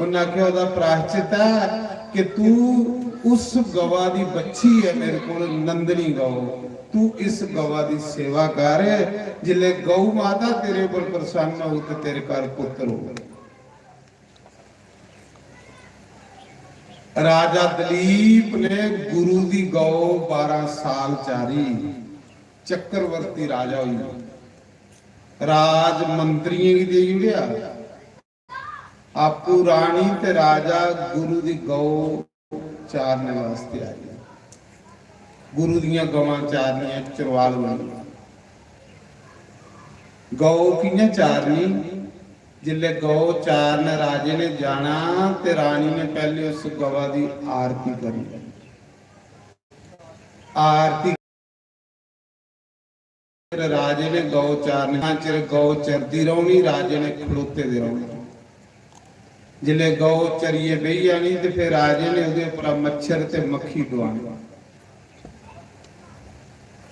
उन्हें आख्या, "ओदा प्रायश्चित है कि तू उस गवा दी बच्ची है मेरे कोल, नंदनी गौ, तू इस गवा दी सेवा कर, जिसले गौ माता तेरे पर प्रसन्न हो तो तेरे घर पुत्र हो।" राजा दलीप ने गुरु दी गौ बारह साल चारी, चक्रवर्ती राजा हुई, राज मंत्रियों की दे जुड़िया, आपू रानी ते राजा गुरु दी गौ चारने वास्ते आई। गुरु दियां गवां चारनियां, चरवाल बनी। गौ कि'यां चारनी? जिसले गौ चारन राजे ने जाना ते रानी ने पहले उस गवा दी आरती करनी। आरती राजे ने गौ चारने, चिर गौ चरदी रौहनी, राजे ने खड़ोते दे रौहना। जिसले गौ चरिए बेही जानी ते फिर राजे ने ओहदे उप्परा मच्छर ते मक्खी डुआनी।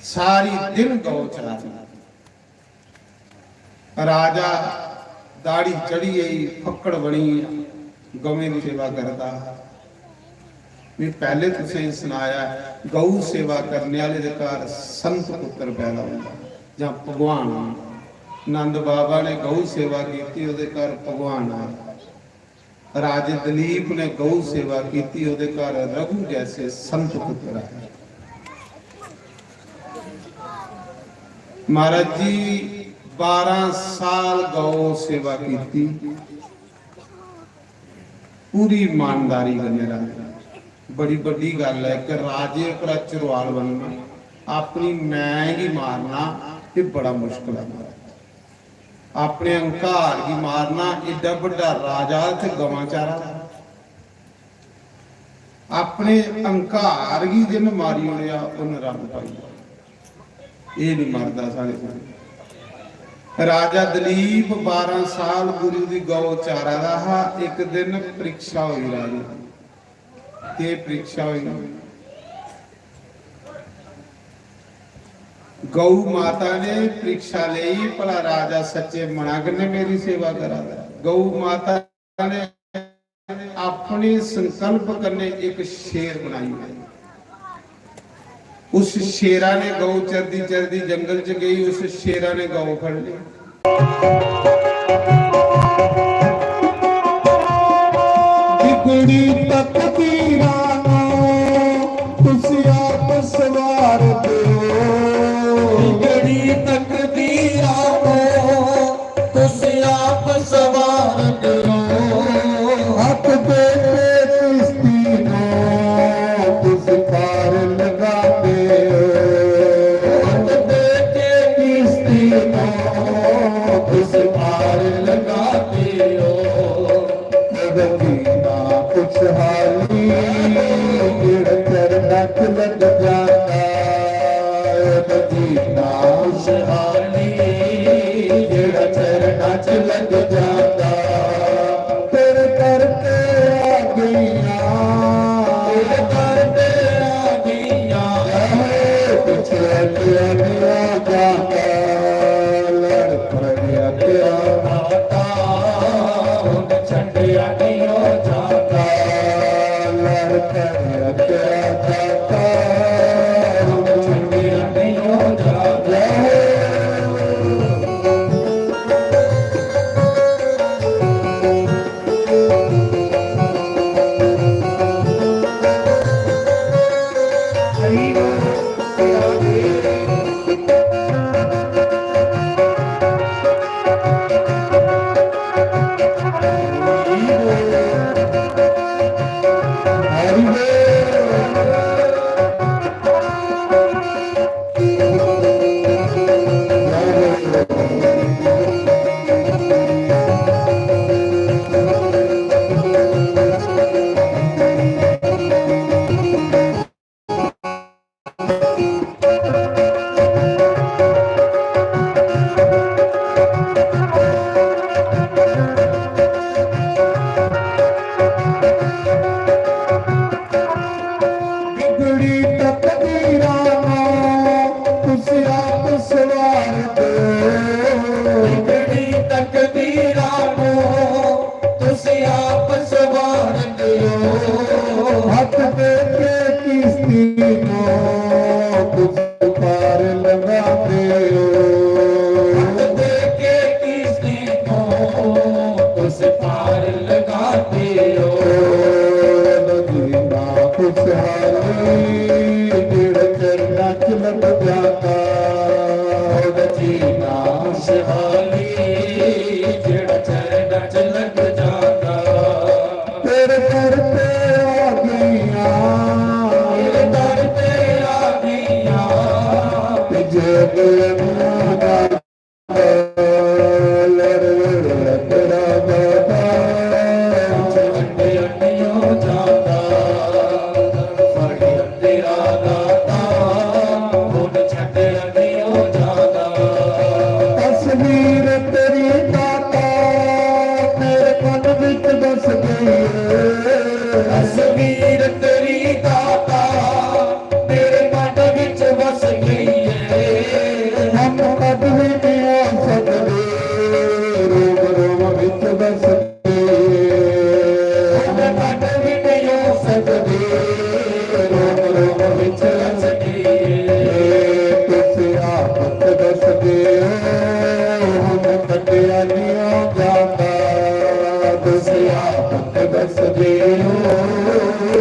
सारी दिन गौ चारनी। राजा दाढ़ी चढ़ी गई, फक्कड़ बनी, गवें दी सेवा करदा। मैं पहले तुसें सनाया, गौ सेवा करने वाले दे घर संत पुत्र पैदा होंदा जां भगवान आंदा। नंद बाबा ने गौ सेवा कीती, ओहदे घर भगवान आया। राजे दलीप ने गौ सेवा कीती, ओहदे घर रघु जैसे संत पुत्र आए। महाराज जी, बारह साल गौ सेवा कीती, पूरी ईमानदारी कन्नै राजे। बड़ी बड्डी गल्ल है कि राजे उप्परा चरवाल बनना, अपनी मैं गी मारना, ये बड़ा मुश्किल है महाराज। अपने अहंकार गी मारना, एड्डा बड्डा राजा ते गवां चारा दा। अपने अहंकार गी जिन मारी ओड़ेआ, उन रंग पाई ओड़ेआ। एह् निं मरदा साढ़े कोल। राजा दलीप बारां साल गुरु दी गौ चारा दा हा। इक दिन परीक्षा होई राजे दी। केह् परीक्षा होई? गौ माता ने परीक्षा लेई, भला राजा सच्चे मना कन्नै मेरी सेवा करा दा। गौ माता ने अपने संकल्प कन्नै एक शेर बनाई। उस शेरा ने गौ चरदी चरदी जंगल च गई, उस शेरा ने गौ फड़ ली। बिगड़ी तकदीरां नू तुसी आप सवार करो। बिगड़ी तकदीरां नू तुसी आप सवार करो। हक दे के किश्ती नू तुसी पार लगा दे। हक दे के किश्ती नू खुशहाली जेड़ा चरणां च लग जांदा, ओ मदीना खुशहाली जेड़ा चरणां च लग जांदा। तेरे दर ते आ गईयां, तेरे दर ते आ गईयां, ए पिछले पिया नहीं आ जाता, लड़ पड़िया तेरा दाता, हुण छड्डिया नहीं ओ जाता, लड़ पड़िया तेरा दाता, हुण छड्डिया नहीं ओ जाता। बिगड़ी तकदीरां नू तुसी आप सवार दो। बिगड़ी तकदीरां नू तुसी आप सवार दो। हक दे के किस्ती नू तुसी पार लगा दो। हक दे के किस्ती नू तुसी पार लगा दो। मदीना खुशहाली जेड़ा चरणां च लग जाता, मदीना खुशहाली जेड़ा चरणां च लग जाता। तेरे दर पे आ गईयां, तेरे दर पे आ गईयां, तुझे दुनिया लड़ लड़ तेरा दाता, छड्डिया नहीं ओ जाता, फड़िया तेरा दाता, हुण छड्डिया नहीं ओ जाता। तस्वीर तेरी दाता, मेरे मन विच बस गई है। तस्वीर तेरी दाता, मेरे मन विच बस गई है। हम कद भी नहीं आ सकदे, रोम रोम विच बस गई है। हम कद भी नहीं आ सकदे, रोम रोम विच बस गई है। तुसी आफत दसदे हो, हम कटिया नहीं आ जाता। तुसी आफत दसदे हो,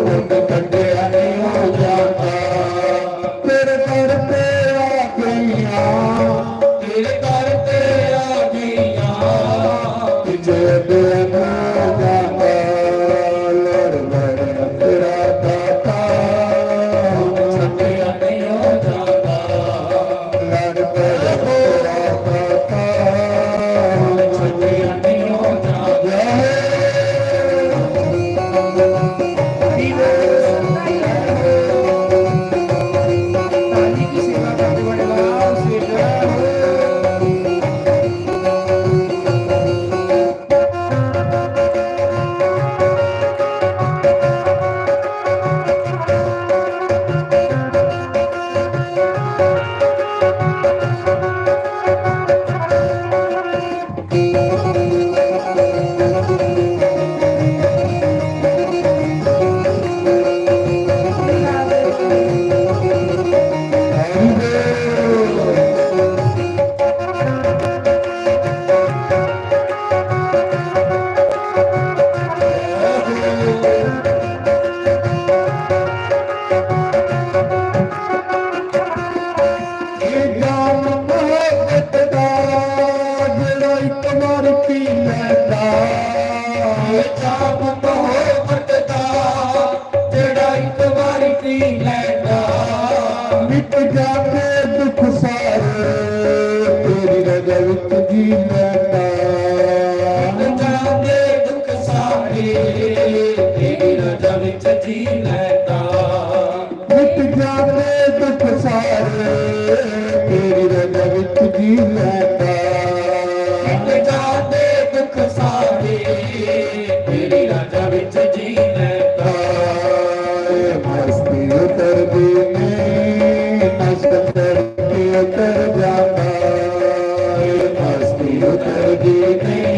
हम कटिया नहीं आ जाता। तेरे दर पे आ गईयां, तेरे दर पे आ गईयां, तुझे बेनूं जाता, लड़ लड़ तेरा दाता, छड्डिया नहीं ओ जाता, लड़ लड़ तेरा दाता, छड्डिया नहीं ओ जाता। ए जाम मोहब्बत दा जेड़ा इक बार पी लैंदा, ए जाम मोहब्बत दा जेड़ा इक बार पी लैंदा, मिट जांदे दुख सारे तेरी रजा विच जी लैंदा। मिट जांदे दुख सारे तेरी जी लैता। मिट जाते दुख सारे, तेरी रजा विच जी लैता। मिट जाते दुख सारे, तेरी रजा विच जी लैता। मस्ती उतरदी नहीं, नशा चढ़ के उतर जाता। मस्ती उतरदी नहीं,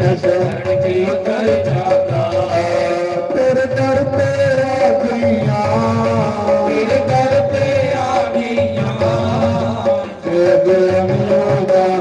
नशा चढ़ के उतर जाता। तेरे दर पे आ गईयां, तेरे दर पे आ गईयां। तेरे दर पे आ गईयां।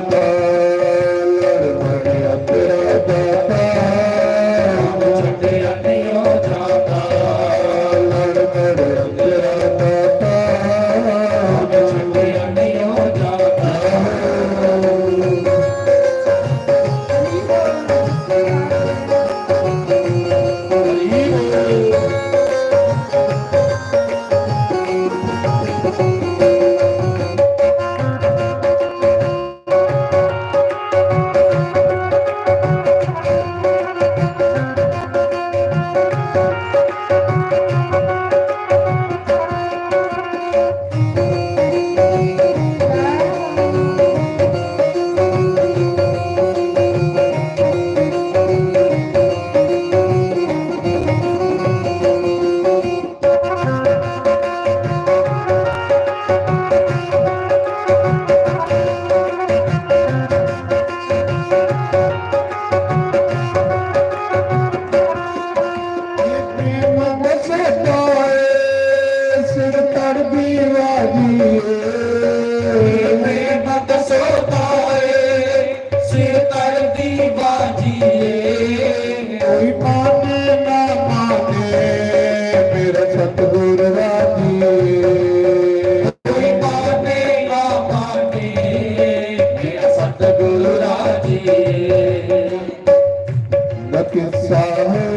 प्रेम दसताए, सिर तरदी बाजी। प्रेम दसताए, सिर तरदी बाजी। कोई माने ना माने, मेरा सतगुरु राजी। कोई माने ना माने, मेरा सतगुरु राजी। दा किस्सा है,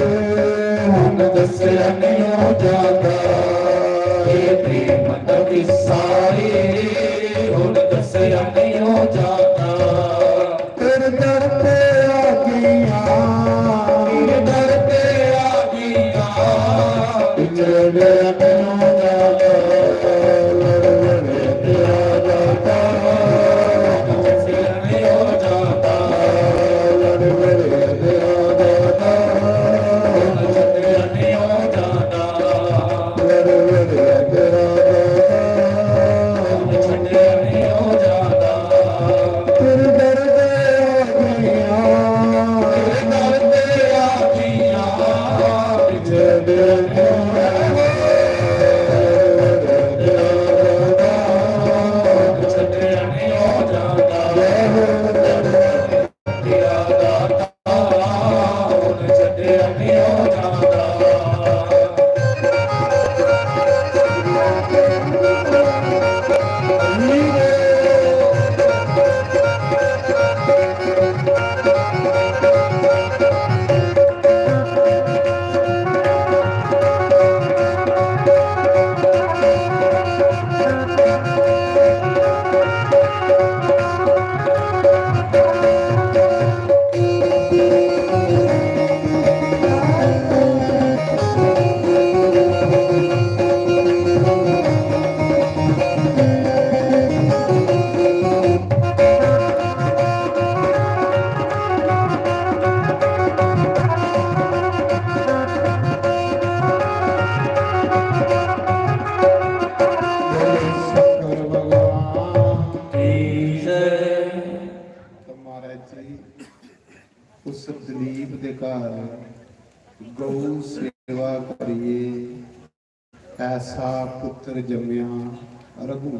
हुन दस्सेआ नहीं हो जाता। ये प्रेम दा किस्सा है, हुन दस्सेआ नहीं हो जाता। तेरे दर पे आ गईयां, तेरे दर पे आ गईयां। पिछड़े नहीं हो जाता, लड़ लड़ के आ जाता। बोले शंकर भगवान की जय। तो महाराज जी, उस दिलीप दे घर गौ सेवा करिए ऐसा पुत्र जम्मया रघु।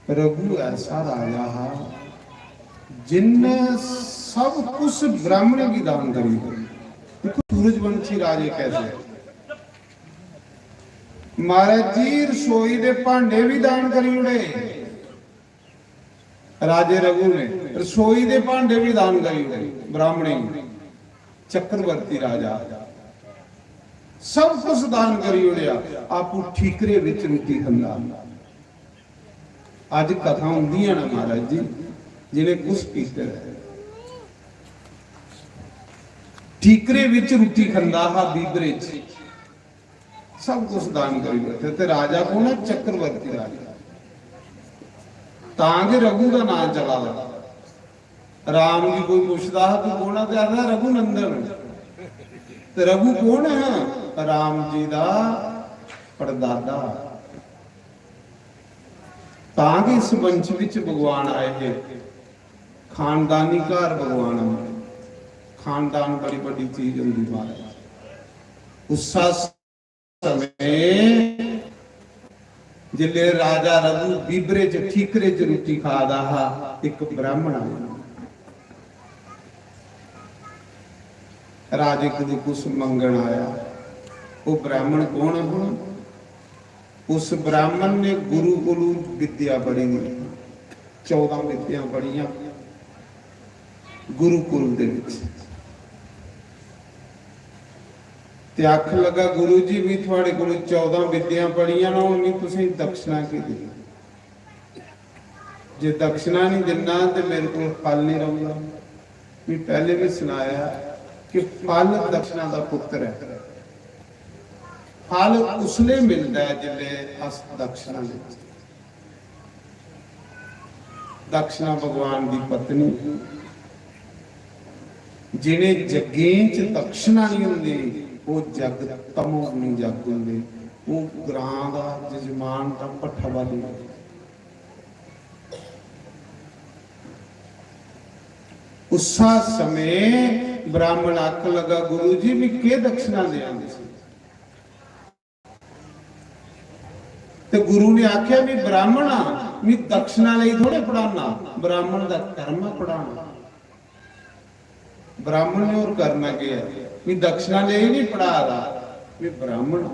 रघु ऐसा राजा हा जिनने सब कुछ ब्राह्मणें गी दान करी दित्ता। देखो सूरजवंशी राजे कैसे। महाराज जी रसोई दे भांडे भी दान करी ओड़े। राजे रघु ने रसोई दे भांडे भी दान करी ओड़े ब्राह्मणें गी। चक्रवर्ती राजा सब कुछ दान करी ओड़ेआ, आपू ठीकरे विच रुट्टी खंदा। अज कथा उंदियां न महाराज जी, जिन्हें कुछ कीते दा ऐ। ठीकरे विच रुट्टी खंदा हा, बीबरे च। सब कुछ दान करी बैठे। ते राजा कौन ऐ? चक्रवर्ती राजा। तां गै रघु दा नांऽ चला दा। राम गी कोई पुछदा हा, "तू कौन ऐ?" ते आखदा, "रघुनंदन।" ते रघु कौन ऐ? राम जी दा परदादा। तां गै इस वंश विच भगवान आए हे। खानदानी घर भगवान आए। खानदान बड़ी बड्डी चीज होंदी महाराज। उस्सा समें जिसलै राजा रघु बीबरे च, ठीकरे च रुट्टी खा दा हा, इक ब्राह्मण आया। राजे कोलू कुछ मंगण आया। वो ब्राह्मण कौन हा? उस ब्राह्मण ने गुरु कोलू विद्या पढ़ी दी, चौदां विद्यां पढ़ियां गुरुकुल दे विच। ते आखन लगा, "गुरु जी, मी थुआड़े कोल चौदां विद्यां पढ़ियां ना, हुन मी तुसेंगी दक्षिणा केह् देआं? जे दक्षिणा नहीं दिन्ना ते मेरे कोल फल नहीं रौंह्दा।" मी पैह्ले बी सनाया कि फल दक्षिणा दा पुत्र ऐ। फल उसले मिलदा ऐ जिसले अस दक्षिणा लेचै। दक्षिणा भगवान दी पत्नी। जिनें जग्गें च दक्षिणा नहीं होंदी, ओह् जग तमोगुणी जग होंदे। ओह् ग्रां दा जजमान दा भट्ठा बाली। उस्सा समें ब्राह्मण आखन लगा, "गुरु जी, मी केह् दक्षिणा देआं?" ते गुरु ने आख्या, "मी ब्राह्मण आ, मी दक्षिणा लेई थोड़े पढ़ाना, ब्राह्मण दा कर्म ऐ पढ़ाना। ब्राह्मण ने होर करना केह् ऐ? मी दक्षिणा लेई नहीं पढ़ा दा, मी ब्राह्मण आ।"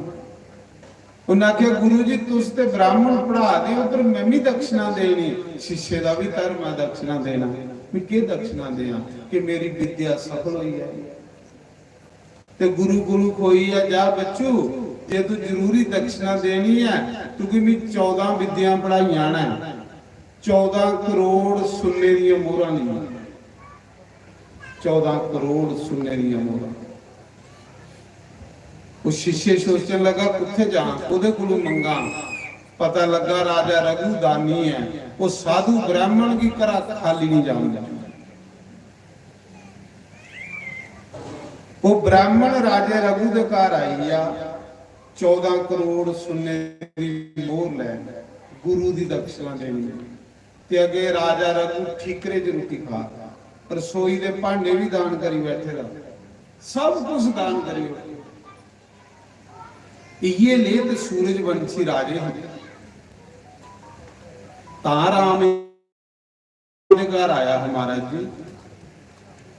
उन्नै आखेआ, "गुरु जी, तुस ते ब्राह्मण पढ़ा दे ओ, पर मैं भी दक्षिणा देनी, शिष्य दा भी धर्म ऐ दक्षिणा देना। मैं केह् दक्षिणा देआं कि मेरी विद्या सफल होई जाए?" ते गुरु कोलू खोइयै, "जा बच्चू, जे तू जरूरी दक्षिणा देनी ऐ, तुगी मैं चौदां विद्यां पढ़ाइयां न, चौदां करोड़ सुन्ने दियां मोहरां लेइयां।" चौदां करोड़ सुन्ने दियां मोहरां। ओह् शिष्य सोचन लगा, "कुत्थै जां, कोह्दे कोलू मंगां?" पता लगा, राजा रघु दानी ऐ, ओह् साधु ब्राह्मण गी घरा खाली नहीं जान दिंदा। ओह् ब्राह्मण राजे रघु दे घर आई गया, चौदां करोड़ सुन्ने दी मोहर लै, गुरु दी दक्षिणा देनी। ते अगे राजा रघु ठीकरे च रुट्टी खा, रसोई दे भांडे भी दान करी बैठे दा, सब कुछ दान करी बैठे। इये ले ते सूरजवंशी राजे हे। तां राम दे घर आया हा महाराज जी,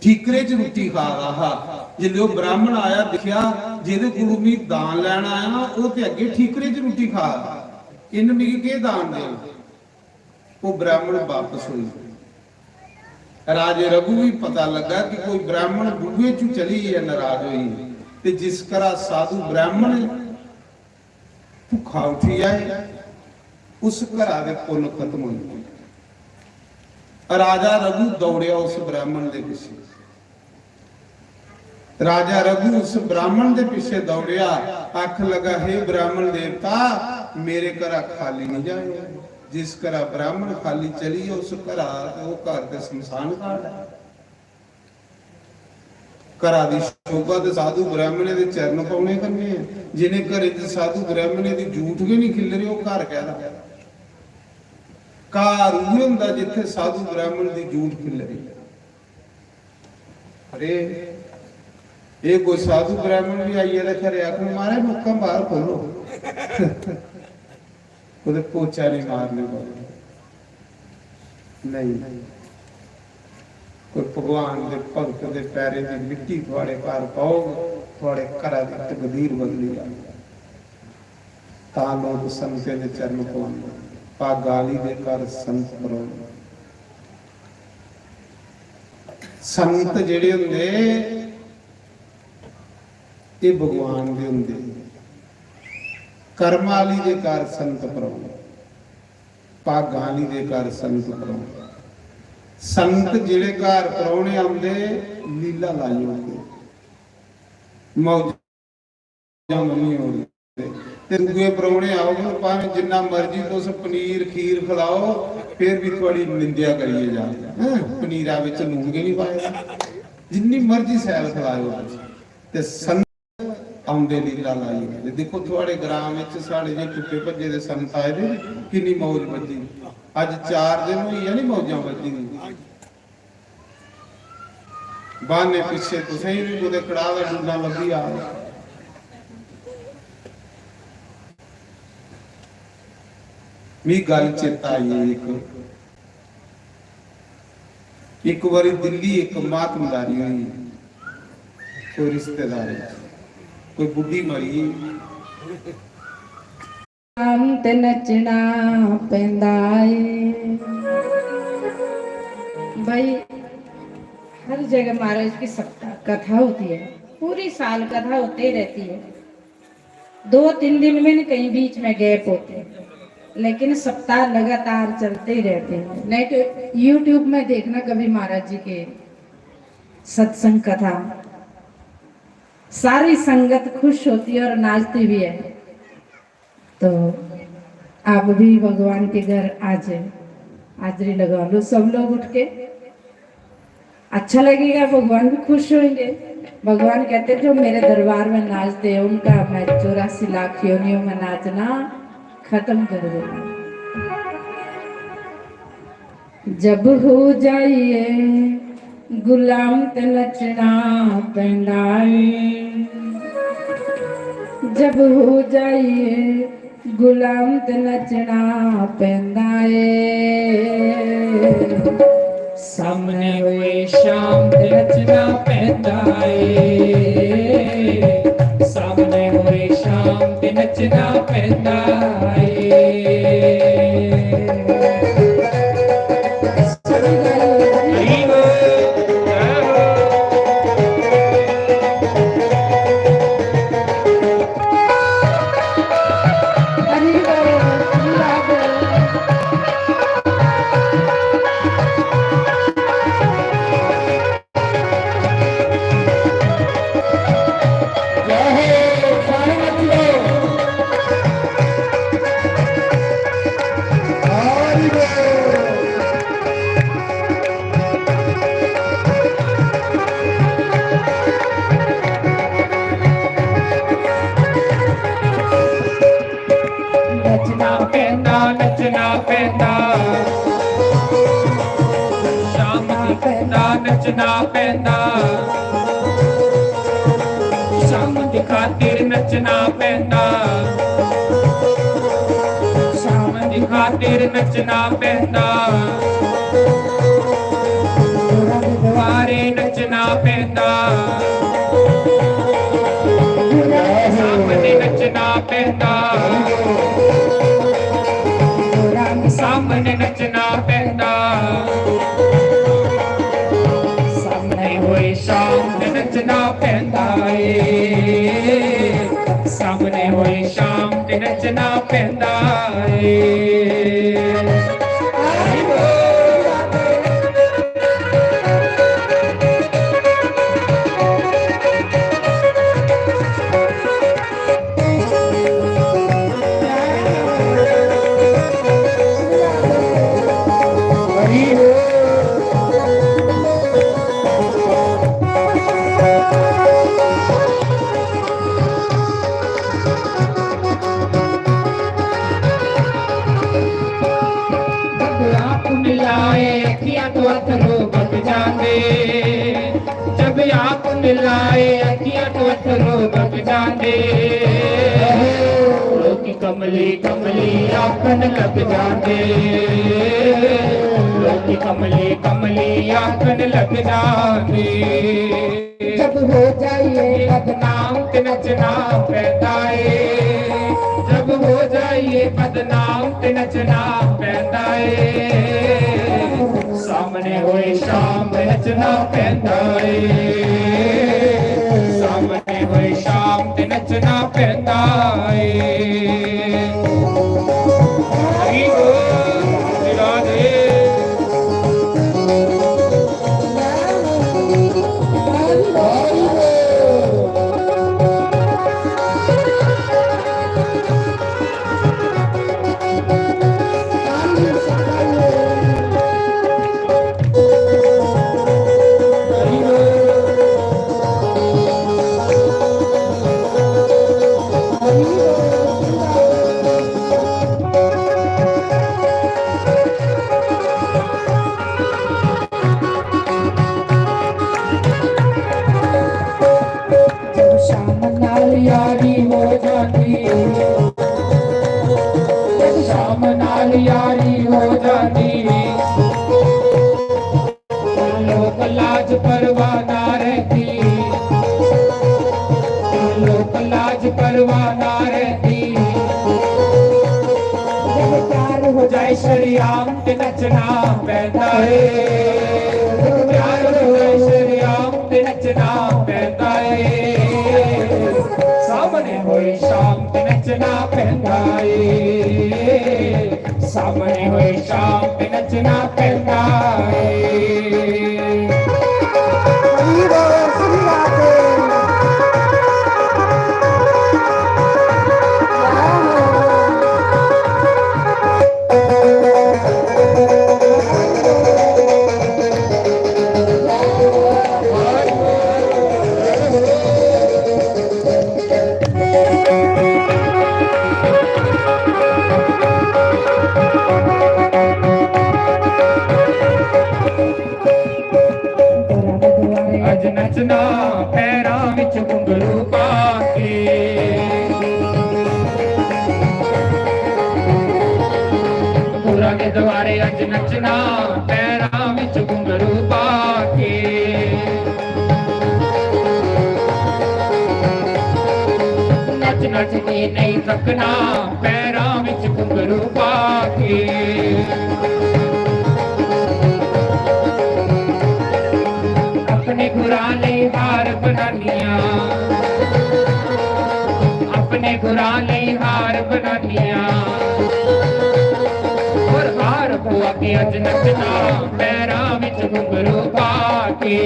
ठीकरे च रुट्टी खा दा हा। जिसलै ओह् ब्राह्मण आया, दिक्खेआ, "जेह्दे कोलू मी दान लैन आया, ओह् ते अग्गें ठीकरे च रुट्टी खा दा, इन्न मिगी केह् दान देना?" ओह् ब्राह्मण बापस होई। राजे रघु गी पता लगा कि कोई ब्राह्मण बूहे चू चली गेआ, नाराज होई। ते जिस घरा साधु ब्राह्मण भुक्खा उठी जाए, उस घरा दे पुन्न खत्म होई जाए। राजा रघु दौड़ेआ उस ब्राह्मण दे पिच्छे। राजा रघु उस ब्राह्मण दे पिच्छे दौड़ेआ, आखन लगा, "हे ब्राह्मण देवता, मेरे घरा खाली नहीं जाएगा।" जिस घरा ब्राह्मण खाली चली जाए, उस घरा ते ओह् घर ते शमशान घाट ऐ। घरा दी शोभा ते साधु ब्राह्मणें दे चरण पौने कन्नै ऐ। जिनें घरें च साधु ब्राह्मणें दी जूठ गै नहीं खिल्लरी, ओह् घर कैह्दा? घर उ'ऐ होंदा जित्थै साधु ब्राह्मण दी जूठ खिल्लरी। अरे, एह् कोई साधु ब्राह्मण भी आई गेआ ते खरे आखन, "महाराज, नुक्कां बाहर खोलो।" कुतै पोचा नहीं मारने पौंदा। नहीं, कोई भगवान दे भगत दे पैरें दी मिट्टी थुआड़े घर पौग, थुआड़े घरा दी तकदीर बदली जाग। तां लोक संतें दे चरण पौंदे, भागा आह्ली दे घर संत परौंदे। संत जेह्ड़े होंदे, एह् भगवान दे होंदे। कर्म आह्ली दे घर संत परौने, भागां आह्ली दे घर संत परौने। संत जेह्ड़े घर परौने औंदे, लीला लाई ओड़दे, मौजां मन्नी ओड़दे। ते दूए परौह्ने औङन, भामें जिन्ना मर्जी तुस पनीर खीर खलाओ, फिर बी थुआढ़ी निंदेआ करियै जाङन। हैं? पनीरा बिच लून गै निं पाए दा। जिन्नी मर्जी सैल खलाओ तुस। ते संत औंदे लीला लाइयै। ते दिक्खो, थुआढ़े ग्रां बिच साढ़े जे टुट्टे भज्जे दे संत आए दे, किन्नी मौज बज्जी। अज्ज चार दिन होई गे निं मौजां बज्जी दियां। ब्हाने पिच्छे तुसें गी बी कुतै कड़ाह दा डूना लब्भी जा। मी गल्ल चेता आई गेई इक। इक बारी दिल्ली इक महात्मदारी होई, कोई रिश्तेदारी च, कोई बुड्ढी मरी गेई। राम ते नच्चना पैंदा ਏ। भाई, हर जगह महाराज की सप्ताह कथा होती है, पूरी साल कथा होती ही रहती है। दो तीन दिन में नहीं, कहीं बीच में गैप होते हैं, लेकिन सप्ताह लगातार चलते ही रहते हैं। नहीं तो YouTube में देखना कभी महाराज जी के सत्संग कथा, सारी संगत खुश होती है और नाचती भी है। तो आप भी भगवान के घर आज हाजिरी लगा लो, सब लोग उठ के। अच्छा लगेगा, भगवान भी खुश होंगे। भगवान कहते हैं, जो मेरे दरबार में नाचते हैं, उनका मैं चौरासी लाख योनियों में नाचना खत्म कर दूंगा। जब हो जाइए गुलाम ते नचना पैंदा ਏ। जब हो जाइए गुलाम ते नचना पैंदा ਏ। सामने होए शाम ते नचना पैंदा ਏ। सामने होए शाम ते नचना पैंदा ਏ। नचना पैंदा, नचना पैंदा। शाम दी पैंदा, नचना पैंदा। शाम दी खातिर नचना पैंदा। शाम दी खातिर नचना पैंदा। दुआरे नचना पैंदा। सामने नचना पैंदा। सामने नचना पैंदा। सामने होए शाम ते नचना पैंदा ਏ। सामने होए शाम ते नचना पैंदा ਏ। जब आप मिलाए अखियां तो अथरू बग जाते। जब आप मिलाए अखियां तो अथरू बग जाते। लोकी कमली कमली आखन लग जाते। लोकी कमली कमली आखन लग जाते। जब हो जाइए बदनाम ते नचना पैंदा ਏ। जब हो जाइए बदनाम ते नचना पैंदा ਏ। सामने होए शाम ते नचना पैंदा ਏ। सामने होए शाम ते नचना पैंदा ਏ। हरि बोल, राधे। लाज परवाह ना रहती, लोक लाज परवाह ना रहती। जब प्यार हो जाए शरेआम ते नचना पैंदा ਏ। प्यार हो जाए शरेआम ते नचना पैंदा ਏ। सामने होए शाम ते नचना पैंदा ਏ। सामने होए शाम ते नचना पैंदा ਏ। अज नचना पैरां विच घुंघरू पा के। गुरां दे द्वारे अज नचना पैरां विच घुंघरू पा के। नच नच के नहीं थकना पैरां विच घुंघरू पा के। अपने गुरां लई हार बनानियां, अपने गुरां लई हार बनानियां। और हार पुआ के अज नचना पैरां विच घुंघरू पा के।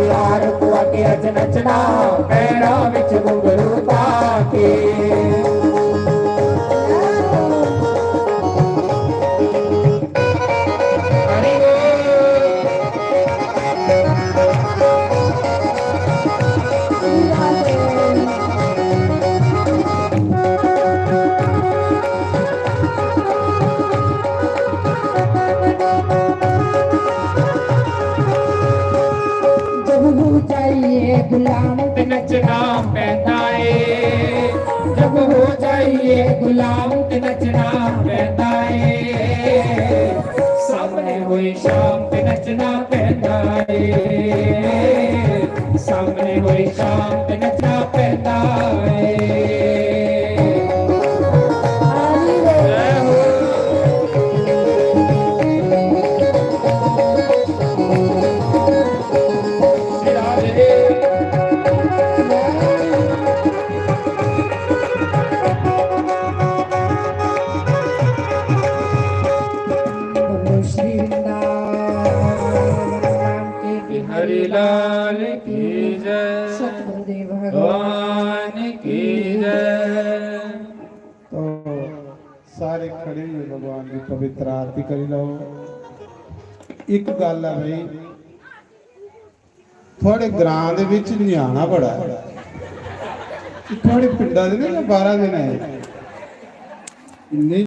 यार पुआ के अज नचना पैरां विच घुंघरू पा के। हरि बोल। जब हो जाइए गुलाम ते नचना पैंदा ਏ। जब हो जाइए गुलाम ते नचना पैंदा ਏ। सामने होए शाम ते नचना पैंदा ਏ। सामने होए शाम ते नचना पैंदा ਏ। श्री वृंदावन राम के बिहारी लाल की जय। सतगुरुदेव भगवान की जय। तो सारे खड़े होइयै भगवान दी पवित्र आरती करी लैओ। इक गल्ल ऐ भाई, थुआढ़े ग्रां दे बिच ञ्याणा बड़ा ऐ। थुआढ़े पिंडा दे न जां बाह्रा दे न? इन्ने